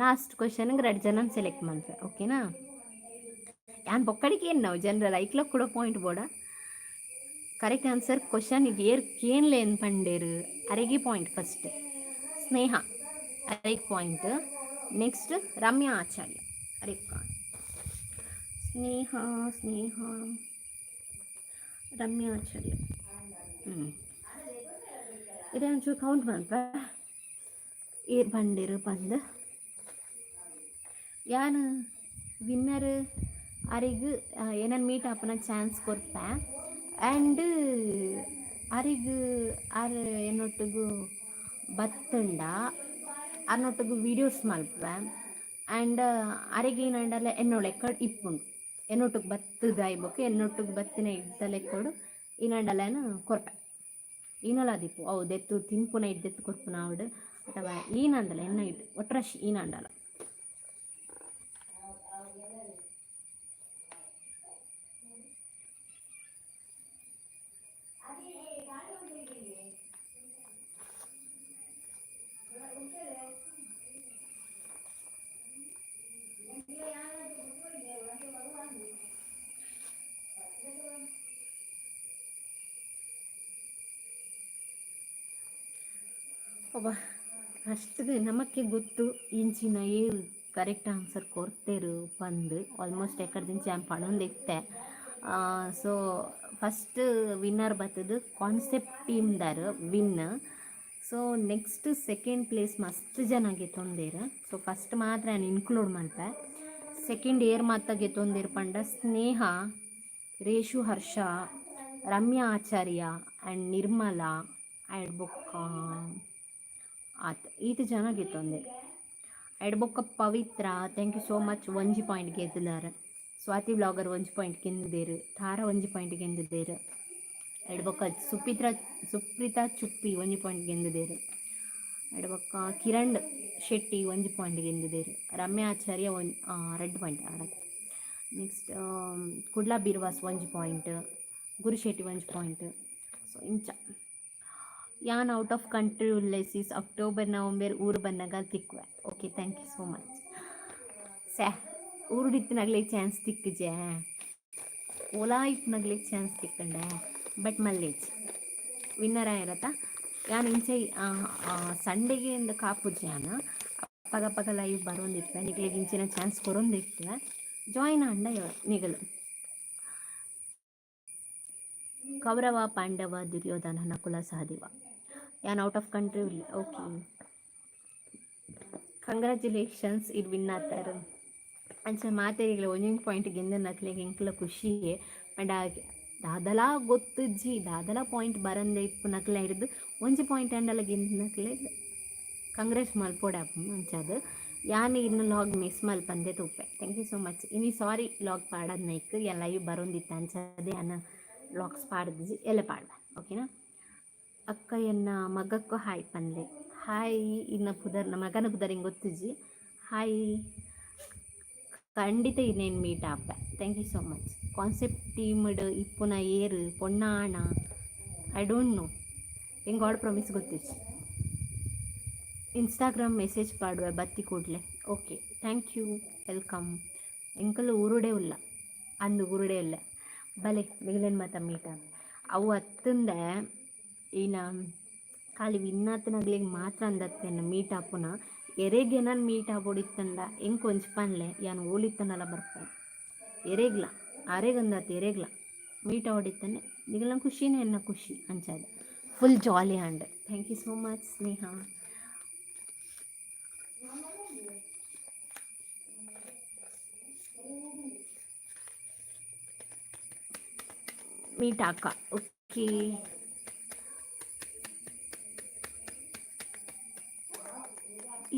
ಲಾಸ್ಟ್ ಕ್ವಶನ್ಗೆ ಎರಡು ಜನ ಸೆಲೆಕ್ಟ್ ಮಾಡ್ತೆ, ಓಕೆನಾ? ಯಾನ್ ಬೊಕ್ಕಡಿಗೆ ಏನು ನಾವು ಜನರಲ್ ಐಕ್ಲ ಕೂಡ ಪಾಯಿಂಟ್ ಬೋಡ. ಕರೆಕ್ಟ್ ಆನ್ಸರ್ ಕ್ವಶನ್ ಏರ್ ಕೇನ್ಲೆ ಏನು ಪಂಡೇರು ಅರೆಗೆ ಪಾಯಿಂಟ್. ಫಸ್ಟ್ ಸ್ನೇಹ ಅರೆಗೆ ಪಾಯಿಂಟ್, ನೆಕ್ಸ್ಟ್ ರಮ್ಯಾ ಆಚಾರ್ಯ ಅರೆಗೆ. ಸ್ನೇಹ, ಸ್ನೇಹ, ರಮ್ಯಾ ಆಚಾರ್ಯ. ಇದೇ ಒಂಚೂರು ಕೌಂಟ್ ಮಲ್ಪ ಏರ್ ಬಂಡೇರು ಪಂದ್. ಯಾನ್ ವಿನ್ನರ್ ಅರೆಗ್ ಏನನ್ ಮೀಟ್ ಆಪುನ ಚಾನ್ಸ್ ಕೊರ್ಪೆ. ಆ್ಯಂಡ್ ಅರೆಗ್ ಆರ್ ಎನ್ನೊಟ್ಟುಗು ಬತ್ತುಂಡ ಆರ್ನೊಟ್ಟುಗು ವೀಡಿಯೋಸ್ ಮಲ್ಪುವೆ. ಆ್ಯಂಡ್ ಅರೆಗ್ ಏನಂಡಲ ಎನ್ನೋ ಲೆಕ್ಕಡ್ ಇಪ್ಪುಂಡು. ಎನ್ನೊಟ್ಟುಗು ಬತ್ತದಾಯ್ ಬೊಕ್ಕ ಎನ್ನೊಟ್ಟುಗು ಬತ್ತಿನ ಇದ್ದ ಲೆಕ್ಕೊಡು ಏನಂಡಲ ಕೊರ್ಪೆ. ಈನಲ ದಿಪ್ಪು ಅವು ದೆತ್ತು ತಿನ್ಪುನ ಇದ್ದೆತ್ತು ಕೊರ್ಪುನ ಆವಡ್ ಅಥವಾ ಈನಂದಲ ಎನ್ನ ಇಡ್ ಒಟ್ರಾಶಿ ಈನಂಡಲ. ಒಬ್ಬ ಅಷ್ಟು ನಮಕ್ಕೆ ಗೊತ್ತು ಇಂಚಿನ ಏರು ಕರೆಕ್ಟ್ ಆನ್ಸರ್ ಕೊಡ್ತೇರು ಪಂದು. ಆಲ್ಮೋಸ್ಟ್ ಎಕ್ಕಡ್ದಿಂಚಿ ಆ್ಯನ್ ಪಣೊಂದಿತ್ತೆ. ಸೊ ಫಸ್ಟ್ ವಿನ್ನರ್ ಬತ್ತದು ಕಾನ್ಸೆಪ್ಟ್ ಟೀಮ್ದಾರ್ win. So next second place ಮಸ್ತ್ ಜನ ಗೆತ್ತೊಂದೇರು. ಸೊ ಫಸ್ಟ್ ಮಾತ್ರ ನಾನು ಇನ್ಕ್ಲೂಡ್ ಮಲ್ಪೆ. ಸೆಕೆಂಡ್ ಏರ್ ಮಾತ ಗೆತ್ತೊಂದೇರು ಪಂಡ ಸ್ನೇಹ, ರೇಷು, ಹರ್ಷ, ರಮ್ಯಾ ಆಚಾರ್ಯ ಆ್ಯಂಡ್ ನಿರ್ಮಲಾ ಆ್ಯಂಡ್ ಬೊಕ್ಕ ಆತ್. ಈತ್ ಜನ ಗೆತ್ತೊಂದೇರು. ಆ್ಯಂಡ್ ಬೊಕ್ಕ ಪವಿತ್ರ, thank you so much. ಒಂಜಿ ಪಾಯಿಂಟ್ ಗೆದ್ದಿದ್ದಾರೆ. ಸ್ವಾತಿ ಬ್ಲಾಗರ್ ಒಂಜಿ ಪಾಯಿಂಟ್ ಗೆಂದಿದ್ದೇರು. ತಾರ ಒಂಜಿ ಪಾಯಿಂಟ್ ಗೆಂದಿದ್ದೇರು. ಆ್ಯಂಡ್ ಬೊಕ್ಕ ಸುಪಿತ್ರ, ಸುಪ್ರೀತಾ ಚುಪ್ಪಿ ಒಂಜಿ ಪಾಯಿಂಟ್ ಗೆಂದಿದ್ದೇರು. ಆ್ಯಂಡ್ ಬೊಕ್ಕ ಕಿರಣ್ ಶೆಟ್ಟಿ ಒಂಜಿ ಪಾಯಿಂಟ್ ಗೆಂದಿದ್ದೇರು. ರಮ್ಯಾ ಆಚಾರ್ಯ 2 ಪಾಯಿಂಟ್ ಆಡತ್ತೆ. ನೆಕ್ಸ್ಟ್ ಕುಡ್ಲ ಬಿರ್ವಾಸ್ ಒಂಜಿ ಪಾಯಿಂಟ್, ಗುರುಶೆಟ್ಟಿ ಒಂಜಿ ಪಾಯಿಂಟ್. ಸೊ ಇಂಚ. ಯಾನ್ ಔಟ್ ಆಫ್ ಕಂಟ್ರಿ ಉಲ್ಲೆ ಸಿಸ್. ಅಕ್ಟೋಬರ್, ನವಂಬರ್ ಊರು ಬಂದಾಗ ತಿಕ್ಕುವೆ. Okay, thank you so much. ಸ್ಯಾ, ಊರುಡಿತ್ತಿನಾಗಲೇ ಚಾನ್ಸ್ ತಿಕ್ಕಜೆ, ಓಲಾ ಇಪ್ಪನಾಗ್ಲೇ ಚಾನ್ಸ್ ತಿಕ್ಕಂಡೆ, ಬಟ್ ಮಲ್ಲೇಜ್ ವಿನ್ನರ್ ಆಯಿರತ್ತ. ಯಾನ್ ಇಂಚ ಸಂಡೆಗೆ ಇಂದ ಕಾಪುಜಿ. ಯಾನ್ ಅಪ್ಪಗ ಅಪ್ಪಗ ಲೈವ್ ಬರೋಂದಿಪ್ಪೆ. ನಿಗ್ಲಿಗೆ ಇಂಚಿನ ಚಾನ್ಸ್ ಕೊರೊಂದಿಪ್ಪೆ. ಜಾಯಿನ್ ಆಂಡ ನಿಗಲು. ಕೌರವ, ಪಾಂಡವ, ದುರ್ಯೋಧನ, ನಕುಲ, ಸಹದೇವ. ಯಾನ್ out of country. Okay, congratulations. ಇದು ವಿನ್ ಆತಾರ. ಅಂಚ ಮಾತೆರಿಗ್ಲ ಒಂಜೊಂಜಿ ಪಾಯಿಂಟ್ ಗೆಂದ ನಕ್ಲೆಗ್ ಎಂಕ್ಲ ಖುಷಿಯೇ. ಪಂಡ ದಾದಲಾ ಗೊತ್ತುಜ್ಜಿ, ದಾದಲ ಪಾಯಿಂಟ್ ಬರಂದೆ ಇಪ್ಪುನಕ್ಲೆ ಹಿಡ್ದು ಒಂಜಿ ಪಾಯಿಂಟ್ ಆಂಡಲ ಗೆಂದಿನಕ್ಲೆ ಕಂಗ್ರೆಸ್ ಮಲ್ಪೊಡೆ ಅಂಚಾದ್ ಯಾನ್ ಇರ್ನ ಲಾಗ್ ಮಿಸ್ ಮಲ್ಪಂದೆ ತೂಪೆ. Thank you so much. ಇನಿ ಸಾರಿ, ಲಾಗ್ ಪಾಡದ್ ನೈಕ್. ಯಾನ್ ಲೈವ್ ಬರೋಂದಿತ್ತ, ಅಂಚಾದೆ ಯಾನ್ ಲಾಗ್ಸ್ ಪಾಡ್ದಿಜಿ. ಎಲ್ಲ ಪಾಡ್ದ, ಓಕೆನಾ? ಅಕ್ಕ, ಎನ್ನ ಮಗಕ್ಕೂ ಹಾಯ್ ಪನ್ಲೆ. ಹಾಯ್. ಇನ್ನ ಪುದರ್, ನಮ್ಮ ಮಗನ ಪುದರ್ ಹಿಂಗೆ ಗೊತ್ತಿಜ್ಜಿ. ಹಾಯ್. ಖಂಡಿತ ಇನ್ನೇನು ಮೀಟ್ ಆಪೆ. Thank you so much. Concept ಟೀಮ್ಡ್ ಇಪ್ಪುನ ಏರು, ಪೊಣ್ಣಾಣ? I don't know. ಎಂಕ್ ಗಾಡ್ ಪ್ರಾಮಿಸ್ ಗೊತ್ತಿಜ್ಜಿ. ಇನ್ಸ್ಟಾಗ್ರಾಮ್ ಮೆಸೇಜ್ ಪಾಡುವೆ ಬತ್ತಿ ಕೂಡಲೆ. Okay, thank you, welcome. ಎಂಕಲ್ ಊರುಡೆ ಉಲ್ಲ ಅಂದು, ಊರುಡೆ ಉಲ್ಲ. ಬಲೆ, ನಿಗಲೇನು ಮಾತ ಮೀಟ್ ಅವು ಅತ್ತಂದೆ. ಈನ ಖಾಲಿ ವಿನ್ನಾತನಗ್ಲಿಗೆ ಮಾತ್ರ ಅಂದತ್ತೇನು ಮೀಟ್ ಆಪುನ. ಎರೆಗೆ ನಾನು ಮೀಟ್ ಆಬೋಡಿತ್ತಂಡ ಎಂಕ್ ಒಂಜಿ ಪನ್ಲೆ, ಯಾನ್ ಓಲಿತ್ತನಲ್ಲ ಬರ್ಪೆ. ಎರೆಗ್ಲ ಅರೆಗಂದತ್, ಎರೆಗ್ಲ ಮೀಟ್ ಆವಡಿತ್ತಾನೆ ನಿಗಲ ಖುಷಿನೇ ಎನ್ನ ಖುಷಿ. ಅಂಚಾದ full jolly and thank you so much Sneha. Meet ಆಕ. ಓಕೆ,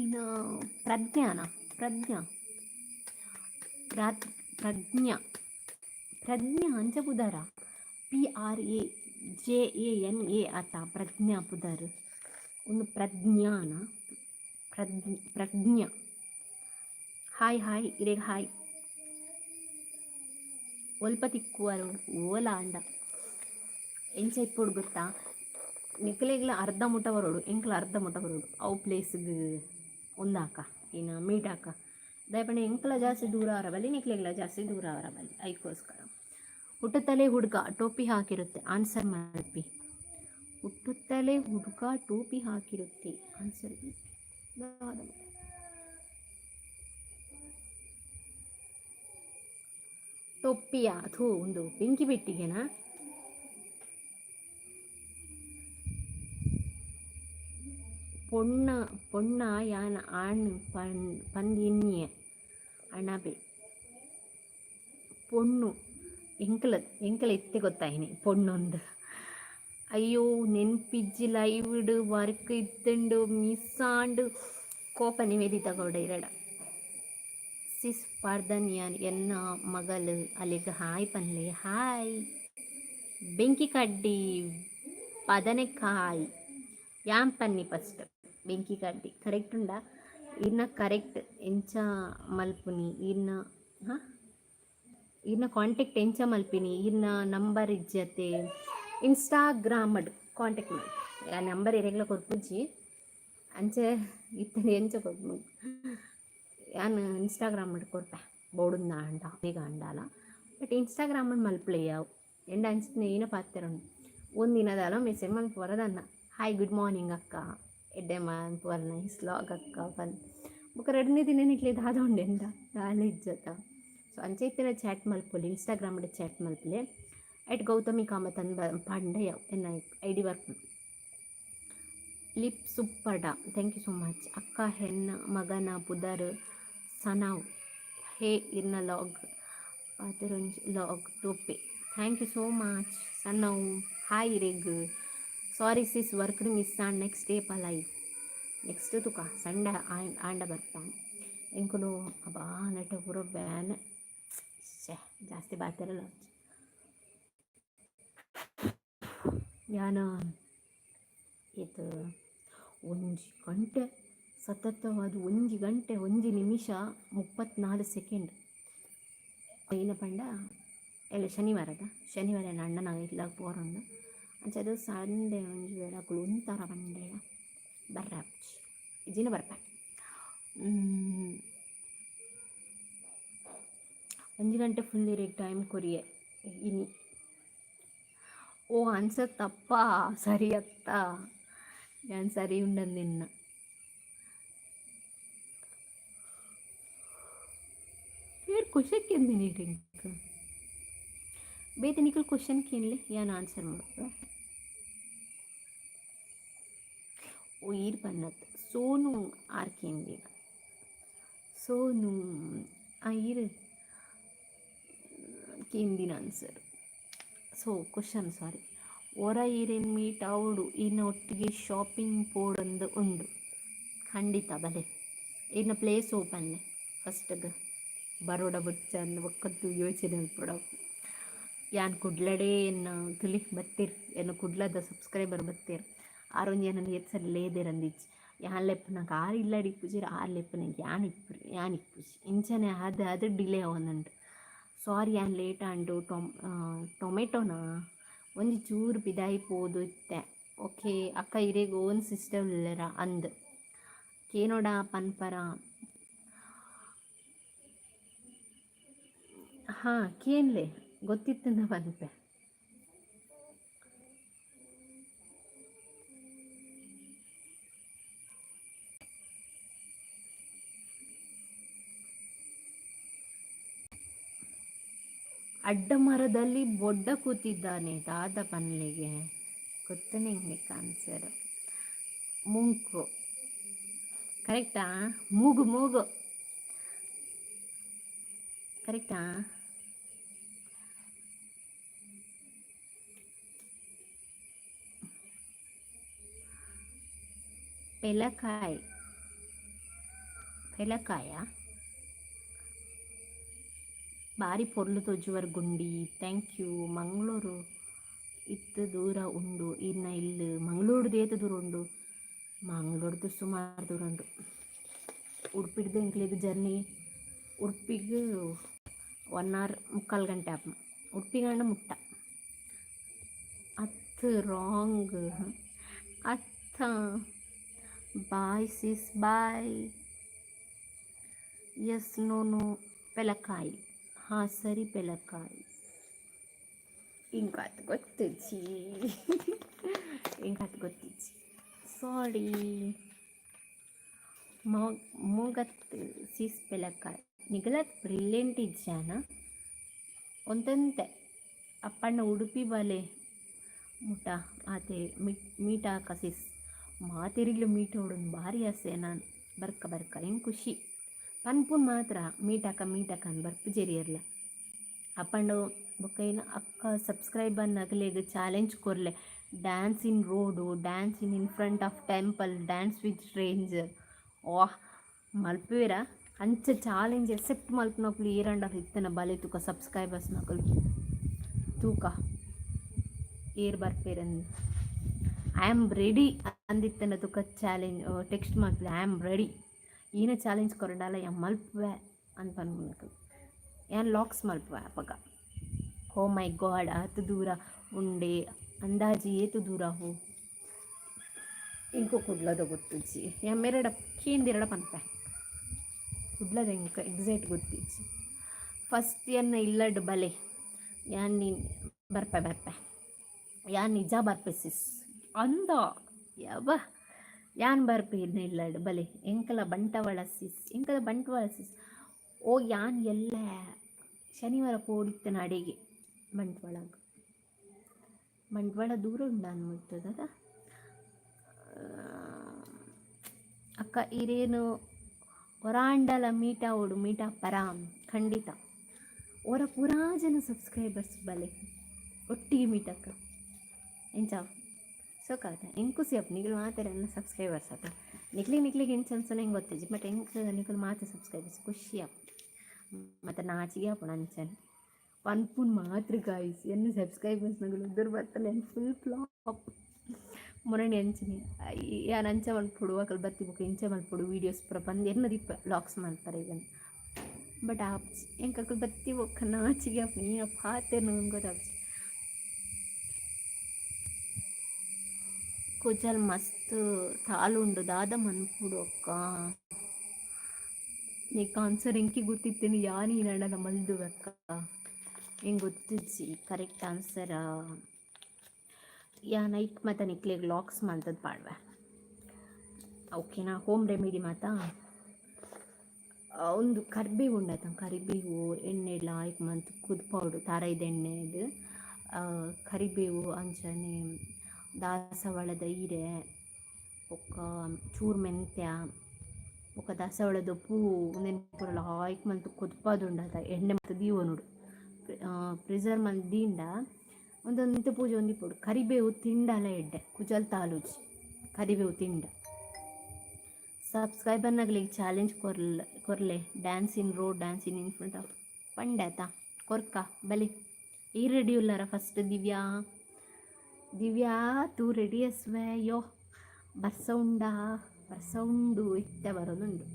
ಇನ್ನು ಪ್ರಜ್ಞಾನ, ಪ್ರಜ್ಞಾ, ಪ್ರಜ್ಞಾ, ಪ್ರಜ್ಞಾ ಅಂಚ ಪುದರ. PRAJANA ಆತ, ಪ್ರಜ್ಞಾ ಪುದರ್. ಒಂದು ಪ್ರಜ್ಞಾನ, ಪ್ರಜ್ಞಾ. ಹಾಯ್, ಹಾಯ್ ಇರೆಗ್ ಹಾಯ್. ಒಲ್ಪ ತಿಕ್ಕುವರು ಓಲ ಅಂಡ ಎಂಚ ಇಪ್ಪೊಡು ಗೊತ್ತಾ? ನಿಕ್ಲೆಗ್ಲ ಅರ್ಧ ಮುಟ ಬರೋಡು, ಎಂಕ್ಲ ಅರ್ಧ ಮುಟ ಬರೋಡು. ಅವು ಪ್ಲೇಸ್ಗೆ ಒಂದಾಕ ಇನ್ನು ಮೀಟ್ ಆಕ. ದಯಪಂಡ ಎಂಕ್ಲ ಜಾಸ್ತಿ ದೂರ ಅವರ ಬಲ್ಲಿ, ನಿಕ್ಲೆಗ್ಲ ಜಾಸ್ತಿ ದೂರ ಅವರ ಬಲ್ಲಿ, ಐಕೋಸ್ಕರ. ಹುಟ್ಟುತ್ತಲೇ ಹುಡುಗ ಟೋಪಿ ಹಾಕಿರುತ್ತೆ, ಆನ್ಸರ್ ಮಲ್ಪಿ. ಹುಟ್ಟುತ್ತಲೇ ಹುಡುಗ ಟೋಪಿ ಹಾಕಿರುತ್ತೆ, ಆನ್ಸರ್. ಟೊಪ್ಪಿಯ ಥೂ, ಒಂದು ಬೆಂಕಿ ಪೆಟ್ಟಿಗೆನಾ? ಪೊಣ್ಣ, ಪೊಣ್ಣ ಯಾನ್ ಆಣ್ ಪನ್ ಪಂದ್ ಅಣಬೆ. ಪೊಣ್ಣು ಎಂಕಲ, ಎಂಕಲ ಇತ್ತೆ ಗೊತ್ತಾಯಿನಿ ಪೊಣ್ಣೊಂದು. ಅಯ್ಯೋ, ನೆನ್ಪಿಜ್ಜಿ. ಲೈವ್ಡ್ ವರ್ಕ್ ಇತ್ತುಂಡು, ಮಿಸ್ ಆಂಡ್. ಕೋಪ ನಿವೇದಿತ ಗೌಡ ಇರಡ. ಸಿಸ್ ಪಾರ್ದನ್, ಯಾನ್ ಎನ್ನ ಮಗಲ್ ಅಲೆಗ್ ಹಾಯ್ ಪನ್ಲೆ. ಹಾಯ್. ಬೆಂಕಿ ಕಡ್ಡಿ ಬದನೆಕಾಯಿ ಯಾನ್ ಪನ್ನಿ ಫಸ್ಟ್. ಬೆಂಕಿ ಕಡ್ಡಿ ಕರೆಕ್ಟ್ ಉಂಡಾ ಇರ್ನ? ಕರೆಕ್ಟ್ ಎಂಚ ಮಲ್ಪುನಿ ಇರ್ನ? ಹಾಂ, ಇರ್ನ ಕಾಂಟ್ಯಾಕ್ಟ್ ಎಂಚ ಮಲ್ಪಿನಿ? ಇರ್ನ ನಂಬರ್ ಇಜ್ಜತೆ. ಇನ್ಸ್ಟಾಗ್ರಾಮಡ್ ಕಾಂಟ್ಯಾಕ್ಟ್ ಮಾಡಿ. ಆ ನಂಬರ್ ಇರೆಗ್ಲ ಕೊರ್ಪುಜಿ. ಅಂಚೆ ಇತ್ತನೆ ಎಂಚ ಕೊರ್ಪು ಯಾನ್? ಇನ್ಸ್ಟಾಗ್ರಾಮ್ ಕೊರ್ಪೆ ಬೋಡುಂದ ಅಂಡ ಬೇಗ ಅಂಡಾಲ. ಬಟ್ ಇನ್ಸ್ಟಾಗ್ರಾಮಡ್ ಮಲ್ಪಲೆ ಯಾವು ಎಂಡ ಅಂಚಿನ ಏನ ಪಾತೆರುಂಡು. ಒಂದಿನದಾಲ ಮೆಸೇಜ್ ಮಲ್ಪುವರದನ್ನ. ಹಾಯ್, ಗುಡ್ ಮಾರ್ನಿಂಗ್ ಅಕ್ಕ. ಎಡ್ಡೆ ಮಾನ್ಪುವರ್. ನೈಸ್ ವ್ಲಾಗ್ ಅಕ್ಕ ಪನ್. ಬೊಕ ರಡ್ಡನೇ ದಿನ ನಿಕ್ಲೆ ದಾದ ಉಂಡೆಂದ ದಾಲ ಇಜ್ಜತ. ಸೊ ಅಂಚ ಇತ್ತಿನ ಚಾಟ್ ಮಲ್ಪೊಲಿ, ಇನ್ಸ್ಟಾಗ್ರಾಮ್ ಚಾಟ್ ಮಲ್ಪಲೆ. ಅಟ್ ಗೌತಮಿ ಕಾಮತ್ ಅಂದ್ ಪಂಡ ಎನ್ನ I D work. Lip ಸುಪ್ಪಡ, thank you so much ಅಕ್ಕ. ಹೆನ್ನ ಮಗನ ಪುದರ್ ಸನಾವ್. ಹೇ, ಇರ್ನ ವ್ಲಾಗ್ ಪಾತೆರೊಂಜಿ ವ್ಲಾಗ್ ತೂಪೆ. Thank you so much ಸನ್ನವ್. Hi ಇರೆಗ್. Sorry sis, work miss on. Next day live. Next ತುಕ ಸಂಡೆ ಆಂಡ ಬರ್ತಾನೆ ಎಂಕುಲು. ಅಬ್ಬಾ, ನೆಟ ಪೂರ ಬ್ಯಾನ್. ಛೇ, ಜಾಸ್ತಿ ಬಾತಿರಲ್ಲ. ಯಾನ ಏತ್ 1 ಗಂಟೆ ಸತತವಾದ, 1 ಗಂಟೆ 1 ನಿಮಿಷ 34 ಸೆಕೆಂಡ್. ಏನ ಪಂಡ ಎಲ್ಲ ಶನಿವಾರದ ಶನಿವಾರ ಎನ್ನ ಅಣ್ಣನ ಇಲ್ಲಾಗ ಪೋರುಂಡು. ಅಂಚ ಅದು ಸಂಡೆ ಒಂಜಿ ವೇಳೆ ಅಕುಲು ಉಂತಾರ ಪಂಡೆಯ ಬರ್ರೆ ಆಪುಜಿ, ಇಜ್ಜಿಂಡ ಬರ್ಪೆ. 1 ಗಂಟೆ ಫುಲ್ ಇರೆಗ್ ಟೈಮ್ ಕೊರಿಯೆ ಇನಿ. ಓ, ಆನ್ಸರ್ ತಪ್ಪಾ? ಸರಿ ಅತ್ತ? ಯಾನ್ ಸರಿ ಉಂಡಂದಿನ್ನ. ಏರ್ ಕ್ವಶನ್ ಕೇಂದಿನಿ ಎಂಕ್. ಬೇತೆ ನಿಕಲ್ ಕ್ವಶನ್ ಕೇನ್ಲೆ, ಯಾನ್ ಆನ್ಸರ್ ಮಲ್ಪುವೆ. ಓ, ಈರ್ ಪನ್ನತ್ ಸೋನು ಆರ್ ಕೇಂದಿನ. ಸೋನು ಆ ಈರ್ ಕೇಂದಿನ ಆನ್ಸರ್. ಸೊ ಕ್ವಶನ್, ಸಾರಿ, ಒರ ಈರೆನ್ ಮೀಟ್ ಆವೊಡು, ಈರ್ನ ಒಟ್ಟಿಗೆ ಶಾಪಿಂಗ್ ಪೋಡೊಂದು ಉಂಡು. ಖಂಡಿತ ಬಲೆ. ಈರ್ನ ಪ್ಲೇಸ್ ಓಪನ್ಲೆ ಫಸ್ಟ್ಗೆ. ಬರೋಡ ಬೊಚ್ಚ ಅಂದ್ ಬೊಕ್ಕದ್ದು ಯೋಚನೆ ಮಲ್ಪೊಡ. ಯಾನ್ ಕುಡ್ಲಡೇ ಎನ್ನ ತುಲಿ ಬತ್ತೀರ್. ಎನ್ನ ಕುಡ್ಲದ ಸಬ್ಸ್ಕ್ರೈಬರ್ ಬತ್ತೀರ್. ಆರೊಂಜಿ ಎನನ್ ಏತ್ ಸರಿ ಲೇದೆರಂದಿಚ್ಚಿ. ಯಾನ್ ಲೆಪ್ಪುನಗ ಆರ್ ಇಲ್ಲಡ್ ಇಪ್ಪುಜೆರ್, ಆರ್ ಲೆಪ್ಪುನಗ ಯಾನ್ ಇಪ್ಪುರಿ ಯಾನ್ ಇಪ್ಪುಜಿ. ಇಂಚನೆ ಆದ್ ಆದ್ ಡಿಲೇ ಆವೊಂದುಂಡು. ಸಾರಿ, ಯಾನ್ ಲೇಟ್ ಆಂಡು. ಟೊಮೆಟೊನಾ ಒಂಜಿ ಚೂರು ಪಿದಾಯಿ ಪೋದು ಇತ್ತೆ. ಓಕೆ ಅಕ್ಕ, ಇರೆಗ್ ಓನ್ ಸಿಸ್ಟರ್ ಉಲ್ಲೆರಾ ಅಂದ್ ಕೇನೋಡ ಪನ್ಪರ? ಹಾಂ, ಕೇನ್ಲೆ, ಗೊತ್ತಿತ್ತಂದ ಪನ್ಪೆ. ಅಡ್ಡ ಮರದಲ್ಲಿ ಬೊಡ್ಡ ಕೂತಿದ್ದಾನೆ ದಾದ ಪನ್ಲೆಗೆ? ಗೊತ್ತನೆ ಆನ್ಸರ್. ಮೂಂಕು, ಕರೆಕ್ಟಾ? ಮೂಗು, ಮೂಗು ಕರೆಕ್ಟಾ? ಪೆಲಕಾಯಿ, ಪೆಲಕಾಯ. ಬಾರಿ ಪೊರ್ಲು ತೋಜುವರ್ ಗುಂಡಿ. Thank you. Mangaluru ಇತ್ತು ದೂರ ಉಂಡು ಇನ್ನ ಇಲ್ಲು? ಮಂಗಳೂರ್ದು ಏತ್ ದೂರ ಉಂಡು? ಮಂಗಳೂರ್ದು ಸುಮಾರು ದೂರ ಉಂಡು. ಉಡುಪಿಡ್ದು ಎಂಕ್ಲೆಗ್ ಜರ್ನಿ ಉಡುಪಿಗ್ 1 ಅವರ್ 3/4 ಗಂಟೆ ಆಪ. ಉಡುಪಿಗಂಡ ಮುಟ್ಟ. ಅತ್, ರಾಂಗ್ ಅತ್ತ. Bye sis, bye. Yes, no no ಪೆಲಕಾಯಿ. ಹಾಂ, ಸರಿ, ಪೆಲಕಾಯಿ. ಇಂಕಾತ್ ಗೊತ್ತಿಜ್ಜಿ, ಇಂಕಾತ್ ಗೊತ್ತಿಜ್ಜಿ, ಸಾರಿ. ಮೂಗತ್ ಸಿಸ್, ಪೆಲಕಾಯಿ. ನಿಗಲತ್ ಬ್ರಿಲಿಯಂಟ್ ಇಜ್ಜಾನ ಒಂತಂತೆ. ಅಪ್ಪಣ್ಣ ಉಡುಪಿ ಬಲೆ ಮುಟ ಆತೆ ಮೀಟ್ ಆಕ ಸಿಸ್. ಮಾತೆರಿಗ್ಲು ಮೀಟ್ ಓಡೊಂದು ಭಾರಿ ಆಸೆ. ನಾನು ಬರ್ಕ ಬರ್ಕ ಎಂಕ್ ಖುಷಿ. ಪನ್ಪುನ್ ಮಾತ್ರ ಮೀಟ್ ಆಕ ಮೀಟ್ ಆಕ ಅಂದ್ ಬರ್ಪುಜೆರ್ ಏರ್ಲ. ಅಪ್ಪಂಡು ಬೊಕ್ಕ ಏನ ಅಕ್ಕ, ಸಬ್ಸ್ಕ್ರೈಬರ್ ನಗಲೆಗ್ ಚಾಲೆಂಜ್ ಕೊರ್ಲೆ. Dance in road, dance in front of temple, dance with stranger. ವಾಹ್, ಮಲ್ಪುವೆರಾ ಅಂಚ ಚಾಲೆಂಜ್? ಎಕ್ಸೆಪ್ಟ್ ಮಲ್ಪುನಕುಲು ಏರಂಡ ಇತ್ತನ ಬಲೆ ತೂಕ. ಸಬ್ಸ್ಕ್ರೈಬರ್ಸ್ ನಕುಲು ತೂಕ ಏರ್ ಬರ್ಪೇರಂದ್. I am ready ಅಂದಿತ್ತನ ತುಕ ಚಾಲೆಂಜ್ ಟೆಕ್ಸ್ಟ್ ಮಲ್ಪುಲೆ. I am ready, ಈನ ಚಾಲೆಂಜ್ ಕೊರಡಾಲ ಯಾನ್ ಮಲ್ಪುವೆ ಅಂದ್ ಪನ್ಪುನಕುಲು. ಯಾನ್ ವ್ಲಾಗ್ಸ್ ಮಲ್ಪುವೆ ಅಪಗ. ಓ ಮೈ ಗಾಡ್, ಆತ್ ದೂರ ಉಂಡೆ? ಅಂದಾಜಿ ಏತು ದೂರ? ಹೋ, ಇಂಕು ಕುಡ್ಲದ ಗೊತ್ತುಜ್ಜಿ. ಯಾನ್ ಮೆರಡ ಕೇಂದಿರಡ ಪನ್ಪೆ. ಕುಡ್ಲದ ಎಂಕ್ ಎಕ್ಸಾಕ್ಟ್ ಗೊತ್ತಿಜ್ಜಿ. ಫಸ್ಟ್ ಎನ್ನ ಇಲ್ಲಡ್ ಬಲೆ. ಯಾನ್ ನೀನ್ ಬರ್ಪೆ ಬರ್ಪೆ. ಯಾನ್ ನಿಜ ಬರ್ಪೆ ಸಿಸ್ ಅಂದ. ಯವ್ವ. ಯಾನ್ ಬರ್ಪೆ ಇರ್ನ ಇಲ್ಲಡ್, ಬಲೆ. ಎಂಕಲ ಬಂಟವಾಳ ಸಿಸ್, ಎಂಕಲ ಬಂಟ್ವಾಳ ಸಿಸ್. ಓ, ಯಾನ್ ಎಲ್ಲ ಶನಿವಾರ ಪೋಡಿತ್ತನ ಅಡೆಗೆ ಬಂಟ್ವಾಳಗ್. ಬಂಟ್ವಾಳ ದೂರ ಉಂಡ ಅನ್ಮುತ್ತದ. ಅಕ್ಕ, ಇರೇನು ಒರಾಂಡಲ ಮೀಟ್ ಆವೊಡು, ಮೀಟ್ ಆಪರಾಮ್? ಖಂಡಿತ. ಓರ ಪೂರಾ ಜನ ಸಬ್ಸ್ಕ್ರೈಬರ್ಸ್ ಬಲೆ, ಒಟ್ಟಿಗೆ ಮೀಟ್ ಅಕ್ಕ. ಎಂಚ ಸೋಕಾತ? ಎಂಕ್ ಖುಷಿ ಆಪುಂಡು ನಿಕುಲು ಮಾತೆರ್ ಎನ್ನ ಸಬ್ಸ್ಕ್ರೈಬರ್ಸ್ ಆತ. ನಿಕ್ಲಿಗೆ ನಿಕ್ಲಿಗೆ ಎಂಚ ಅನ್ಸನ ಎಂಕ್ ಗೊತ್ತಿಜ್ಜಿ, ಬಟ್ ಎಂಕ್ ನಿಕುಲು ಮಾತ ಸಬ್ಸ್ಕ್ರೈಬರ್ಸ್, ಖುಷಿ ಆಪುಂಡು. ಮತ್ತು ನಾಚಿಗೆ ಆಪುಂಡು ಅಂಚನೆ ಪನ್ಪುನ್ ಮಾತ್ರ. ಗಾಯ್ಸ್, ಎನ್ನ ಸಬ್ಸ್ಕ್ರೈಬರ್ಸ್ ನಗುಲು ಉದ್ದರ್ ಬತ್ತಲೆ ಫುಲ್ ಫ್ಲಾಪ್. ಮೊನ್ನೆ ಅಂಚನೆ ಯಾನ್ ಅಂಚ ಮಲ್ಪೊಡು, ಅಕಲ್ ಬತ್ತಿ ಬೊಕ ಇಂಚ ಮಲ್ಪೊಡು, ವೀಡಿಯೋಸ್ ಪೂರ ಪಂದ್ ಎನ್ನ ದಿಪ್ಪ ವ್ಲಾಗ್ಸ್ ಮಲ್ಪರೆ ಈಗ. ಬಟ್ ಆಪುಜಿ ಎಂಕ್. ಅಕುಲು ಬತ್ತಿ ಬೊಕ್ಕ ನಾಚಿಗೆ ಆಪುಂಡು. ಈನ ಪಾತೆರ್ನ ಗೊತ್ತಾಪುಜಿ. ಕುಜಲ್ ಮಸ್ತ್ ತಾಲುಂಡು, ದಾದ ಮನ್ಪುಡು ಅಕ್ಕ? ನಿಕ್ ಆನ್ಸರ್ ಎಂಕಿ ಗೊತ್ತಿತ್ತೇನೆ. ಯಾನ್ ಈ ನಡಲ ಮಲ್ದುವೆ ಅಕ್ಕ? ಎಂಕ್ ಗೊತ್ತಿಜ್ಜಿ ಕರೆಕ್ಟ್ ಆನ್ಸರ್. ಯಾ ನೈಟ್ ಮಾತ ನಿಕ್ಲೆಗ್ ವ್ಲಾಗ್ಸ್ ಮಲ್ತದ್ ಪಾಡ್ವೆ, ಓಕೆನಾ? ಹೋಮ್ ರೆಮಿಡಿ ಮಾತ. ಒಂದು ಕರ್ಬೇವು ಉಂಡತ, ಕರಿಬೇವು ಎಣ್ಣೆ ಲಾಯ್ಕ್ ಮಂತ್ ಕುದ್ಪಾವೊಡು. ತಾರಾಯಿದ ಎಣ್ಣೆಡ್ ಕರಿಬೇವು, ಅಂಚನೆ ದಾಸವಾಳದ ಇರೆ, ಬೊಕ್ಕ ಚೂರು ಮೆಂತ್ಯ, ಬೊಕ್ಕ ದಾಸವಾಳದ ಪೂ, ಉಂದೆನ್ ಪೂರ ಲಾಯ್ಕ್ ಮಂತ್ ಕುದ್ಪಾದುಂಡತ. ಎಣ್ಣೆ ಮಲ್ತ್ ದೀವೊನೊಡು. ಪ್ರಿಸರ್ವ್ ಮಲ್ತ್ ದೀಂಡ ಒಂದೊಂದು ಪೂಜೆ ಒಂದಿಪ್ಪೊಡು. ಕರಿಬೇವು ತಿಂಡಲ ಎಡ್ಡೆ, ಕುಜಲ್ ತಾಲೂಜಿ ಕರಿಬೇವು ತಿಂಡ. ಸಬ್ಸ್ಕ್ರೈಬರ್ನಗ್ಲಿಗೆ challenge ಕೊರ್ಲ, ಕೊರ್ಲೆ. Dance in road, dance in front of ಪಂಡೆ ಆತಾ? ಕೊರ್ಕ ಬಲಿ. ಈ ರೆಡಿ ಉಲ್ಲಾರ? ಫಸ್ಟ್ ದಿವ್ಯಾ, ದಿವ್ಯಾ, ತೂ ರೆಡಿ ಅಸ್ವೆ? ಯೋ, ಬರ್ಸ ಉಂಡಾ? ಬರ್ಸ ಉಂಡು, ಇತ್ತೆ ಬರೋದುಂಡು.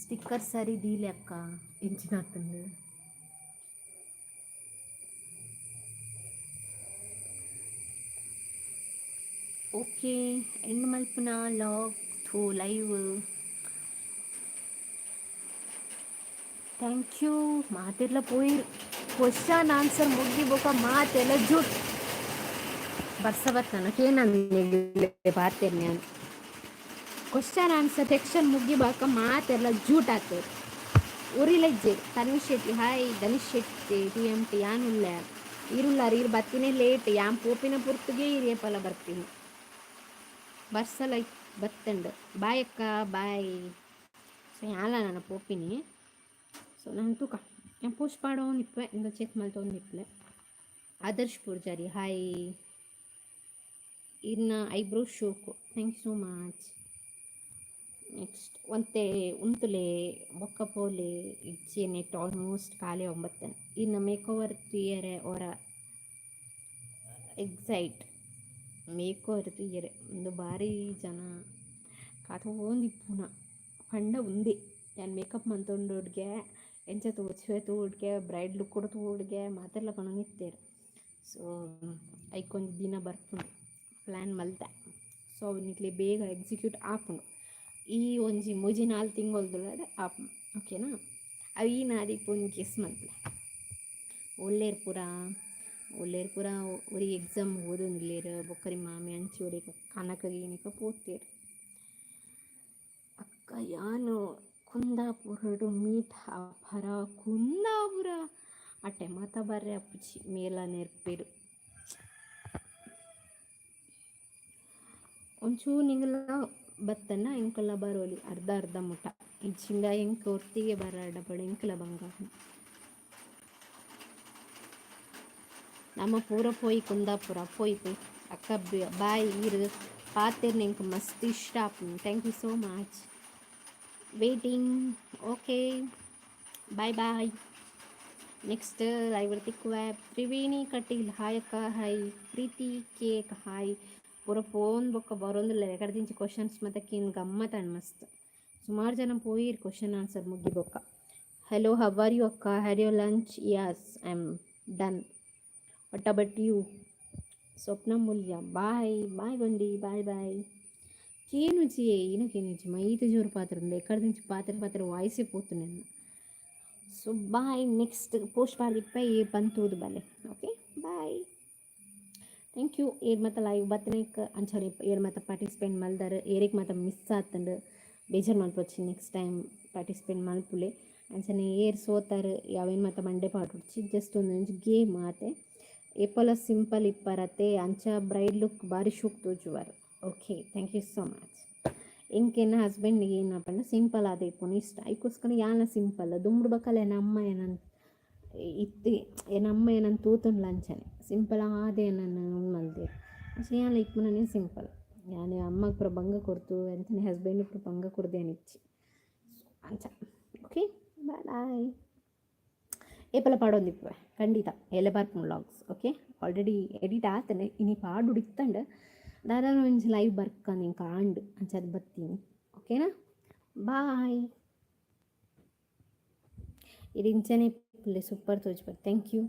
ಸ್ಟಿಕ್ಕರ್ ಸರಿ ದೀಲೆ ಅಕ್ಕ. ಎಂಚಿನ ಆತಂದು? ಓಕೆ, ಎಂಡ್ ಮಲ್ಪುನ ಲಾಗ್ ಥೂ ಲೈವ್. Thank you. ಮಾತೆರ್ಲ ಪೋಯಿರ್. ಕ್ವಶನ್ ಆನ್ಸರ್ ಮುಗ್ಗಿ ಬೊಕ ಮಾತೆಲ್ಲ ಜೂಟ್. ಬರ್ಸ ಬತ್ತನ ಕೇನಂದ್ ಪಾತೆರ್ನೆ. ಕ್ವಶನ್ ಆನ್ಸರ್ ಸೆಕ್ಷನ್ ಮುಗ್ಗಿ ಬಾಕ ಮಾತೆಲ್ಲ ಜೂಟ್ ಆತೇರ್, ಉರಿಲಜ್ಜೆ. Tanvi Shetty hi. Dhanush Shetty T M T. ಯಾನುಲ್ಲ, ಈರುಲ್ಲಾರ? ಈರ್ ಬತ್ತಿನೇ ಲೇಟ್. ಯಾನ್ ಪೋಪಿನ ಪೊರ್ತುಗೆ ಈರ್ ಏಪಲ ಬರ್ಪಿನಿ. ಬರ್ಸಲ ಬತ್ತಂಡ್. ಬಾಯ್ ಅಕ್ಕ, ಬಾಯ್. ಸೊ ಯಾನ್ಲ ನನ ಪೋಪಿನಿ. ಸೊ ನಾನು ತೂಕ, ಯಾನ್ ಪೋಸ್ಟ್ ಪಾಡೋಂದಿಪ್ಪೆ, ಇಂದ ಚೆಕ್ ಮಲ್ತೊಂದಿಪ್ಪಲೆ. ಆದರ್ಶ್ ಪೂಜಾರಿ ಹಾಯ್. ಇನ್ನ eyebrow ಶೋಕು. Thank you so much. Next ಒಂತೆ ಉಂತುಲೆ, ಬೊಕ್ಕ ಪೋಲೆ. ಇಜ್ಜಿ, ನೆಟ್ ಆಲ್ಮೋಸ್ಟ್ ಖಾಲಿ ಒಂಬತ್ತನ. ಇನ್ನು ಮೇಕ್ ಓವರ್ ತೂಯರೆ ಒರ ಎಕ್ಸೈಟ್. ಮೇಕ್ ಓವರ್ ತೂಯರೆ ಒಂದು ಭಾರಿ ಜನ ಕಾತೊಂದಿಪ್ಪುನ ಪಂಡ ಉಂದೆ. ಯಾನ್ ಮೇಕಪ್ ಮಂತೊಂಡುಡ್ಗೆ ಎಂಚ ತೋಚುವೆ ತೂಡ್ಗೆ, ಬ್ರೈಡ್ ಲುಕ್ ಕೂಡ ತೂಡ್ಗೆ ಮಾತೆರ್ಲ ಪನೊಂದಿತ್ತೆರ್. ಸೊ ಐಕೊಂಜಿ ದಿನ ಬರ್ಪುಂಡು, ಪ್ಲ್ಯಾನ್ ಮಲ್ತೆ. ಸೊ ಅವು ನಿಕ್ಲೆ ಬೇಗ ಎಕ್ಸಿಕ್ಯೂಟ್ ಆಪುಂಡು. ಈ ಒಂಜಿ ಮೂಜಿ ನಾಲ್ ತಿಂಗೊಲ್ದುಲಡೆ ಆಪುಂಡು, ಓಕೆನಾ? ಅವು ಈ ನಾದಿಪ್ಪು ಒಂಜಿ ಗೆಸ್ ಮಲ್ಪುಲೆ. ಒಲ್ಲೆರ್ ಪೂರ? ಒಲ್ಲೆರ್ ಪೂರ? ಒರಿ ಎಕ್ಸಾಮ್ ಓದೊಂದುಲ್ಲೆರ್, ಬೊಕ್ಕರಿ ಮಾಮಿ ಅಂಚಿ ಒರಿ ಕನಕ ಗೀನಿಕ ಪೋತೆರ್. ಅಕ್ಕ, ಯಾನು ಕುಂದಾಪುರಡು ಮೀಟ್ ಆಪರ? ಕುಂದಾಪುರ ಅಟ್ಟೆ ಮಾತ ಬರ್ರೆ ಅಪ್ಪುಜಿ. ಮೇಲ ನೆರ್ಪೆರ್. ಒಂಚೂರು ನಿಂಗಲ ಬತ್ತನ ಎಂಕಲ್ಲ ಬರೋಲಿ ಅರ್ಧ ಅರ್ಧ ಮುಟ. ಇಜ್ಜಿಂಡ ಎಂಕ್ ಒತ್ತಿಗೆ ಬರಾಡ ಪಡ ಎಂಕಲ ಬಂಗ. ನಮ್ಮ ಪೂರ ಪೋಯಿ ಕುಂದಾಪುರ ಪೋಯಿ ಪೋಯಿ. ಅಕ್ಕ ಬಾಯ್. ಈರ್ ಪಾತೆರ್ನ ಎಂಕ್ ಮಸ್ತ್ ಇಷ್ಟ ಆಪುಂಡು. Thank you so much. Waiting. Okay, bye bye. Next live ತಿಕ್ಕುವೆ. ತ್ರಿವೇಣಿ ಕಟೀಲ್ ಹಾಯ್ ಅಕ್ಕ, ಹಾಯ್. Preethi cake hi. ಪೂರ ಫೋನ್ ಬೊಕ್ಕ ಬರೋಂದಿಲ್ಲ. ಎಕಡ್ದಿಂಚಿ ಕ್ವಶನ್ಸ್ ಮತ್ತೆ ಕೇನ್ ಗಮ್ಮತ್ ಮಸ್ತ್. ಸುಮಾರು ಜನ ಪೋಯಿರ್ ಕ್ವಶನ್ ಆನ್ಸರ್ ಮುಗ್ಗಿ ಬೊಕ್ಕ. Hello, how are you ಅಕ್ಕ? Had your lunch? Yes, I am done. What about you? Swapna Mulya bye bye. ಗೊಂಡಿ ಬಾಯ್ ಬಾಯ್. ಕೇನುಜಿ ఈయన ಕೇನುಜಿ మైత జోరు పాత్ర ఉంది. ఎక్కడి నుంచి పాత్ర పాత్ర వాయిసే పోతున్నాను. So bye. ನೆಕ್ಸ್ಟ್ ಪೋಸ್ಟ್ ಪಾಡ್ದಿಪ್ಪ ಏ ಬಂತೂದು ಬಲೆ. Okay, bye. Thank you. ಏರ್ ಮಾತ ಲೈವ್ ಬತ್ತನೇಕ್, ಅಂಚನೆ ಏರ್ ಮಾತ ಪಾರ್ಟಿಸಿಪೇಟ್ ಮಲ್ದಾರ್, ಏರೆಗ್ ಮಾತ ಮಿಸ್ ಆತಂಡು, ಬೇಜಾರು ಮಲ್ಪೊಚ್ಚಿ. ನೆಕ್ಸ್ಟ್ ಟೈಮ್ ಪಾರ್ಟಿಸಿಪೇಟ್ ಮಲ್ಪುಲೆ. ಅಂಚನೆ ಏರ್ ಸೋತಾರ್, ಅವೇನು ಮಾತ ಮಂಡೆ ಪಾಡುಡ್ಚಿ. ಜಸ್ಟ್ ಒಂದೊಂಜಿ ಗೇಮ್ ಆತೆ. ಏಪಲ ಸಿಂಪಲ್ ಇಪ್ಪರತೆ, ಅಂಚ ಬ್ರೈಡ್ ಲುಕ್ ಬಾರಿ ಶೋಕ್ ತೋಜುವರ್. Okay, thank you so much. ಎಂಕೆನ್ನ ಹಸ್ಬೆಂಡ್ಗೆ ಏನಪ್ಪ, ಸಿಂಪಲ್ ಆದ ಇಪ್ಪುನು ಇಷ್ಟ. ಐಕೋಸ್ಕರ ಯಾನ ಸಿಂಪಲ್. ದುಂಬುಡು ಬಕ್ಕಲ ಎನ್ನ ಅಮ್ಮ ಏನನ್ ಇತ್ತೆ, ಎನ್ನ ಅಮ್ಮ ಏನನ್ ತೂತುಂಡ್ಲ ಅಂಚನೆ ಸಿಂಪಲ್ ಆದೆ ಎನನ್ ಮಲ್ದೆರ್. ಅಂಚ ಯಾನ್ಲ ಇಪ್ಪುನನೇ ಸಿಂಪಲ್. ಯಾನ್ ಅಮ್ಮಗ್ ಪೂರ ಬಂಗ ಕೊರ್ತು, ಅಂಚನೆ ಹಸ್ಬೆಂಡ್ ಪೂರ ಬಂಗ ಕೊರ್ದೇನಿಚ್ಚಿ ಅಂಚ. Okay, bye. ಏಪಲ ಪಾಡೊಂದಿಪ್ಪುವೆ ಖಂಡಿತ ಎಲ್ಲೆ ಬರ್ಪುಂಡು ವ್ಲಾಗ್ಸ್. ಓಕೆ, ಆಲ್ರೆಡಿ ಎಡಿಟ್ ಆತನೆ. ಇನಿ ಪಾಡುಡು ಇತ್ತಂಡ್, ದಾದಾನ ಒಂಜಿ ಲೈವ್ ಬರ್ಕಂದು ಎಂಕ್ ಆಂಡ್, ಅಂಚಾದ್ ಬತ್ತೀನಿ. ಓಕೆನಾ? ಬಾಯ್. ಇದು ಇಂಚನೆ ಸೂಪರ್ ತೋಜಿ. Thank you.